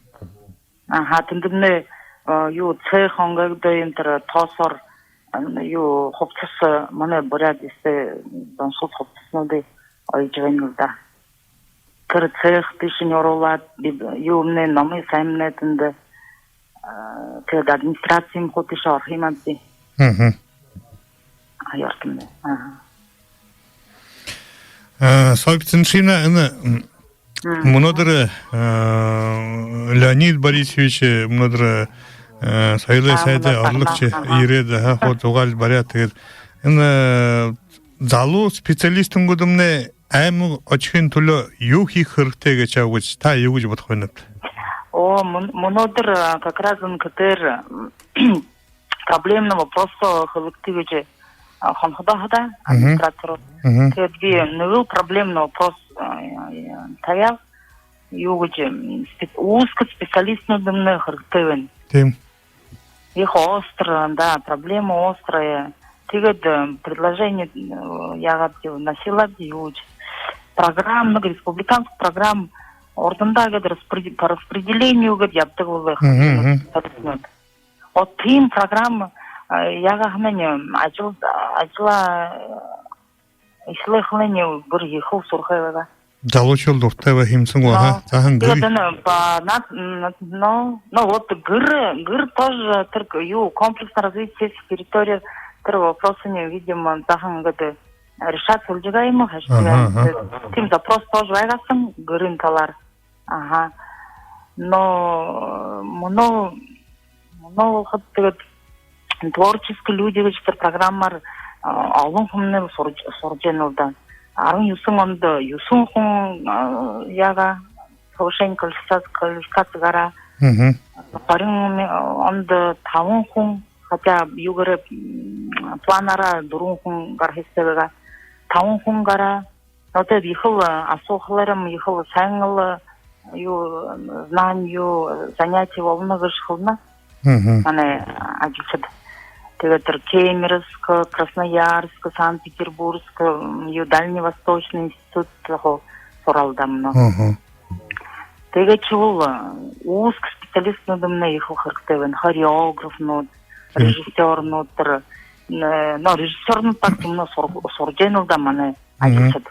Аха, тэндэмнай, э, юу, цех онгоогдоо, энэ тэрэ тоосоор, э, юу, хубсаһа, манай буряад эстэй, заншал хубсаһануудые оёжо байна лэ даа. Тэрэ цех тиишэнь оруулаад, би, юумнай, номой саймнай тэндэ, э, тиигээд администрациин хуу тиишээ орохо юм аабди. Мгм. Оёортомнай. Аха. Э, Софья Цыншиевна, энэ, м, мүнөөдэр, э, Леонид Борисович, мүнөөдэр, э, соёлой сайда орлогшо ерээд, аха, хуу зугаалжа баряад, тиигээд энэ, э, залуу специалистнуудымнай аймаг ошохын түлөө юу хэхэ хэрэгтэй гэжэ, абгаш, та юу гэжэ бодохо байнат? О, мүн-, мүнөөдэр, э, как раз НКТ-ээр, проблемный вопрос соо хэлэгты гэжэ, а, хонходоо хадаа администратор. Мгм. Тиигээд би нэгэл проблемный вопрос, а, э, табяаб, юу гэжэ, м, спе-, узкий специалистнуудымнай хэрэгтэй байна. Тиимэ. Ехэ остро, да, проблема острая. Тиигээд, э, предложение, э, яагаабди, вносилаабди, юу гэжэ. Программа, республиканский программа урдандаа гээд распреде-, по распределению гээд ябадаг болоо. Мгм, мгм. Вот тиимэ программа, э, яагаа һаань, ажал, ажалаа, э, эхилээ һаань, бүри ехэл суурхай байгаа. Залуушуул дуратай байха юм һэн гү, аха? Но, заахан, тиигээд гэр. Энэ ба-, над-, н-, но, но вот гэр, гэр тоже только юу, комплексно развитых сельских территорий, тэрэ вопросынь, видимо, заахан гэдэг решаться болжо байгаа юм гү, хаш. Аха, аха. Тиимэ запрос тоже байгаа һэн гэрэй талаар. Аха. Но, э, мүнөө, мүнөө болоходо тиигээд творческие люди гэжэ тэрэ программаар, а, олон хүмнай һур-, һуража байна л даа. Арбан юһэн ондо юһэн хүн, а, яагаа, повышение квалификации, квалификации гараа. Мгм. Хорин ондо табан хүн, хотя юугээрээ, м, планаараа дүрбэн хүн гараха ёһотой байгаа. Табан хүн гараа. Но тиигээд ехэл, э, асуухалаараа ехэл һайн лэ, э, юу, э, знание, юу, э, занятие болоно гэжэ хэлэнэ. Мгм. Манай, э, ажалшад. Тиигээд тэрэ Кемеровск, Красноярск, Санкт-Петербургск, м, юу, Дальневосточный институт хуу һураал даа мүнөө. Мгм. Тиигээд шүл, э, узкий специалистнуудымнай ехэл хэрэгтэй байна. Хореографнууд, тиимэ, режиссёрнууд, тэрэ, э, но режиссёрнууд так мүнөө һур-, һуража байна л даа манай, мгм, ажалшад.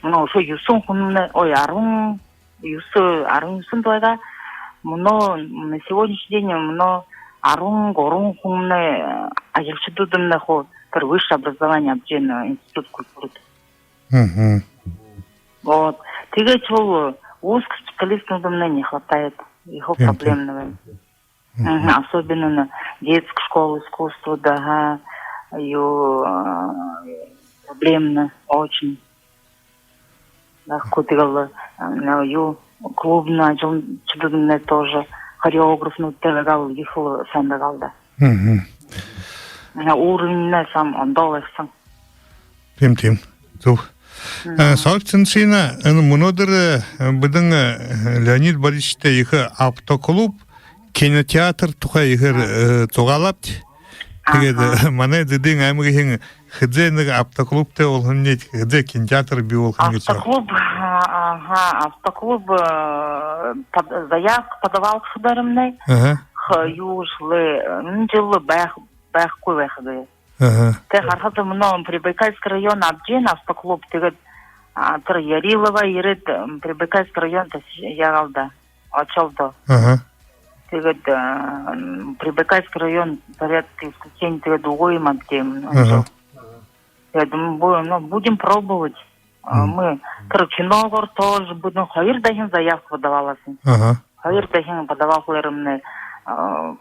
Мүнөө үшөө юһэн хүмнай, ой, арбан юһэн, арбан юһэн байгаа. Мүнөө на сегодняшний день мүнөө арбан гурбан хүмнай, э, ажалшадуудымнай хуу тэрэ высшее образование абажа байна, институт культурада. Мгм. Вот. Тиигээд шүл узких специалистнуудымнай не хватает. Ехэл, тиимэ, тиимэ, проблемно байна. Мгм. Мгм. Особенно на детскую школу искусства, да, ага, ю-, а, проблемно очень. Да, кутыгала, а, на ю-, клубный ажалшадымнай тоже, хореографнууд тиигээл ехэл һайн байгаа л даа. Мгм. На уровень-най сам ондоо л һэн. Тиимэ, тиимэ. Зүб. Мгм. Э, Софья Цыдышевна, энэ мүнөөдэр, э, бидэн, э, Леонид Борисовичтай ехэ автоклуб, кинотеатр тухай ехээр, э, зугаалаабди. Тиигээд, аха, э, манай Зэдын аймагайхин хэзээ нэгэ автоклубтай болохо юм, хэзээ кинотеатр бии болохо юм гэжэ. Автоклуб, а, аха, автоклуб, э, под-, заявка подаваал хадаарымнай. Аха. Ха, юу гэжэ лэ, энэ жэл байха, байхагүй байха гээ. Аха. Тэ харахада, мүнөө Прибайкальский район абажа байна автоклуб, тиигээд, а, тэрэ Ярилова ерээд, м, Прибайкальский район тас-, яагаал даа, ошоол даа. Аха. Тиигээд, а, м, Прибайкальский район порядка исключение, тиигээд үгы юм аа, тиимэ. Аха. Ошоол. Тиигээд, м, бу-, ну, будем пробовать. А, мгм, мы, тэрэ киногоор тоже бидэн хоёр дахин заявка подаваалаа һэн. Аха. Хоёр дахин подаваал хадаарымнай, а,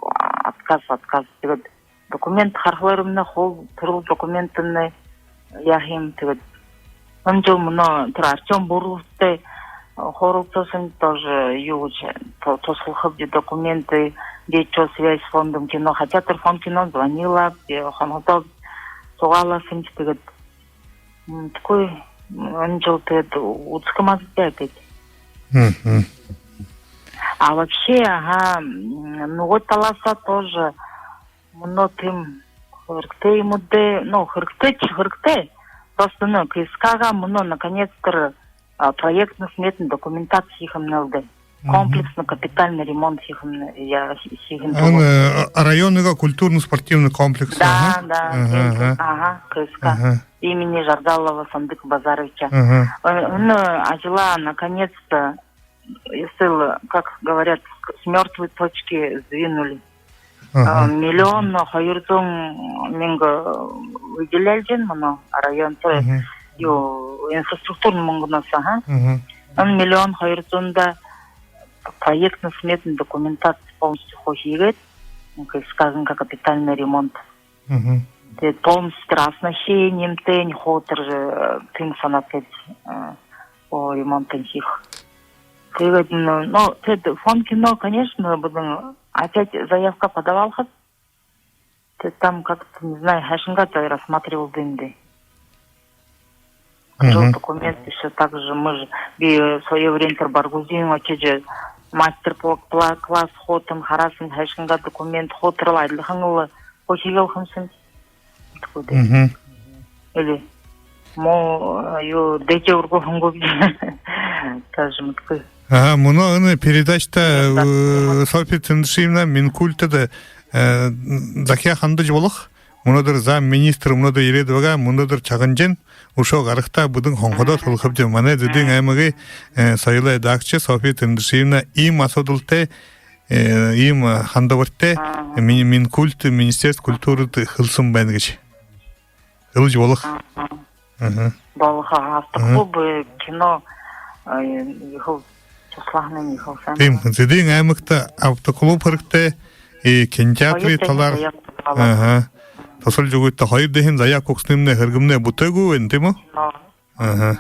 отказ, отказ. Тиигээд документ харахалаарымнай, хуу түрэл документнай яаха юм, тиигээд. Энэ жэл мүнөө тэрэ Артём Бурловтай, а, хөөрэлдөөһэн, тоже юу гэжэ, то-, туһалхабди документы, дээшээ связь с фондом кино. Хотя тэрэ фонд кино звонила, э, хонходоо зугаалаа һэмди, тиигээд. М, такой, м, энэ жэл тиигээд үзэхэ маазадаа гээд. Мгм. А вообще, ага, м, нүгөө талаһаа тоже мүнөө тиимэ хэрэгтэй юм даа, ну, хэрэгтэй ши, хэрэгтэй. Просто, ну, К С К-га мүнөө наконец-то, а, проектно-сметный документация хэхэмнай л даа. Мгм. Комплексно капитальный ремонт хэхэмнай, я, хэ-, хэхэмнай. Ан, э, районный культурно-спортивный комплекс, да, ага, да, ага, тиимэ, ага, К С К. Ага. Имени Жардалова Сандык Базаровича. Ага. Э, ну, ажалаа наконец-то, если, как говорят, с мёртвой точки сдвинули. Ага. А, миллион хоёр зуун мянга выделял жэн мүнөө районто, мгм, юу, инфраструктурна мүнгэнһөө, ага. Мгм. Энэ миллион хоёр зуунда проектно-сметный документация полностью хуу хээд, К С К-гынгаа капитальный ремонт. Мгм. Тиигээд полностью оснащениемнай хуу тэрэ, э, тиимэ һанаатай, э, хуу ремонтынь хэхэ. Тиигээд, ну, ну, тиигээд фонд кино, конечно, бидэн опять заявка подаваалхабди. Тиигээд там как-то, не знаю, хайшан гээд рассматривалдаа юм даа. Мгм. Жэл документ ещё так же, мы же, би, э, в своё время тэрэ Баргузин ошожо, мастер-кла-, кла-, класс хуу тон хараһан, хайшан гээд документ хуу тэрэл адляхан лэ хуу хэгээл һэмди. Такой, да. Мгм. Или мо, э, юу, дээшээ үргөө һэн гү, тоже мэдэхэгүй. Ага, мүнөө энэ передачада, э, Софья Цыдышевна, Минкультада, э, захяа хандажа болохо. Мүнөөдэр замминистр мүнөөдэр ерээд байгаа, мүнөөдэр шагнажа, үшөө гарахадаа бидэн хонходоод хэлэхэбди. Манай Зэдын аймагай, э, соёлой даагша Софья Тендышиевна иимэ асуудалтай, э, иимэ хандабаритай, мини-, Минкульт, Министерство культурада хэлсэн байна гэжэ. Хэлэжэ болохо. Аха. Болохо, автоклуб, э, кино, э, ехэл туһалхань ехэл һайн. Тиимэ, Зэдын аймагта автоклуб хэрэгтэй, и кинотеатрай талаар. Хоёр дахин заявка. Аха. Туһалжа үгыт даа, хоёр дахин заявка үгсэнэймнай, хэрэгымнай бүтээгүй байна, тиимэ гү? Кино. Аха.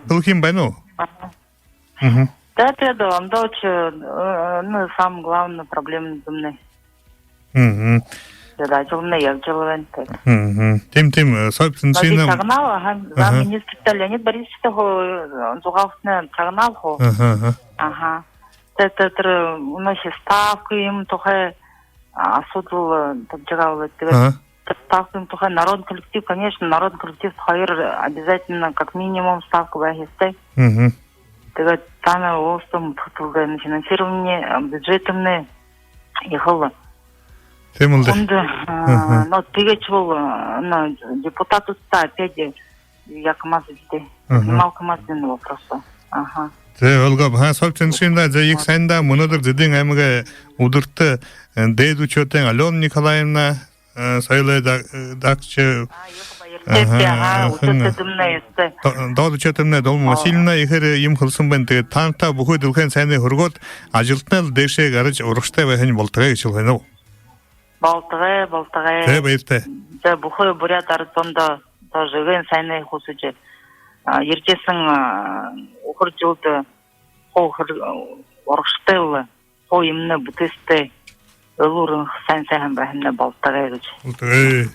Хэлэхэ юм байна гү? Аха. Мгм. Да, тиигээд ондоошье, э, ну, самое главное проблема юумэнэй. Мгм. Тиигээд ажалнай ябажал байна тиигээд. Мгм. Тиимэ, тиимэ, э, собственно, шагнаал, аха, замминистртэ Леонид Борисовичта хуу, э, зугаалхатнай шагнаал хуу. Аха, аха. Аха. Тиигээд тэрэ, э, мүнөө ставка юумэн тухай, а, асуудал, э, табижа байгаа болоод, тиигээд. Аха. Ставка юумэн тухай народный коллектив, конечно, народный коллектив хоёр обязательно, как минимум, ставка байха ёһотой. Мгм. Тиигээд таанад уулзаад, мэтхэтэлдэ, финансирование, а, бюджетнай ехэл. Тиимэл даа. Хүндэ, а, но тиигээшье бол, а, но депутатуудта опять яаха юм даа. Аха. Поднималха юм даа энэ вопросоо. Аха. Зэ, ойлгооб. Аха, Софья Тендышиевна, зэ, ехэ һайн даа, мүнөөдэр Зэдын аймагай үдэртэ, э, дээдэ Үчөөтэйн Алёна Николаевна, э, соёлой да-, э, даагша. А, ехэ баяртай. Аха, аха, һайн. Үчөөтэдэмнай, ёһотой. До-, доод Үчөөтэдэмнай Долма Васильевна ехээр юумэ хэлсэн байна. Тиигээд таанадта бүхы дэлхэйн һайниие хүргөөд, ажалтнал дээшээ гаража, урагшатай байхань болтогой гэжэ хэлэхэ юм гү? Болтогой, болтогой. Зэ, баяртай. Зэ, бүхы буряад арад зондо тоже эгээн һайниие хүсэжэ, а, ерэжэ ерэһэн, а, үхэр жэлдэ хуу хэр-, урагшатайл, хуу юумэнэй бүтээсэтэй, элүүр энхэ, һайн һайхан байхамнай болтогой гэжэ. Болтогой.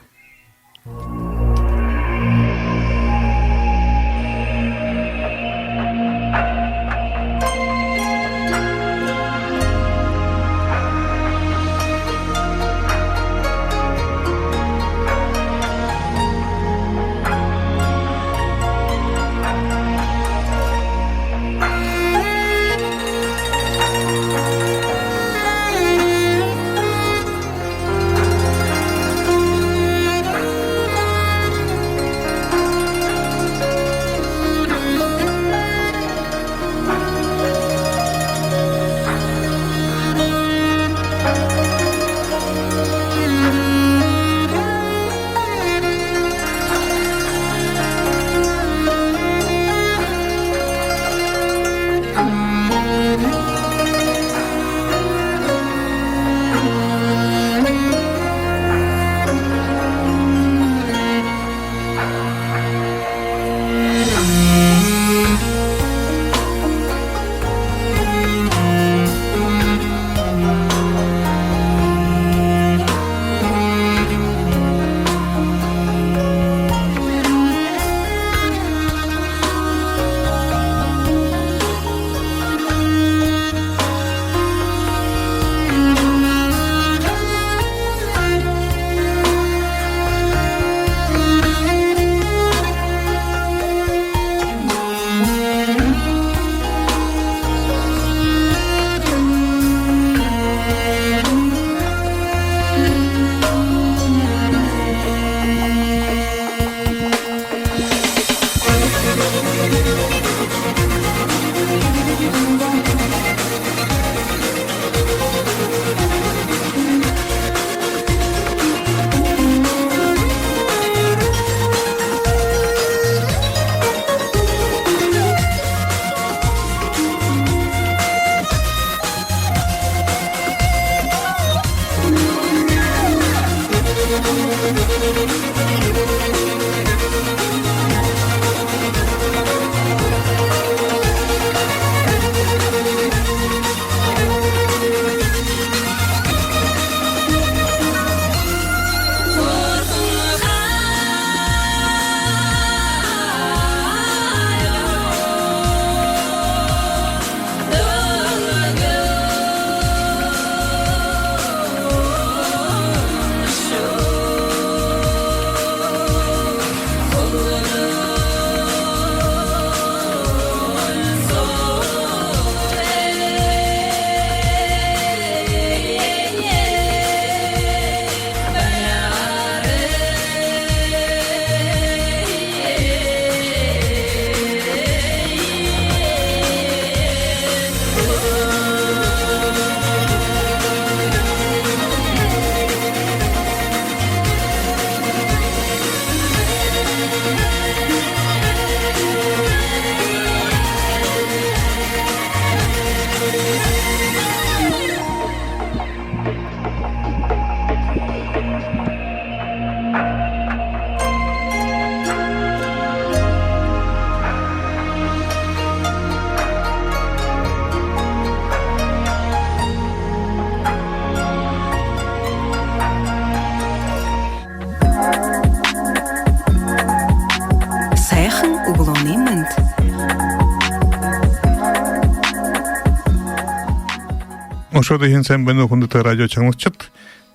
Шууд һайн, сайн байна, хүндэтэ радио шагнагшад.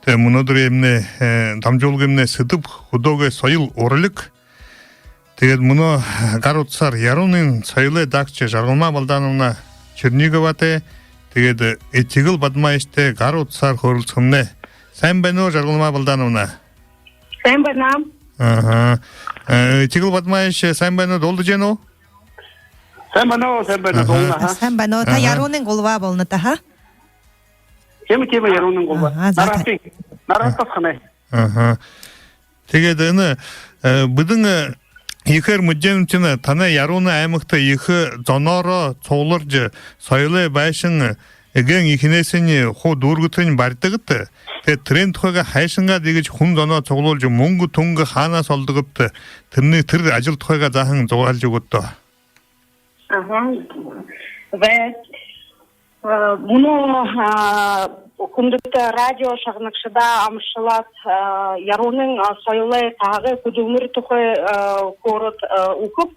Тээ, мүнөөдэр юумэнэй, э, дамжуулгымнай сэдэб хүдөөгэй соёл, уралиг. Тиигээд мүнөө гар утаһаар Яруунын соёлой даагша Жаргалма Балдановна Черниговатай, тиигээд Этигэл Бадмаевичтай гар утаһаар хөөрэлдэхэмнай. Сайн байна, Жаргалма Балдановна? Сайн байна. Аха. Э, Этигэл Бадмаевич, сайн байна, дуулдажа байна гү? Сайн байна, сайн байна, аха, дуулна, аха. Сайн байна. Та, аха, Яруунын гулваа болоно та, аха? Тиимэ, тиимэ, Яруунын гулваа. Аха, за, та- Нараһатын. Нараһатаһаанай. Аха. Тиигээд энэ, э, бидэн, э, ехээр мэдэжэ байнабди, танай Яруунын аймагта ехэ зоноороо сугларжа, соёлой байшан, э, эгээн эхинээһээнь хуу дүүргэтэнь баридагта. Тиигээд тэрээн тухайгаа хайшан гээд иигэжэ хүн зоноо суглуулжа, мүнгэ түнгэ хаанаа олдогобта, тэрэнэй, тэрэ ажал тухайгаа заахан зугаалжа үгыт даа. Аха. Зай. Э, мүнөө, а, хүндэтэ радио шагнагшадаа амаршалаад, а, Яруунын, а, соёлой таһагай хүдэлмэри тухай, а, хөөрөөд, а, үгэхэб.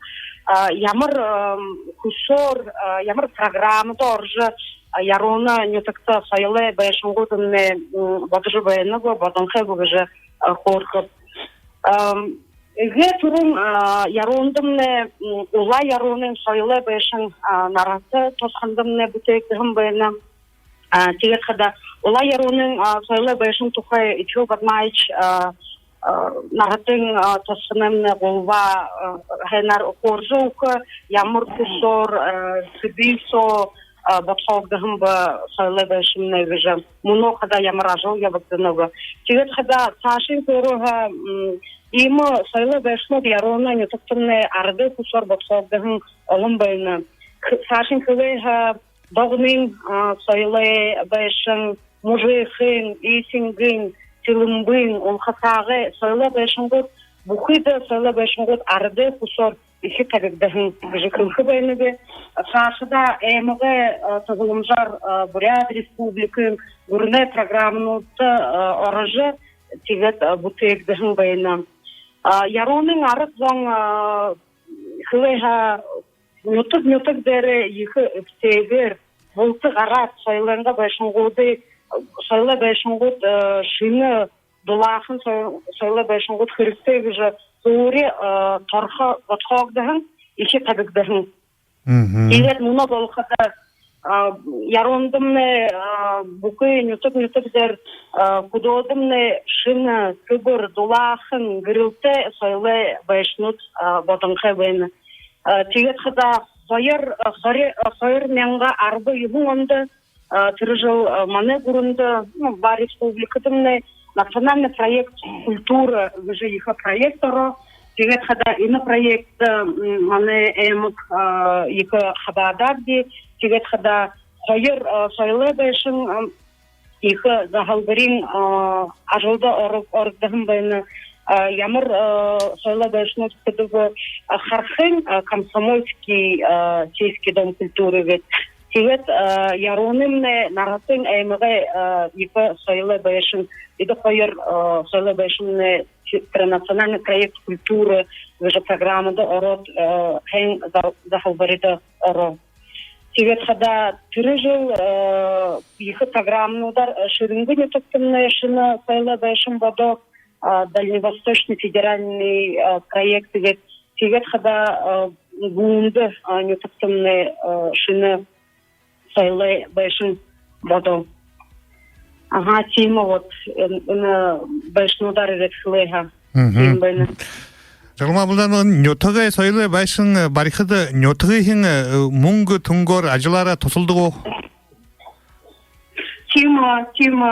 А, ямар, а, хүсөөр, а, ямар программада орожо, а, Яруунын нютагта соёлой байшангууднай, м, бодожо байна гү, бодонхой гү гэжэ, а, хөөрэхэб. Ам, эгээ түрүүн, а, Яруунадамнай, м, Улаа Яруунын соёлой байшан, а, Нараһата тосхондомнай бүтээгдэһэн байна. А, тиигээд хадаа Улаа Яруунын, а, соёлой байшан тухай Этигэл Бадмаевич, а, а, Нараһатын, а, тосхоноймнай гулваа, а, һайнаар хөөрэжэ үгэхэ, ямар хүсөөр, а, хэды соо, а, бодхоогдоһон бэ соёлой байшамнай гэжэ, мүнөө хадаа ямар ажал ябагдана бэ. Тиигээд хадаа саашань хөөрэхэдэ, м, иимэ соёлой байшанууд Яруунын нютагтамнай арадай хүсөөр бодхоогдоһон олон байна. Х-, саашань хэлэхэдэ, Догнын, а, соёлой байшан, Мүжэхын, Исингын, Сэлэмбын, Улхасагай соёлой байшангууд, бүхы соёлой байшангууд арадай хүсөөр ехэ табигдаһан гэжэ хэлэхэ байнаб. Саашадаа аймагай, а, туһаламжаар, а, Буряад Республикын гүрэнэй программануудта, а, орожо, тиигээд, а, бүтээгдэһэн байна. А, Яруунын арад зон, а, хэлэхэдэ, нютаг нютаг дээрээ ехэ эбтэйгээр булта гараад, соёлойнгоо байшангуудые, соёлой байшангууд, э, шэнэ дулаахан соё-, соёлой байшангууд хэрэгтэй гэжэ һуури, э, торхо бодхоогдоһон, ехэ табигдаһан. Мгм. Тиигээд мүнөө болоходо, а, Яруунадамнай, а, бүхы нютаг нютаг дээрэ, а, хүдөөдэмнай шэнэ сэбэр дулаахан гэрэлтэй соёлой байшанууд, а, бодонхой байна. А, тиигээд хадаа хоёр, а, хори-, а, хоёр мянга арбан юһэн ондо, а, тэрэ жэл, а, манай гүрэндэ, ну, ба республикадамнай национальный проект «Культура» гэжэ ехэ проект ороо. Тиигээд хадаа энэ проектдэ, м, манай аймаг, а, ехэ хабаадаагүй. Тиигээд хадаа хоёр, а, соёлой байшан, а, ехэ заһалбариин, а, ажалда оро-, орогдоһон байна. А, ямар, а, соёлой байшанууд гэдэг бэ, а, Хархын, а, Комсомольский, а, сельский дом культуры гээд. Тиигээд, а, Яруунын, э, Нараһатын аймагай, а, ехэ соёлой байшан, эдэ хоёр, а, соёлой байшан, э, национальный проект «Культура» гэжэ программада ороод, а, хэн за-, заһалбарида ороо. Тиигээд хадаа тэрэ жэл, э, ехэ программануудаар, э, Шэрэнгын нютагтамнай шэнэ соёлой байшан бодоо, а, Дальневосточный федеральный, а, проект гээд. Тиигээд хадаа, а, Гүндэ, а, нютагтамнай, а, шэнэ соёлой байшан бодоо. Аха, тиимэ вот, э, энэ байшануудаар иигээд хэлэхэдэ. Мгм. Тиимэ байна. Жаргалма Балдановна, нютагай соёлой байшан, э, барихада нютагайхин, э, мүнгэ түнгөөр, ажалаараа туһалдаг гү? Тиимэ, тиимэ.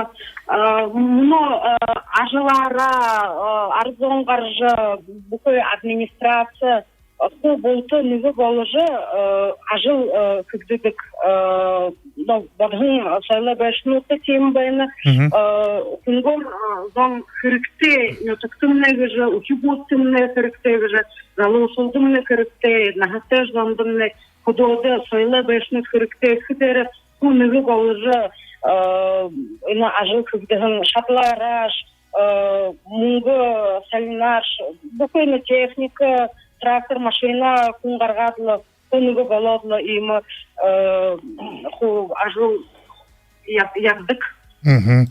Э, мүнөө, э, ажалаараа, э, арад зон гаража, бүхы администраци, э, хуу булта нэгэ боложо, э, ажал, э, хэгдэдэг, э, ну, бодоһон соёлой байшануудта тиимэ байна. Мгм. Э, хүнгөөр, э, зон хэрэгтэй, нютагтамнай гэжэ, үхибүүдтэмнай хэрэгтэй гэжэ, залуушуулдамнай хэрэгтэй, наһатай зондомнай, хүдөөдэ соёлой байшанууд хэрэгтэй гэхэдээрээ, хуу нэгэ боложо, э, энэ ажал хэгдэһэн, шадалаарааш, э, мүнгэ солиноош, бүхы энэ техника, трактор, машина хүн гаргаад лэ, хүн нэгэ болоод лэ, иимэ, э, хуу ажал яб- ябадаг. Мгм.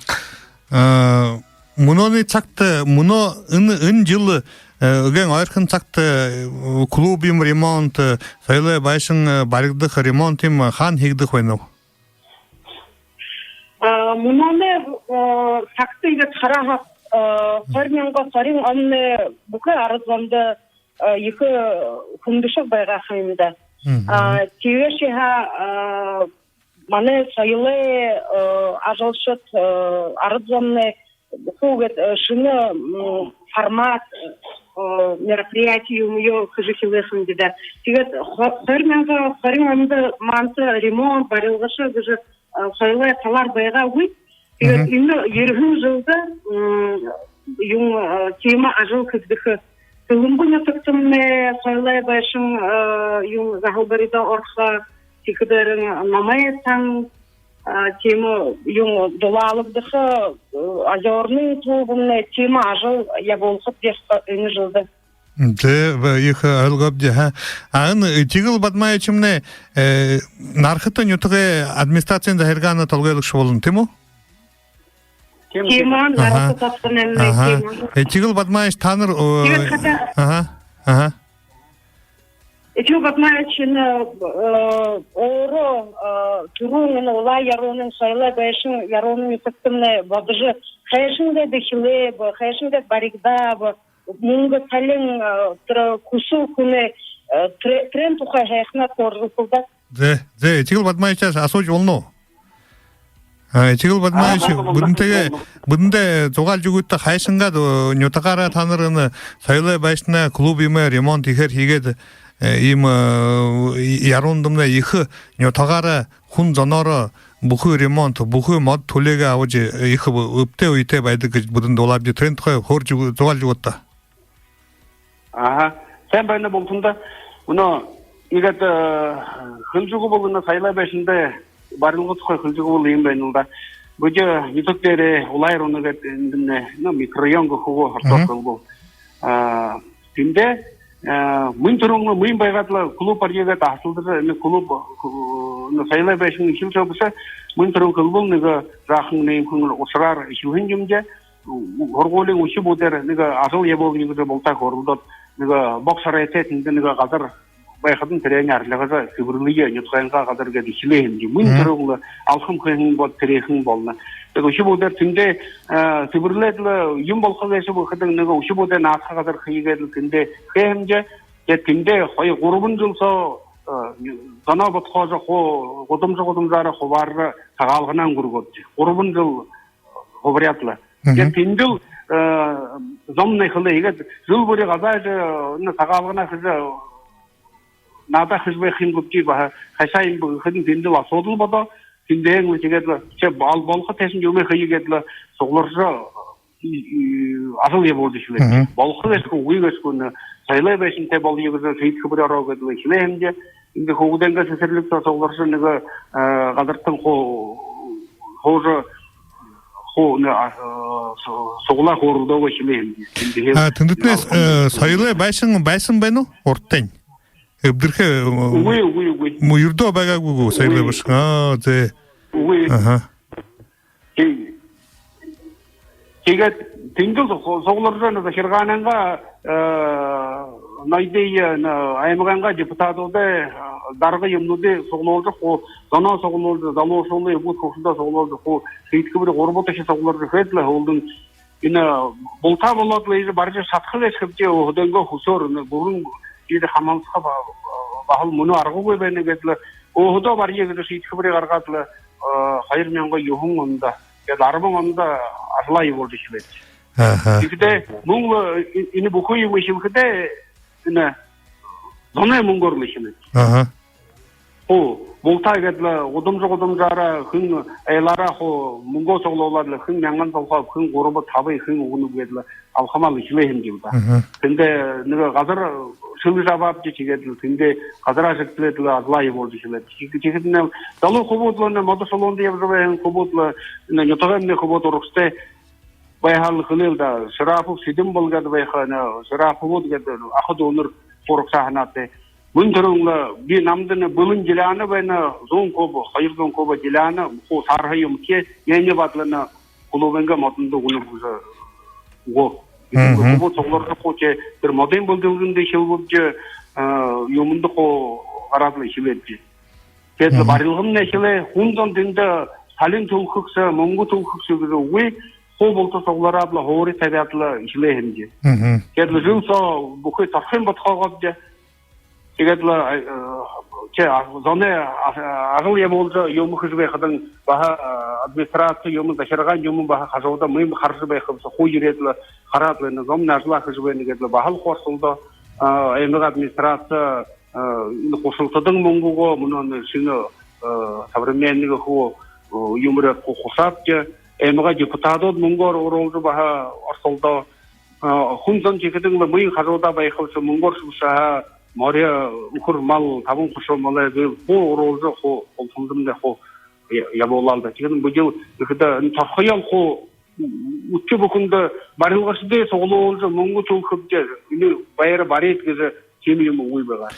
А, мүнөөнэй сагта, мүнөө энэ, энэ жэл, э, эгээн ойрхон сагта, э, клуб юм ремонт, э, соёлой байшан, э, баригдаха ремонт юм, э, хаана хэгдэхэ байнаб? А, мүнөөнэй, э, сагта иигээд харахада, э, хоёр мянга хорин онойнь бүхы арад зондо, э, ехэ хүндэшэг байгаа ха юм даа. Мгм. А, тиигээшье һаа, э, манай соёлой, э, ажалшад, э, арад зомнай хүүгэд, э, шэнэ, м, формат, э, мероприятие юумэеэ хэжэ эхилээ ха юм даа. Тиигээд хо- хоёр мянга хорин ондо манда ремонт, барилгаша гэжэ, э, соёлой талаар байгаагүй. Тиигээд Мгм. энэ ерэһэн жэлдэ, м, юм, э, тиимэ ажал хэгдэхэ. Тэлэмбэ нютагтамнай соёлой байшан, э, юм, заһалбарида орохо, тиихэдээрээ номой сан, э, тиимэ юм дулаалагдаха, э, Озёрный клубамнай тиимэ ажал ябуулхабди энэ жэлдэ. Зэ, б- ехэ ойлгообди, ха. А энэ Этигэл Бадмаевичмнай, э, Нархата нютагай администрациин захиргаанай толгойлогшо болоно, тиимэ гү? Тиимэ, Тиимэ, аха. Нархата сотхоноймнай, Аха. тиимэ. Этигэл Бадмаевич, таанар, э, Тиигээд хадаа аха, аха. Этигэл Бадмаевич энэ, э, өөрөө, э, түрүүн энэ Улаан Ярууна, соёлой байшан Ярууна нютагтамнай бодожо, хайшан гээд эхилээб, хайшан гээд баригдааб, мүнгэ, салин, э, тэрэ хүсэл хүнэй, э, тэрэ- тэрээн тухай һайханаар хөөрэлдэл даа. Зэ, зэ, Этигэл Бадмаевичһаа асуужа болоно гү? А, Этигэл Бадмаевич, А, болоно, бидэнтэйгээ, болоно. Бидэндэ зугаалжа үгыт даа, хайшан гээд, э, нютагаараа таанар энэ соёлой байшан, клуб юумэ ремонт ехээр хээд, э, иимэ, э, Яруундамнай ехэ нютагаараа хүн зоноороо бүхы ремонт, бүхы модо түлеэгээ абажа, э, ехэ б- эбтэй, үетэй байдаг гэжэ бидэндэ дуулаабди, тэрээн тухай хөөржэ үгы- зугаалжа үгыт даа. Аха. Сайн байна, Бултанда. Мүнөө иигээд, э, хэлэжэ үгэбэл, энэ соёлой байшанай барилга тухай хэлэжэ үгэбэл, иимэ байна лэ даа. Бидэ нютаг дээрээ Улаан Ярууна гээд эндэмнай, ну, микрорайон гэхэ гү, ородоор Мгм. хэлэбэл. А, тэндээ, э, мүн түрүүн, мүн байгаад лэ клуб бария гээд асуулдажа, энэ клуб, э, энэ соёлой байшан эхилжэ бэшэ, мүн түрүүн хэлэбэл, нэгэ жаахан иимэхэн ушараар эхилһэн юм даа. Һургуулиин үхибүүдээр нэгэ ажал ябуулая гэжэ бултаа хөөрэлдөөд, нэгэ бог сарайтай тэндэ нэгэ газар байхадань, тэрэниие арилгажа, сэбэрлэе, нютагайнгаа газар гээд эхилээ һэн юм. Мүн Мгм. түрүүн лэ алхам хэһэн бол, тэрээхэн болоно. Тиигээд үхибүүдээр тэндээ, э, сэбэрлээд лэ юм болохо гээшэ гэхэдэнь, нэгэ үхибүүдэй наадаха газар хэе гээд лэ тэндээ хээ һэн даа. Тиигээд тэндээ хоёр-гурбан жэл соо, э, зоноо бодхоожо, ху- гудамжа гудамжаараа хубааржа, Сагаалганаа үнгэргөөд, гурбан жэл хубаряад лэ. Мгм. Тиигээд тэндэл, э, зомнай хэлээ. Тиигээд жэл бүри газаажа, э, энэ Сагаалганаа хэжэ, наадаа хэжэ байха юм гүбди, баһа хайшаа юм бэ гэхэдэнь, тэндэл асуудал бодоо. Тэндэһээнь лэ тиигээд лэ, ши бол- болохо тээшэнь юумэ хэе гээд лэ сугларжа, и- и- ажал ябуулжа эхилээ. Мгм. Болохо гээшэ гү, үгы гээшэ гү, энэ соёлой байшантай болоё гэжэ шиидхэбэри ороо гээд лэ эхилээ һэн даа. Эндэ хүүгэдэйнгээ сэсэрлигтэ сугларжа, нэгэ, э, газартань ху- хуужа, ху- нэ- а, э, су- суглаа хөөрэлдөө эхилээ һэн даа. Эндэ А, тэндэтнай, алхам э, соёлой байшан, байшан байна гү? Урдань. Эбдэрхэ, э, Үгы, үгы, үгы. Мүн юрэдөө байгаагүй гү соёлой Үгы. байшан? А, зэ. Үгы. Аха. Ти- тиигээд тэндэл су- сугларжа, энэ захиргаанайнгаа, э, ноёдые, энэ аймагайнгаа депутадуудые, э, дарга юумэнүүдые суглуулжа, ху- зоноо суглуулжа, залуушуулые, үбгэд хүгшэдые суглуулжа, ху- шиидхэбэри гурбадахи сугларжа хээд лэ, һүүлдэнь энэ бултаа болоод лэ, иигэжэ барижа шадаха гээшэ хэбди, өөһэдынгөө хүсөөр, энэ гүрэн иигэжэ хамһалсаха ба- баһал мүнөө аргагүй байна гээд лэ, өөһэдөө бария гэжэ шиидхэбэри гаргаад лэ, э, хоёр мянга юһэн ондо, тиигээд арбан ондо ажалаа ябуулжа эхилээбди. Аха. Тиихэдээ мүн, э, э- энэ бүхы юумэ эхилхэдээ, энэ зоной мүнгөөр лэ эхилээбди. Аха. Ху- бултаа иигээд лэ гудамжа гудамжаараа, хэн айлаараа ху- мүнгөө суглуулаад лэ, хэн мянган солхооб, хэн гурба, таба, хэн үгэнэб гээд лэ алхамаа лэ эхилээ һэн юм даа. Аха. Тэндээ нэгэ газар шэлэжэ абаабди, тиигээд лэ тэндээ газараа шэгтэлээд лэ, ажалаа ябуулжа эхилээбди. Тиихэдэнь залуу хүбүүд лэ, энэ модо шулуунда ябажа байһан хүбүүд лэ, энэ нютагаймнай хүбүүд урагшатай байһан лэ хэлээ лэ даа. Шарапов Сэдэн бол гээд байха, энэ Шараповууд гээд аха дүүнэр урагшаа һанаатай. Мүн түрүүн лэ би намда нэ бэлэн деляна байна, зуун куб, хоёр зуун куб деляна, хуу саарһа юм гээ, энээниие баһал нэ клубайнгаа модондо үгэнэб гэжэ үгөө. Мгм. Хуу сугларжа хуу тэ, тэрэ модын бэлдэлгэндэ хэлбэбди, а, юумэндэ хуу гараад лэ хэлээбди. Тиигээд лэ, мгм, барилгамнай хэлээ, хүн зон тэндэ салин түлхэгшэ, мүнгэ түлхэгшэ гэжэ үгы, хуу булта суглараад лэ, хуури табяад лэ хэлээ һэмди. Мгм. Тиигээд лэ жэл соо бүхы торхын бодхоогообди. Тиигээд лэ, э, тэ, а, зоной, а, ажал ябуулжа юумэ хэжэ байхадань баһа, а, администраци юумэ, захиргаан юумэ баһа хажуудаа мүн хаража байхаб соо, хуу ерээд лэ хараад лэ, энэ зомнай ажалаа хэжэ байна гээд лэ баһал хуу оролсолдоо, а, аймагай администраци, а, энэ хушалтадан мүнгөөр мүнөө энэ шэнэ, а, современный хуу, а, юумээр хуу хушаабди, аймагай депутадууд мүнгөөр оруулжа баһа оролсолдоо. А, хүн зон тиихэдэнь лэ мүн хажуудаа байхаб соо, мүнгөөр шүүшэ һаа, мори, үхэр мал, табан хушуу малай, зээл хуу оруулжа, хуу, хуу хүндэмнай хуу я-, ябуулаа лэ даа. Тиихэдэнь бидэ тиихэдэ энэ торхоёо хуу үтэр бүхэндэ барилгашадые суглуулжа, мүнгэ түлхэбди, энэ байра барыт гэжэ тиимэ юумэ үгы байгаа.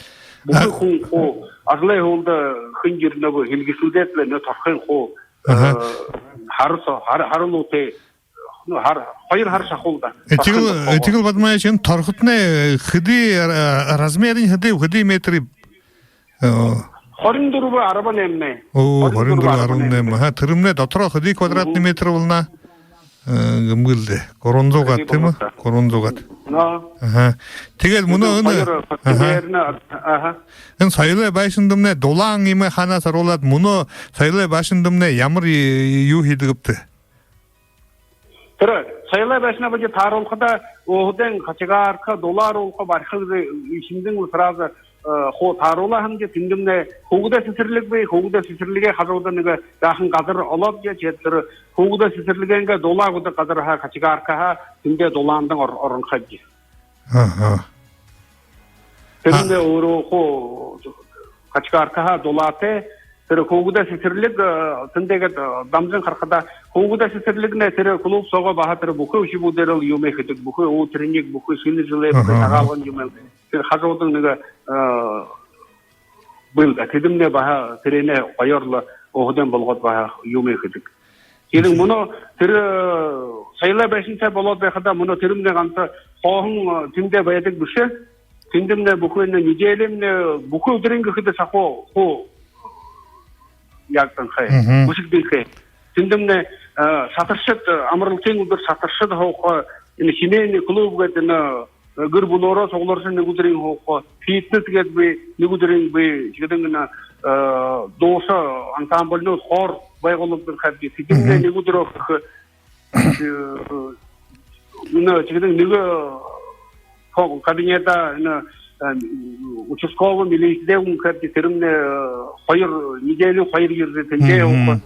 Бүхы, а, хүн хуу ажалай һүүлдэ хэн ерэнэб, һэлгэшүүлээд лэ, энэ торхын хуу, аха, э, һара соо, һара, һара луутай, ну, һара, хоёр һара шахуу лэ даа. Этигэл, торхын бодхоогоо. Этигэл Бадмаевич, энэ торхотнай, э, хэды, э, размерынь хэды, хэды метр? Э, хорин дүрбэ арбан найман. О, хорин дүрбэ арбан найман. Ха, тэрэмнай дотороо хэды квадратный метр болоно? Э, гэмгүй лэ даа. Гурбан зуугаад, тиимэ? Хэды болоно даа. Гурбан зуугаад. Но. Аха. Тиигээд мүнөө энэ, аха. Аха. Энэ соёлой байшандамнай дулаан юумэ хаанаа оруулаад, мүнөө соёлой байшандамнай ямар ю-, юу хэдэг бэ? Тэрэ соёлой байшан бидэ тааруулхада, өөһэдөө кочегарка, дулаар уулха, бариха гэжэ шэнжэн сразу, э, хуу тааруулаа һэмди, тэндэмнай хүүгэдэй сэсэрлиг бии, хүүгэдэй сэсэрлигэй хажууда нэгэ жаахан газар олообди, тиигээд тэрэ хүүгэдэй сэсэрлигэйнгээ дулаа гэдэг газарһаа, кочегаркаһаа тэндээ дулаандань ор-, оронхойбди. Аха. Тэрэмнай өөрөө хуу кочегаркаһаа дулаатай, тэрэ хүүгэдэй сэсэрлиг, э, тэндээ гээд, э, дамжан харахада, хүүгэдэй сэсэрлигнай тэрэ клуб соогоо баһа тэрэ бүхы үхибүүдээрэл юумэ хэдэг, бүхы утренник, бүхы шэнэ жэлэй, бүхы, аха, Сагаалган юумэ. Тэрэ хажуудань нэгэ, э, бэлэй даа. Тэдэмнай баһа тэрэнээ гоёор лэ өөһэдөө болгоод баһа юумэ хэдэг. Тиигээд мүнөө тэрэ, э, соёлой байшантай болоод байхада, мүнөө тэрэмнай ганса хооһон, э, тэндээ байдаг бэшэ. Тэндэмнай бүхы энэ неделямнай, бүхы үдэрынь гэхэдэ сахуу хуу яагданхай, мгм, бэшэгдэнхэй. Тэндэмнай, э, шатаршад, э, амаралтын үдэр шатаршад һууха, энэ семейный клуб гээд энэ, э, гэр бүлөөрөө сугларжа нэгэ үдэрынь һууха, фитнес гээд бии, нэгэ үдэрынь бии, тиихэдэнь энэ, э, дууша ансамбльнууд, хор байгуулагданхайбди, тэдэнь, мгм, нэгэ үдэрөө хэхэ, э, энэ тиихэдэнь нэгэ, э, ко-, кабинедаа энэ, э, участковый милицидэ үгэнхайбди, тэрэмнай, э, хоёр, неделиин хоёр ерэжэ тэндээ, мгм, һууха.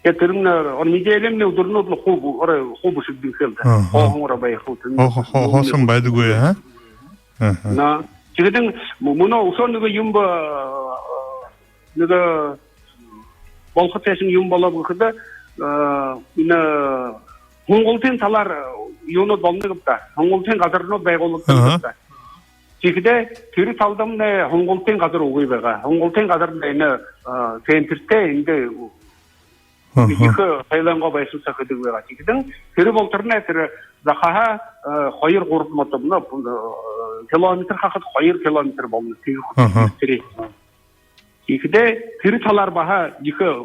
Тиигээд тэрэмнай, э, неделямнай үдэрнүүд лэ хуу бу-, орой хуу бэшэгдэнхэй лэ даа. Аха. Хооһон орой байха, тэрэмнай. Хо-, хо-, хо-, хооһон байдаггүй, а? Аха. Но. Тиихэдэнь мү-, мүнөө үшөө нэгэ юумэ бэ, э, нэгэ, э, болохо тээшэнь юумэ болооб гэхэдэ, э, энэ һунгалтын талаар, э, юунууд болоно гээб даа. Һунгалтын газарнууд байгуулагданхай, аха, гээб даа. Тиихэдээ тэрэ талдамнай һунгалтын газар үгы байгаа. Һунгалтын газарнай энэ, э, центртэй, эндэ, аха, ехэ соёлойнгоо байшан соо хэдэг байгаа. Тиихэдэнь тэрэ болоторнай тэрэ захаһаа, э, хоёр-гурба модо, ну, э, километр хахад хоёр километр болоно. Тиихэдэ, аха, тэрэ. Тиихэдээ тэрэ талаар баһа ехэ, э,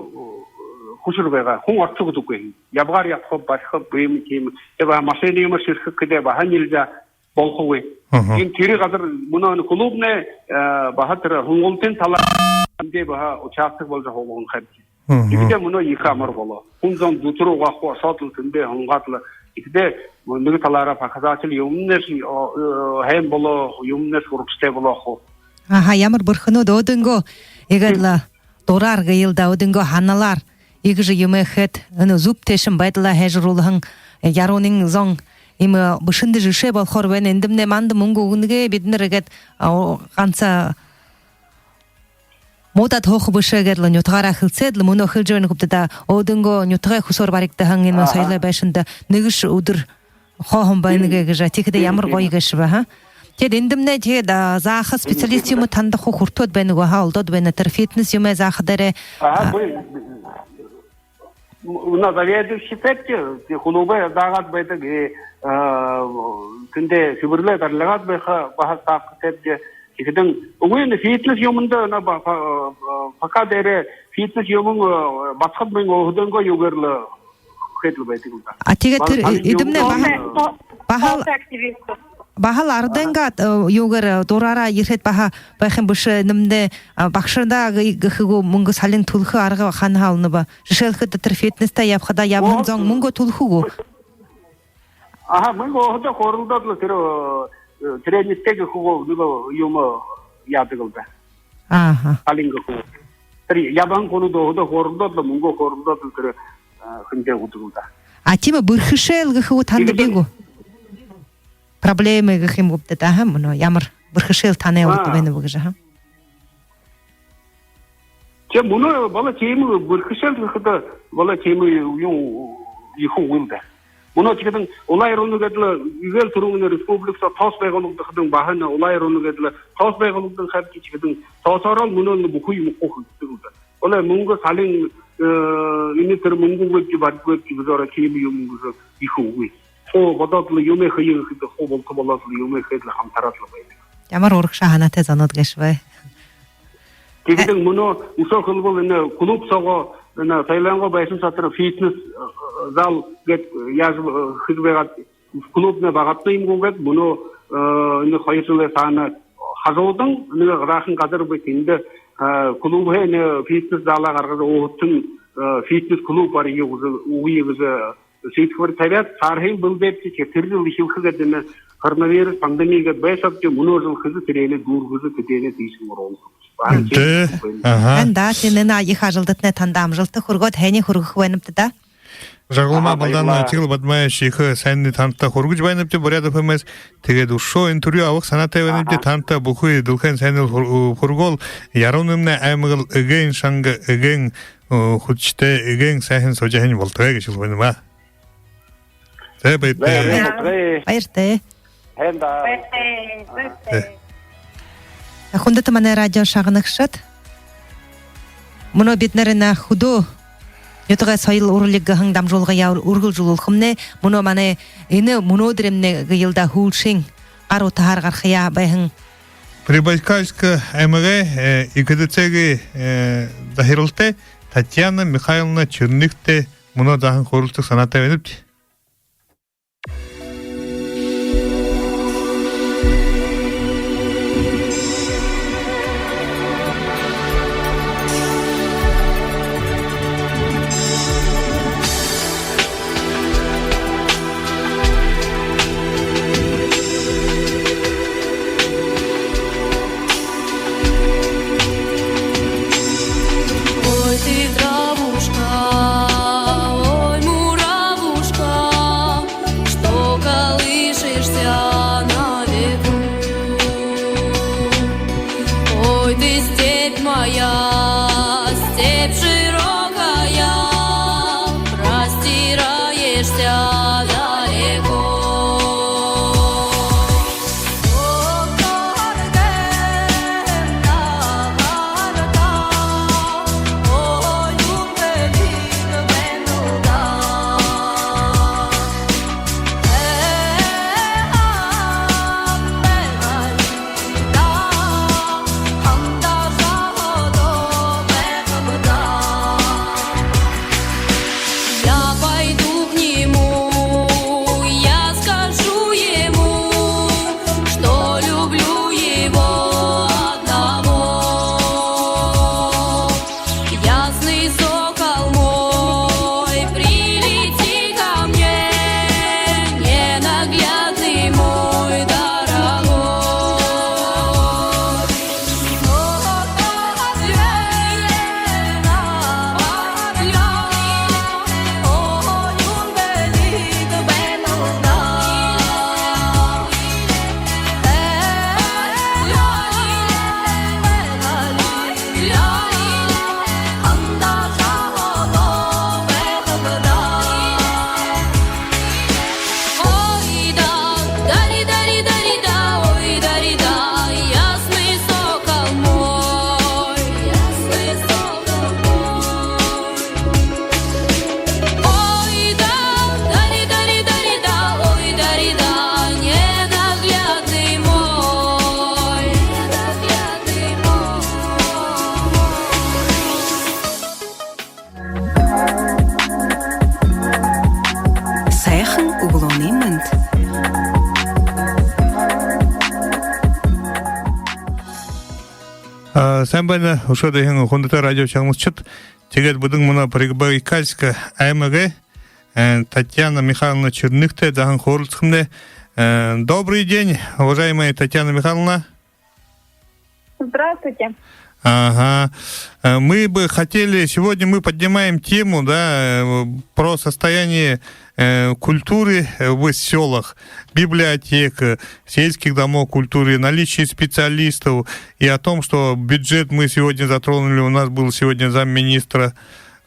хүшэр байгаа. Хүн орохо гэдэггүй. Ябагаар ябахаб, барихаб, бэемэ тиимэ. Тэ баһа машина юумэ шэрхэ гэхэдэ баһа нельзя, болохогүй. Аха. Тиин тэрэ газар мүнөө энэ клубнай, э, баһа тэрэ һунгалтын талаар эндэ баһа участок болжо һуулагданхайбди. Аха. Тиихэдээ мүнөө ехэ амар болоо. Хүн зон дүтэр угааха, ошоод лэ тэндээ һунгаад лэ. Тиихэдээ нэгэ талаараа показатель юумэнэйшье, о, э, һайн болоо, юумэнэйшье урагшатай болоо хуу. Аха, ямар бэрхэнүүд өөдынгөө иигээд лэ дураар гээл даа, өөдынгөө һаналаар иигэжэ юумэ хээд, энэ зүб тээшэнь байдалаа һайжаруулһан Яруунын зон иимэ бэшэндэ жэшээ болохоор байна. Эндэмнай манда мүнгэ үгэнэгүй, бидэнэр иигээд, а, о, ганса муудаад һууха бэшэ гээд лэ нютагаараа хэлсээд лэ, мүнөө хэлэжэ байна гүбди даа, өөдынгөө нютагай хүсөөр баригдаһан энэ, аха, соёлой байшанда нэгэшье үдэр хооһон байна, мгм, гээ гэжэ. Тиихэдэ, мгм, ямар гоё гээшэб, аха. Тиигээд эндэмнай тиигээд, а, зааха специалист юумэ танда хуу хүртөөд байна гү, аха, олдоод байна тэрэ фитнес юумэ зааха дээрээ? Аха, а, бай-, на заведующий тиихэдэ, тиихэдэ клубай заагаад байдаг, э, а, тэндэ сэбэрлээд арилгаад байха баһа заахатай. Тиихэдэнь үгы, энэ фитнес юумэндэ на ба-, па-, па-, пока дээрээ фитнес юумэн, э, басагад мүн өөһэдынгөө юугээр лэ хэжэ лэ байдаг юм даа. А тиигээд баһал тэрэ, э-, эдэмнай баһал, баһал, баһал арадайнгаа, э, юугээр, э, дураараа ерэхэдэ баһа байха юм бэшэ, энэмнай, а, багшадаа гэ-, гэхэ гү, мүнгэ салин түлэхэ арга хаанаһаа олоноб? Жэшээлхэдэ, тэрэ фитнестэ ябахадаа, ябаһан зон мүнгэ түлэхэ гү? Аха, мүнгэ өөһэдөө хөөрэлдөөд лэ тэрэ, э, тренертэй гэхэ гү, нэгэ юумэ яадаг лэ даа. Аха. Салин гэхэ гү. Тэрэ ябаһан хүнүүдтэ өөһэдөө хөөрэлдөөд лэ, мүнгэ хөөрэлдөөд лэ тэрэ, э, хүндэ үгэдэг лэ даа. А тиимэ бэрхэшээл гэхэ гү, танда бии гү? Проблемэ гэхэ юм гүбди даа, аха, мүнөө ямар бэрхэшээл танай урда байна бэ гэжэ, аха? Тээ, мүнөө болоо тиимэ бэрхэшээл гэхэдэ, болоо тиимэ юумэ ехэ үгы лэ даа. Мүнөө тиихэдэнь улай руу нэгэдэл, иигээд түрүүн энэ республика соо ТОС байгуулагдаха гэхэдэнь, баһа энэ улай руу нэгэдэл ТОС байгуулагдаха гэхэдэнь, тиихэдэнь ТОС-оор лэ мүнөө энэ бүхы юумэ хуу хэдэг лэ даа. Улай мүнгэ салин, э, энэ тэрэ мүнгэ үгы гэжэ, бариггүй гэжэ, бэзэ ороо тиимэ юумэ гэжэ ехэ үгы. Хуу бодоод лэ юумэ хэе гэхэдэ, хуу болото болоод лэ юумэ хээд лэ хамтараад лэ байдаг. Ямар урагшаа һанаатай зонууд гээшэб. Тиихэдэнь мүнөө үшөө хэлэбэл, энэ клуб соогоо, энэ Тайлангой байшан соо тэрэ фитнес, э, зал гээд яажа, э, хэжэ байгаад, клубнай багаһан юм гү гээд, мүнөө, э, энэ хоёр жэлэй саана хажуудань нэгэ газар, газар бии, тэндэ, э, клубһаа энэ фитнес залаа гаргажа, өөһэдтэнь, э, фитнес клуб бария гэжэ, үгы гэжэ шиидхэбэри табяад, саарһаань бэлдээбди, тиигээд тэрэ жэл эхилхэ гээд, энэ коронавирус пандеми гээд байһан шье, мүнөө жэл хэжэ, тэрэнээ дүүргэжэ, тэдэнээ тиишэнь оруулха. Баһа тиимэ. Аха. Тиин даа, тиин энэ ехэ ажалдатнай танда амжалта хүргөөд, һайниие хүргэхэ байнабди даа. Жаргалма Балданова, Тигэл Бадмаевич, ехэ һайниие танда хүргэжэ байнабди Буряад ФМ-һээ. Тиигээд үшөө интервью абаха һанаатай байнабди. Аха. Танда бүхы дэлхэйн һайниие хүр-, хүр-, хүргөөл, Ярууна-Мүмнай аймагай эгээн шанга, эгээн, э, хүсэтэй, эгээн һайхан һуужа һуунабди гэжэ хэлэхэ байнаб. Зэ, баяртай. Баяртай. Баяртай. Баяртай. Баяртай. Хүндэтэ манай радио шагнагшад, мүнөө бидэнэр энэ хүдөө нютагай соёл урлиг гэһэн дамжуулгаяа үр-, үргэлжэлүүлхэмнай. Мүнөө манай энэ мүнөөдэрэймнай гээл даа, һүүлшын гар утаһаар гарахаяа байһан Прибайкальска аймагай, э, ИКДЦ-гэй, э, захиралтай Татьяна Михайловна Черныхтай мүнөө заахан хөөрэлдэхэ һанаатай байнабди. А, сайн байна, үшөө дахин хүндэтэ радио шагнагшад. Тиигээд бидэн мүнөө Прибайкальска аймагай, э, Татьяна Михайловна Черных-тэй дахин хөөрэлдэхэмнай. Э, добрый день, уважаемая Татьяна Михайловна. Здравствуйте. Ага. Э, мы бы хотели, сегодня мы поднимаем тему, да, э, про состояние, э, культуры, э, в сёлах, библиотек, э, сельских домов культуры, наличие специалистов и о том, что бюджет мы сегодня затронули, у нас был сегодня замминистра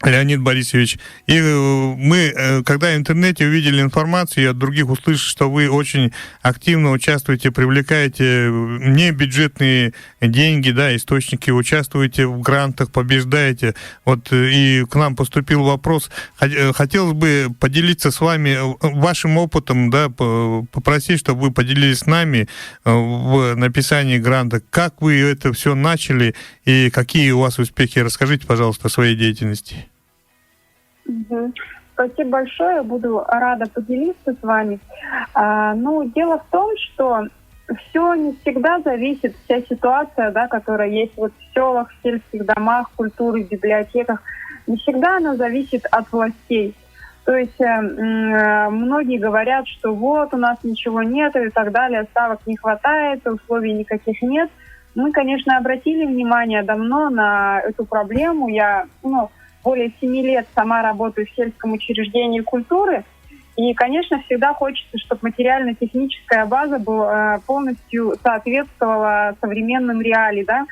Леонид Борисович. И, э, мы, э, когда в интернете увидели информацию, и от других услышали, что вы очень активно участвуете, привлекаете, э, небюджетные деньги, да, источники, участвуете в грантах, побеждаете. Вот, э, и к нам поступил вопрос. Хо-, э, хотелось бы поделиться с вами, э, вашим опытом, да, п-, попросить, чтобы вы поделились с нами, э, в написании гранта. Как вы это всё начали и какие у вас успехи? Расскажите, пожалуйста, о своей деятельности. Мгм. Спасибо большое, буду рада поделиться с вами. А, ну, дело в том, что всё не всегда зависит, вся ситуация, да, которая есть вот в сёлах, в сельских домах культуры, в библиотеках, не всегда она зависит от властей. То есть, э, м, э, многие говорят, что вот у нас ничего нет и так далее, ставок не хватает, условий никаких нет. Мы, конечно, обратили внимание давно на эту проблему. Я, ну, более семи лет сама работаю в сельском учреждении культуры. И, конечно, всегда хочется, чтобы материально-техническая база была, э, полностью соответствовала современным реалиям, да,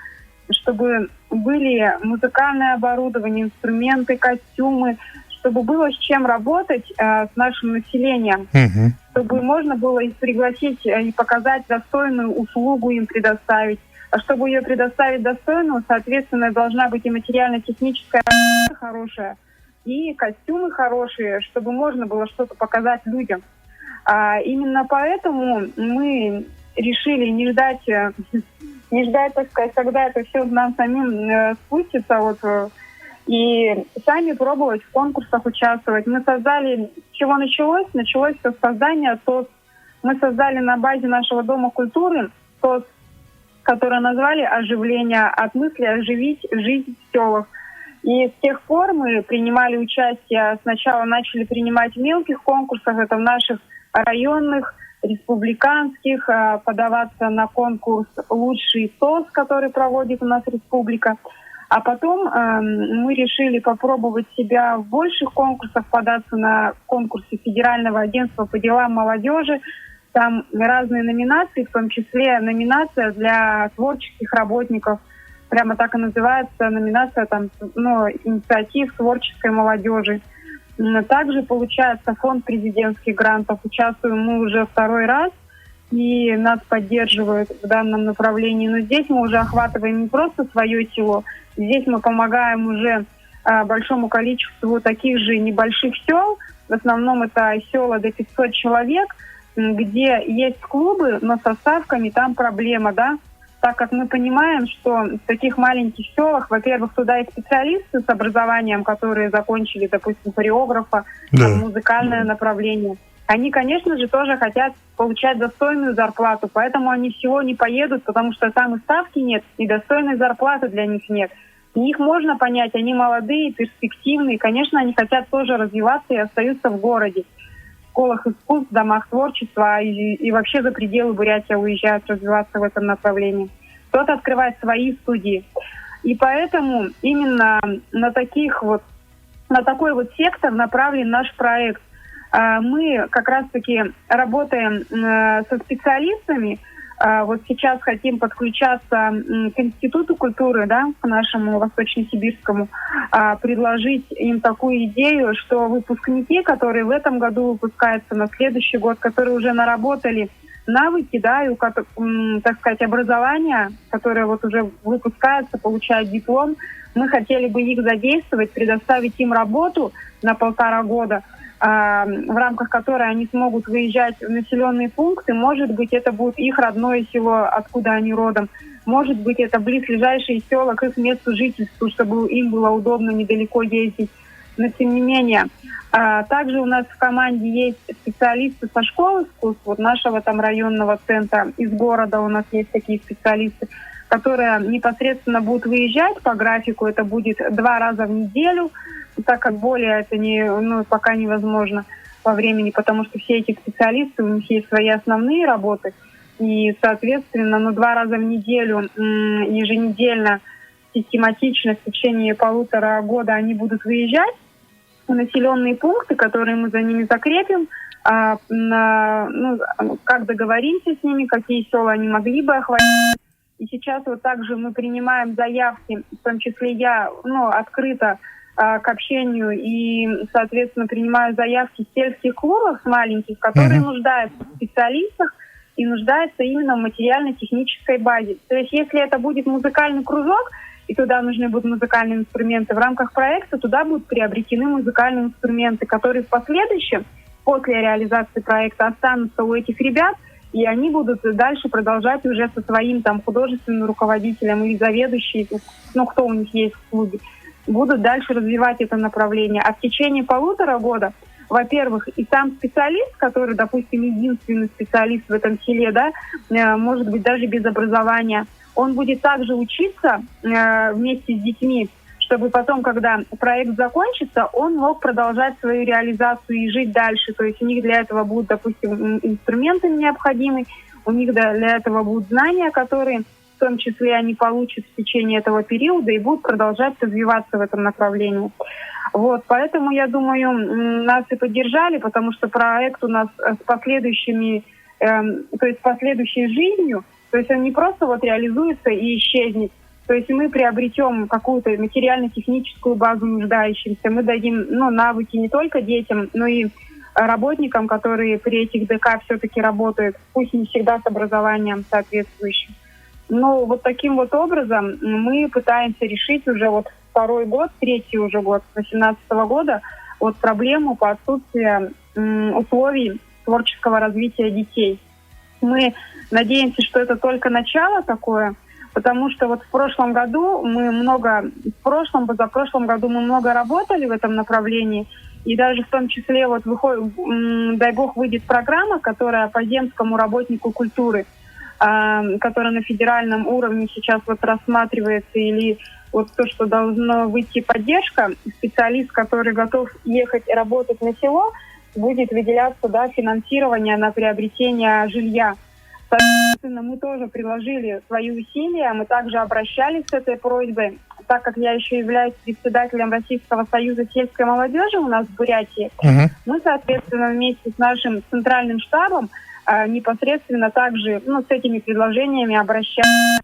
чтобы были музыкальное оборудование, инструменты, костюмы, чтобы было с чем работать, э, с нашим населением, Мгм. чтобы можно было их пригласить, э, и показать достойную услугу им предоставить. А чтобы её предоставить достойную, соответственно, должна быть и материально-техническая база хорошая, и костюмы хорошие, чтобы можно было что-то показать людям. А, именно поэтому мы решили не ждать, э, не ждать, так сказать, когда это всё нам самим, э, спустится, вот, э, и сами пробовать в конкурсах участвовать. Мы создали, с чего началось? Началось всё с создания сос. Мы создали на базе нашего дома культуры сос, который назвали «Оживление от мысли оживить жизнь в сёлах». И с тех пор мы принимали участие, сначала начали принимать в мелких конкурсах, это в наших районных, республиканских, а, подаваться на конкурс «Лучший сос», который проводит у нас республика. А потом, эм, мы решили попробовать себя в больших конкурсах, податься на конкурсы Федерального агентства по делам молодёжи. Там разные номинации, в том числе номинация для творческих работников. Прямо так и называется номинация, там, ну, инициатив творческой молодёжи. М, также получается фонд президентских грантов. Участвуем мы уже второй раз, и нас поддерживают в данном направлении. Но здесь мы уже охватываем не просто своё село, здесь мы помогаем уже, а, большому количеству таких же небольших сёл. В основном это сёла до пятьсот человек, м, где есть клубы, но со ставками там проблема, да. Так как мы понимаем, что в таких маленьких сёлах, во-первых, туда и специалисты с образованием, которые закончили, допустим, хореографа, Да. там, музыкальное направление, они, конечно же, тоже хотят получать достойную зарплату, поэтому они в село не поедут, потому что там и ставки нет, и достойной зарплаты для них нет. И их можно понять, они молодые, перспективные, конечно, они хотят тоже развиваться и остаются в городе, в школах искусств, домах творчества и, и вообще за пределы Бурятии уезжают развиваться в этом направлении. Кто-то открывает свои студии. И поэтому именно на таких вот, на такой вот сектор направлен наш проект. А, мы как раз-таки работаем, м, со специалистами. А, вот сейчас хотим подключаться, м, к Институту культуры, да, к нашему восточно-сибирскому, а, предложить им такую идею, что выпускники, которые в этом году выпускаются, на следующий год, которые уже наработали навыки, да, и у кото-, м, так сказать, образование, которое вот уже выпускается, получает диплом, мы хотели бы их задействовать, предоставить им работу на полтора года, а, в рамках которой они смогут выезжать в населённые пункты. Может быть, это будет их родное село, откуда они родом. Может быть, это близлежащие сёла к их месту жительства, чтобы им было удобно недалеко ездить. Но тем не менее, а, также у нас в команде есть специалисты со школы искусств, вот нашего там районного центра, из города у нас есть такие специалисты. которые непосредственно будут выезжать по графику. Это будет два раза в неделю, так как более это не, ну, пока невозможно по времени, потому что все эти специалисты, у них есть свои основные работы. И, соответственно, ну, два раза в неделю, м, еженедельно, систематично в течение полутора года они будут выезжать в населённые пункты, которые мы за ними закрепим, а, на, ну, как договоримся с ними, какие сёла они могли бы охватить. И сейчас вот также мы принимаем заявки, в том числе я, ну, открыта, а, к общению и, соответственно, принимаю заявки с сельских клубов, с маленьких, которые нуждаются в специалистах и нуждаются именно в материально-технической базе. То есть, если это будет музыкальный кружок, и туда нужны будут музыкальные инструменты, в рамках проекта туда будут приобретены музыкальные инструменты, которые в последующем, после реализации проекта, останутся у этих ребят, и они будут дальше продолжать уже со своим там художественным руководителем или заведующей, ну, кто у них есть в клубе, будут дальше развивать это направление. А в течение полутора года, во-первых, и сам специалист, который, допустим, единственный специалист в этом селе, да, э, может быть, даже без образования, он будет также учиться, э, вместе с детьми, чтобы потом, когда проект закончится, он мог продолжать свою реализацию и жить дальше. То есть у них для этого будут, допустим, ин-, инструменты необходимы, у них для, для этого будут знания, которые в том числе они получат в течение этого периода и будут продолжать развиваться в этом направлении. Вот, поэтому, я думаю, м, нас и поддержали, потому что проект у нас, э, с последующими, эм, то есть с последующей жизнью, то есть он не просто вот реализуется и исчезнет. То есть мы приобретём какую-то материально-техническую базу нуждающимся, мы дадим, ну, навыки не только детям, но и, э, работникам, которые при этих ДК всё-таки работают, пусть не всегда с образованием соответствующим. Ну, вот таким вот образом мы пытаемся решить уже вот второй год, третий уже год, с восемнадцатого года, вот проблему по отсутствию, м, условий творческого развития детей. Мы надеемся, что это только начало такое, потому что вот в прошлом году мы много, в прошлом, позапрошлом году мы много работали в этом направлении, и даже в том числе вот выход-, м, дай бог, выйдет программа, которая по земскому работнику культуры, а, которая на федеральном уровне сейчас вот рассматривается, или вот то, что должно выйти поддержка, специалист, который готов ехать и работать на село, будет выделяться, да, финансирование на приобретение жилья. Соответственно, мы тоже приложили свои усилия, мы также обращались с этой просьбой, так как я ещё являюсь председателем Российского союза сельской молодёжи у нас в Бурятии. Мгм. Мы, соответственно, вместе с нашим центральным штабом, а, непосредственно также, ну, с этими предложениями обращались.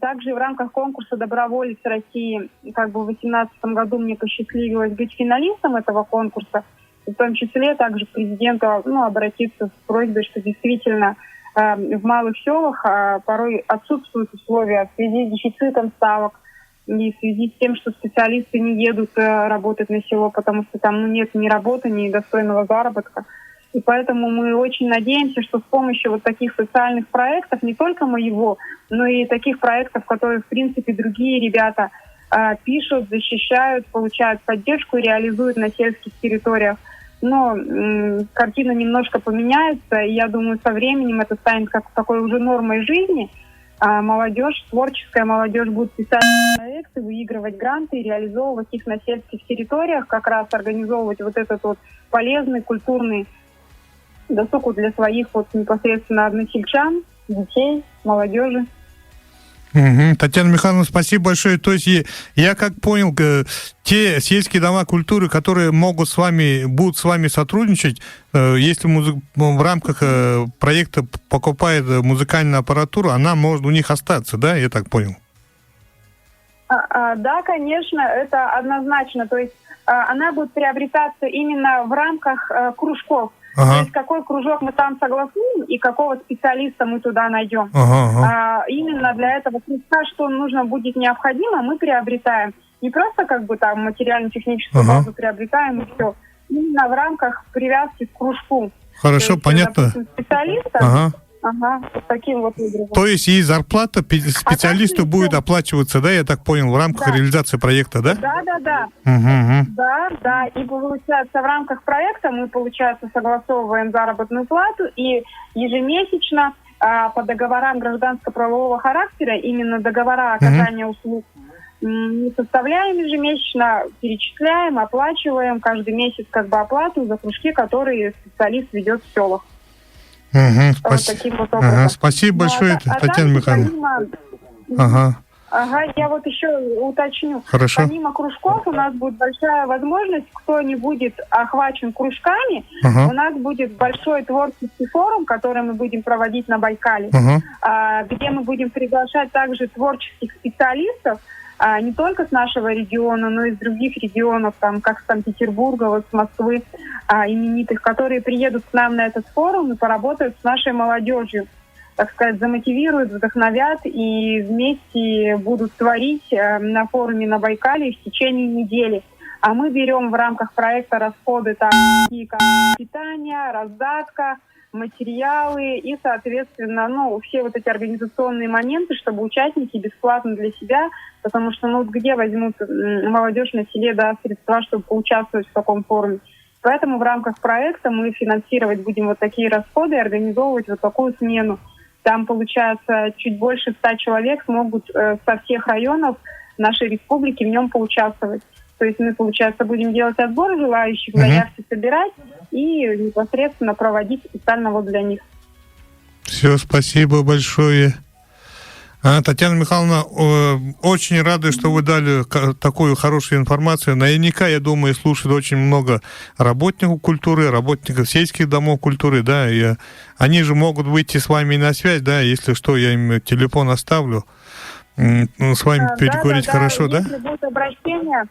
Также в рамках конкурса «Доброволец России», как бы, в восемнадцатом году мне посчастливилось быть финалистом этого конкурса, в том числе также к президенту, ну, обратиться с просьбой, что действительно, э, в малых сёлах, а, порой отсутствуют условия в связи с дефицитом ставок и в связи с тем, что специалисты не едут, э, работать на село, потому что там, ну, нет ни работы, ни достойного заработка. И поэтому мы очень надеемся, что с помощью вот таких социальных проектов, не только моего, но и таких проектов, которые, в принципе, другие ребята, а, пишут, защищают, получают поддержку и реализуют на сельских территориях. Но, м, картина немножко поменяется, и я думаю, со временем это станет как такой уже нормой жизни. А, молодёжь, творческая молодёжь будет писать проекты, выигрывать гранты и реализовывать их на сельских территориях, как раз организовывать вот этот вот полезный культурный досуг для своих вот непосредственно односельчан, детей, молодёжи. Мгм. Татьяна Михайловна, спасибо большое. То есть, и-, я как понял, э, те сельские дома культуры, которые могут с вами, будут с вами сотрудничать, э, если музы-, в рамках, э, проекта п-, покупает, э, музыкальную аппаратуру, она может у них остаться, да, я так понял? А, а, да, конечно, это однозначно. То есть, а, она будет приобретаться именно в рамках, э, кружков. Ага. То есть какой кружок мы там согласуем и какого специалиста мы туда найдём. Ага, ага. А, именно для этого кружка, что нужно будет необходимо, мы приобретаем. Не просто как бы там материально-техническую, ага, базу приобретаем и всё. Именно в рамках привязки к кружку. Хорошо, то есть, э, понятно. Допустим, специалиста, ага, ага, вот таким вот образом. То есть и зарплата пе-, специалисту будет оплачиваться, да, я так понял, в рамках, да, реализации проекта, да? Да, да, да. Мгм, мгм. Да, да. И получается, в рамках проекта мы, получается, согласовываем заработную плату и ежемесячно, а, по договорам гражданско-правового характера, именно договора оказания услуг, м, мы составляем ежемесячно, перечисляем, оплачиваем, каждый месяц как бы оплату за кружки, которые специалист ведёт в сёлах. Мгм, вот спаси-, таким вот ага, образом. Спасибо большое, а та-, а Татьяна Михайловна. Помимо, мгм. Ага. Ага, я вот ещё уточню. Хорошо. Помимо кружков у нас будет большая возможность, кто не будет охвачен кружками, ага, у нас будет большой творческий форум, который мы будем проводить на Байкале, ага, а, где мы будем приглашать также творческих специалистов, а, не только с нашего региона, но и с других регионов, там, как с Санкт-Петербурга, вот с Москвы, а, именитых, которые приедут к нам на этот форум и поработают с нашей молодёжью, так сказать, замотивируют, вдохновят и вместе будут творить, э, на форуме на Байкале в течение недели. А мы берём в рамках проекта расходы, такие как питание, раздатка, материалы и, соответственно, ну, все вот эти организационные моменты, чтобы участники бесплатно для себя, потому что, ну, вот где возьмут, м, молодёжь на селе, да, средства, чтобы поучаствовать в таком форуме? Поэтому в рамках проекта мы финансировать будем вот такие расходы и организовывать вот такую смену. Там, получается, чуть больше ста человек смогут, э, со всех районов нашей республики в нём поучаствовать. То есть мы, получается, будем делать отбор желающих, мгм, заявки собирать и непосредственно проводить специально вот для них. Всё, спасибо большое. А, Татьяна Михайловна, э, очень рады, что вы дали ка-, такую хорошую информацию. Наверняка, я думаю, слушают очень много работников культуры, работников сельских домов культуры, да, и, э, они же могут выйти с вами на связь, да, если что, я им телефон оставлю. М, ну, с вами, а, да, переговорить, да, да, хорошо, да? Если будут обращения,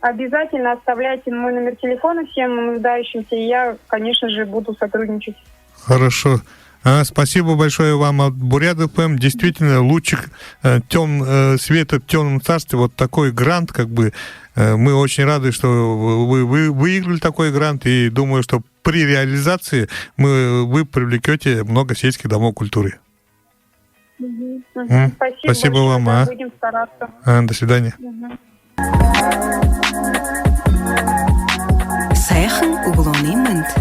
обязательно оставляйте мой номер телефона всем нуждающимся, и я, конечно же, буду сотрудничать. Хорошо. А, спасибо большое вам от Бурят ФМ. Действительно, лучик, э, тём-, э, света в тёмном царстве. Вот такой грант, как бы, э, мы очень рады, что вы, вы выиграли такой грант, и думаю, что при реализации мы, вы привлечёте много сельских домов культуры. Мгм, мгм. М? Спасибо большое, вам, да, а? Будем стараться. А, до свидания. Мгм. Сайхан үглөөнэй мэндэ.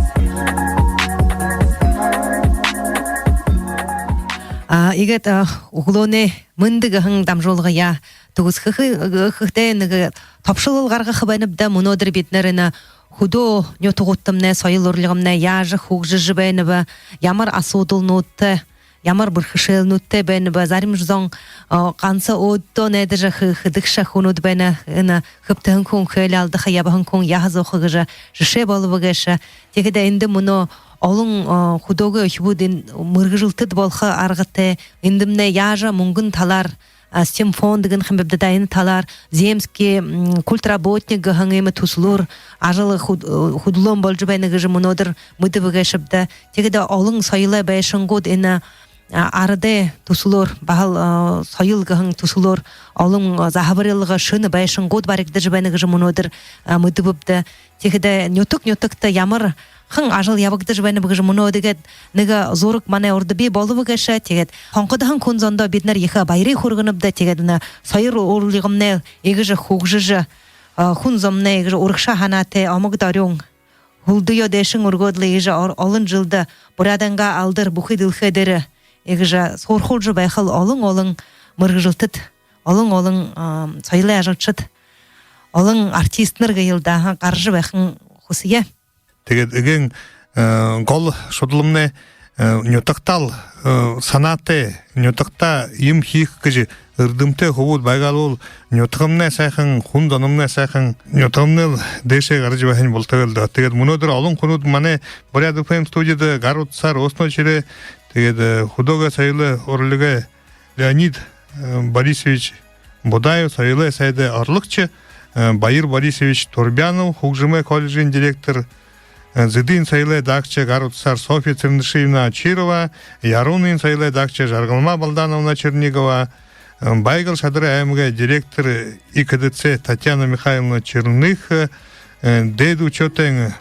А, иигээд, а, үглөөнэй мэндэ гэһэн дамжуулгаяа түгэсхэхэ-, хэхэдээ нэгэ тобшолол гаргаха байнабди даа. Мүнөөдэр бидэнэр энэ хүдөө нютагуудтамнай соёл урлагамнай яажа хүгжэжэ байнаб, ямар асуудалнуудтай, ямар бэрхэшээлнүүдтэй байнаб, зарим зон, а, ганса өөдөө найдажа хэ-, хэдэгшэ хүнүүд байна. Энэ хэбтэһэн хүн хээлээ алдаха, ябаһан хүн яаһа зууха гэжэ жэшээ болобо гээшэ. Тиихэдэ эндэ мүнөө олон, а, хүдөөгэй үхибүүд энэ мэргэжэлтэд болохо аргатай, эндэмнай яажа мүнгэн талаар, а, стимфонд гэнэ юм бэбди даа, энэ талаар, земский, м, культработник гэһэн иимэ түсэлөөр ажал хүд-, хүдэлөөн болжо байна гэжэ мүнөөдэр мэдэбэ гээшэбди даа. Тиихэдэ олон соёлой байшангууд энэ, а, арадай түсэлөөр, баһал, а, соёл гэһэн түсэлөөр олон, а, заһабарилга, шэнэ байшангууд баригдажа байна гэжэ мүнөөдэр, а, мэдэбэбди даа. Тиихэдэ нютаг нютагта ямархан ажал ябагдажа байнаб гэжэ мүнөөдэр гээд нэгэ зураг манай урда бии болобо гээшэ. Тиигээд хонходоһон хүн зондоо бидэнэр ехэ баярые хүргэнэбди даа. Тиигээд энэ соёл урлагамнай иигэжэ хүгжэжэ, а, хүн зомнай иигэжэ урагшаа һанаатай, омог дорюун, һүлдөө дээшэнь үргөөд лэ иигэжэ ор-, олон жэлдэ Буряадайнгаа алдар бүхы дэлхэй дээрэ иигэжэ суурхуулжа байхал, олон-олон мэргэжэлтэд, олон-олон, а, соёлой ажалшад, олон артистнар гээл даа, гаража байхань хүсэе. Тиигээд эгээн, э, гол шудаламнай, э, нютагтаал, э, һанаатай, нютагтаа юумэ хэхэ гэжэ эрдэмтэй хүбүүд байгаал бол, нютагамнай һайхан, хүн зономнай һайхан, нютагамнайл дээшээ гаража байхань болтогойл даа. Тиигээд мүнөөдэр олон хүнүүд манай Буряад ФМ студида гар утаһаар өөһэнөө шэрээ. Тиигээд, э, хүдөөгэй соёлой урлагай Леонид, э, Борисович Будаев, соёлой сайдай орлогшо, э, Баир Борисович Турбянов, хүгжэмэй колледжын директор, э, Зэдын соёлой даагша, гар утаһаар Софья Цырендышиевна Очирова, Ярууны соёлой даагша Жаргалма Балдановна Чернигова, э, Байгал шадарай аймагай директор ИКДЦ Татьяна Михайловна Черных, э, дээдэ үчөөтэйн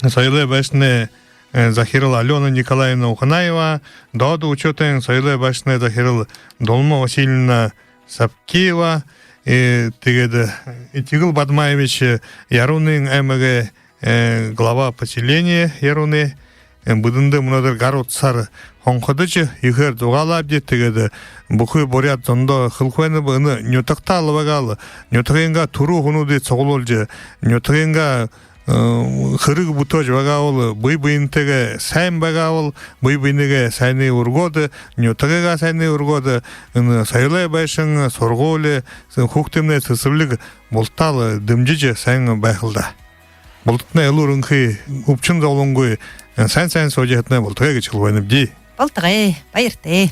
соёлой байшанай, э, захирал Алёна Николаевна Уханаева, доодо үчөөтэйн соёлой байшанай захирал Дулма Васильевна Сапкиева, э, тиигээд, э, Этигэл Бадмаевич, э, Ярууны аймагай, э, глава поселения Ярууны, э, бидэндэ мүнөөдэр гар утаһаар Хонходожо ехээр зугаалаабди. Тиигээд бүхы буряад зондоо хэлэхэ байнаб: энэ нютагтаа л байгаа л, нютагайнгаа түрүү хүнүүдые суглуулжа, нютагайнгаа хэрэг бүтээжэ байгаа бол, бэе бэентэйгээ сайн байгаа бол, бэе бэенэйгээ сайнаар үргөөд, нютагайгаа сайнаар үргөөд, энэ соёлой байшан, һургуули, хүүгэдтэмнай сэсэрлиг бултадаа л дэмжэжэ, сайн байха л даа. Бултадтнай элүүр энхэ, үбшэн зоболонгүй, сайн сайн һуужа ябахатнай болтогой гэжэ хэлэхэ байнабди. Болтогой, баяртай.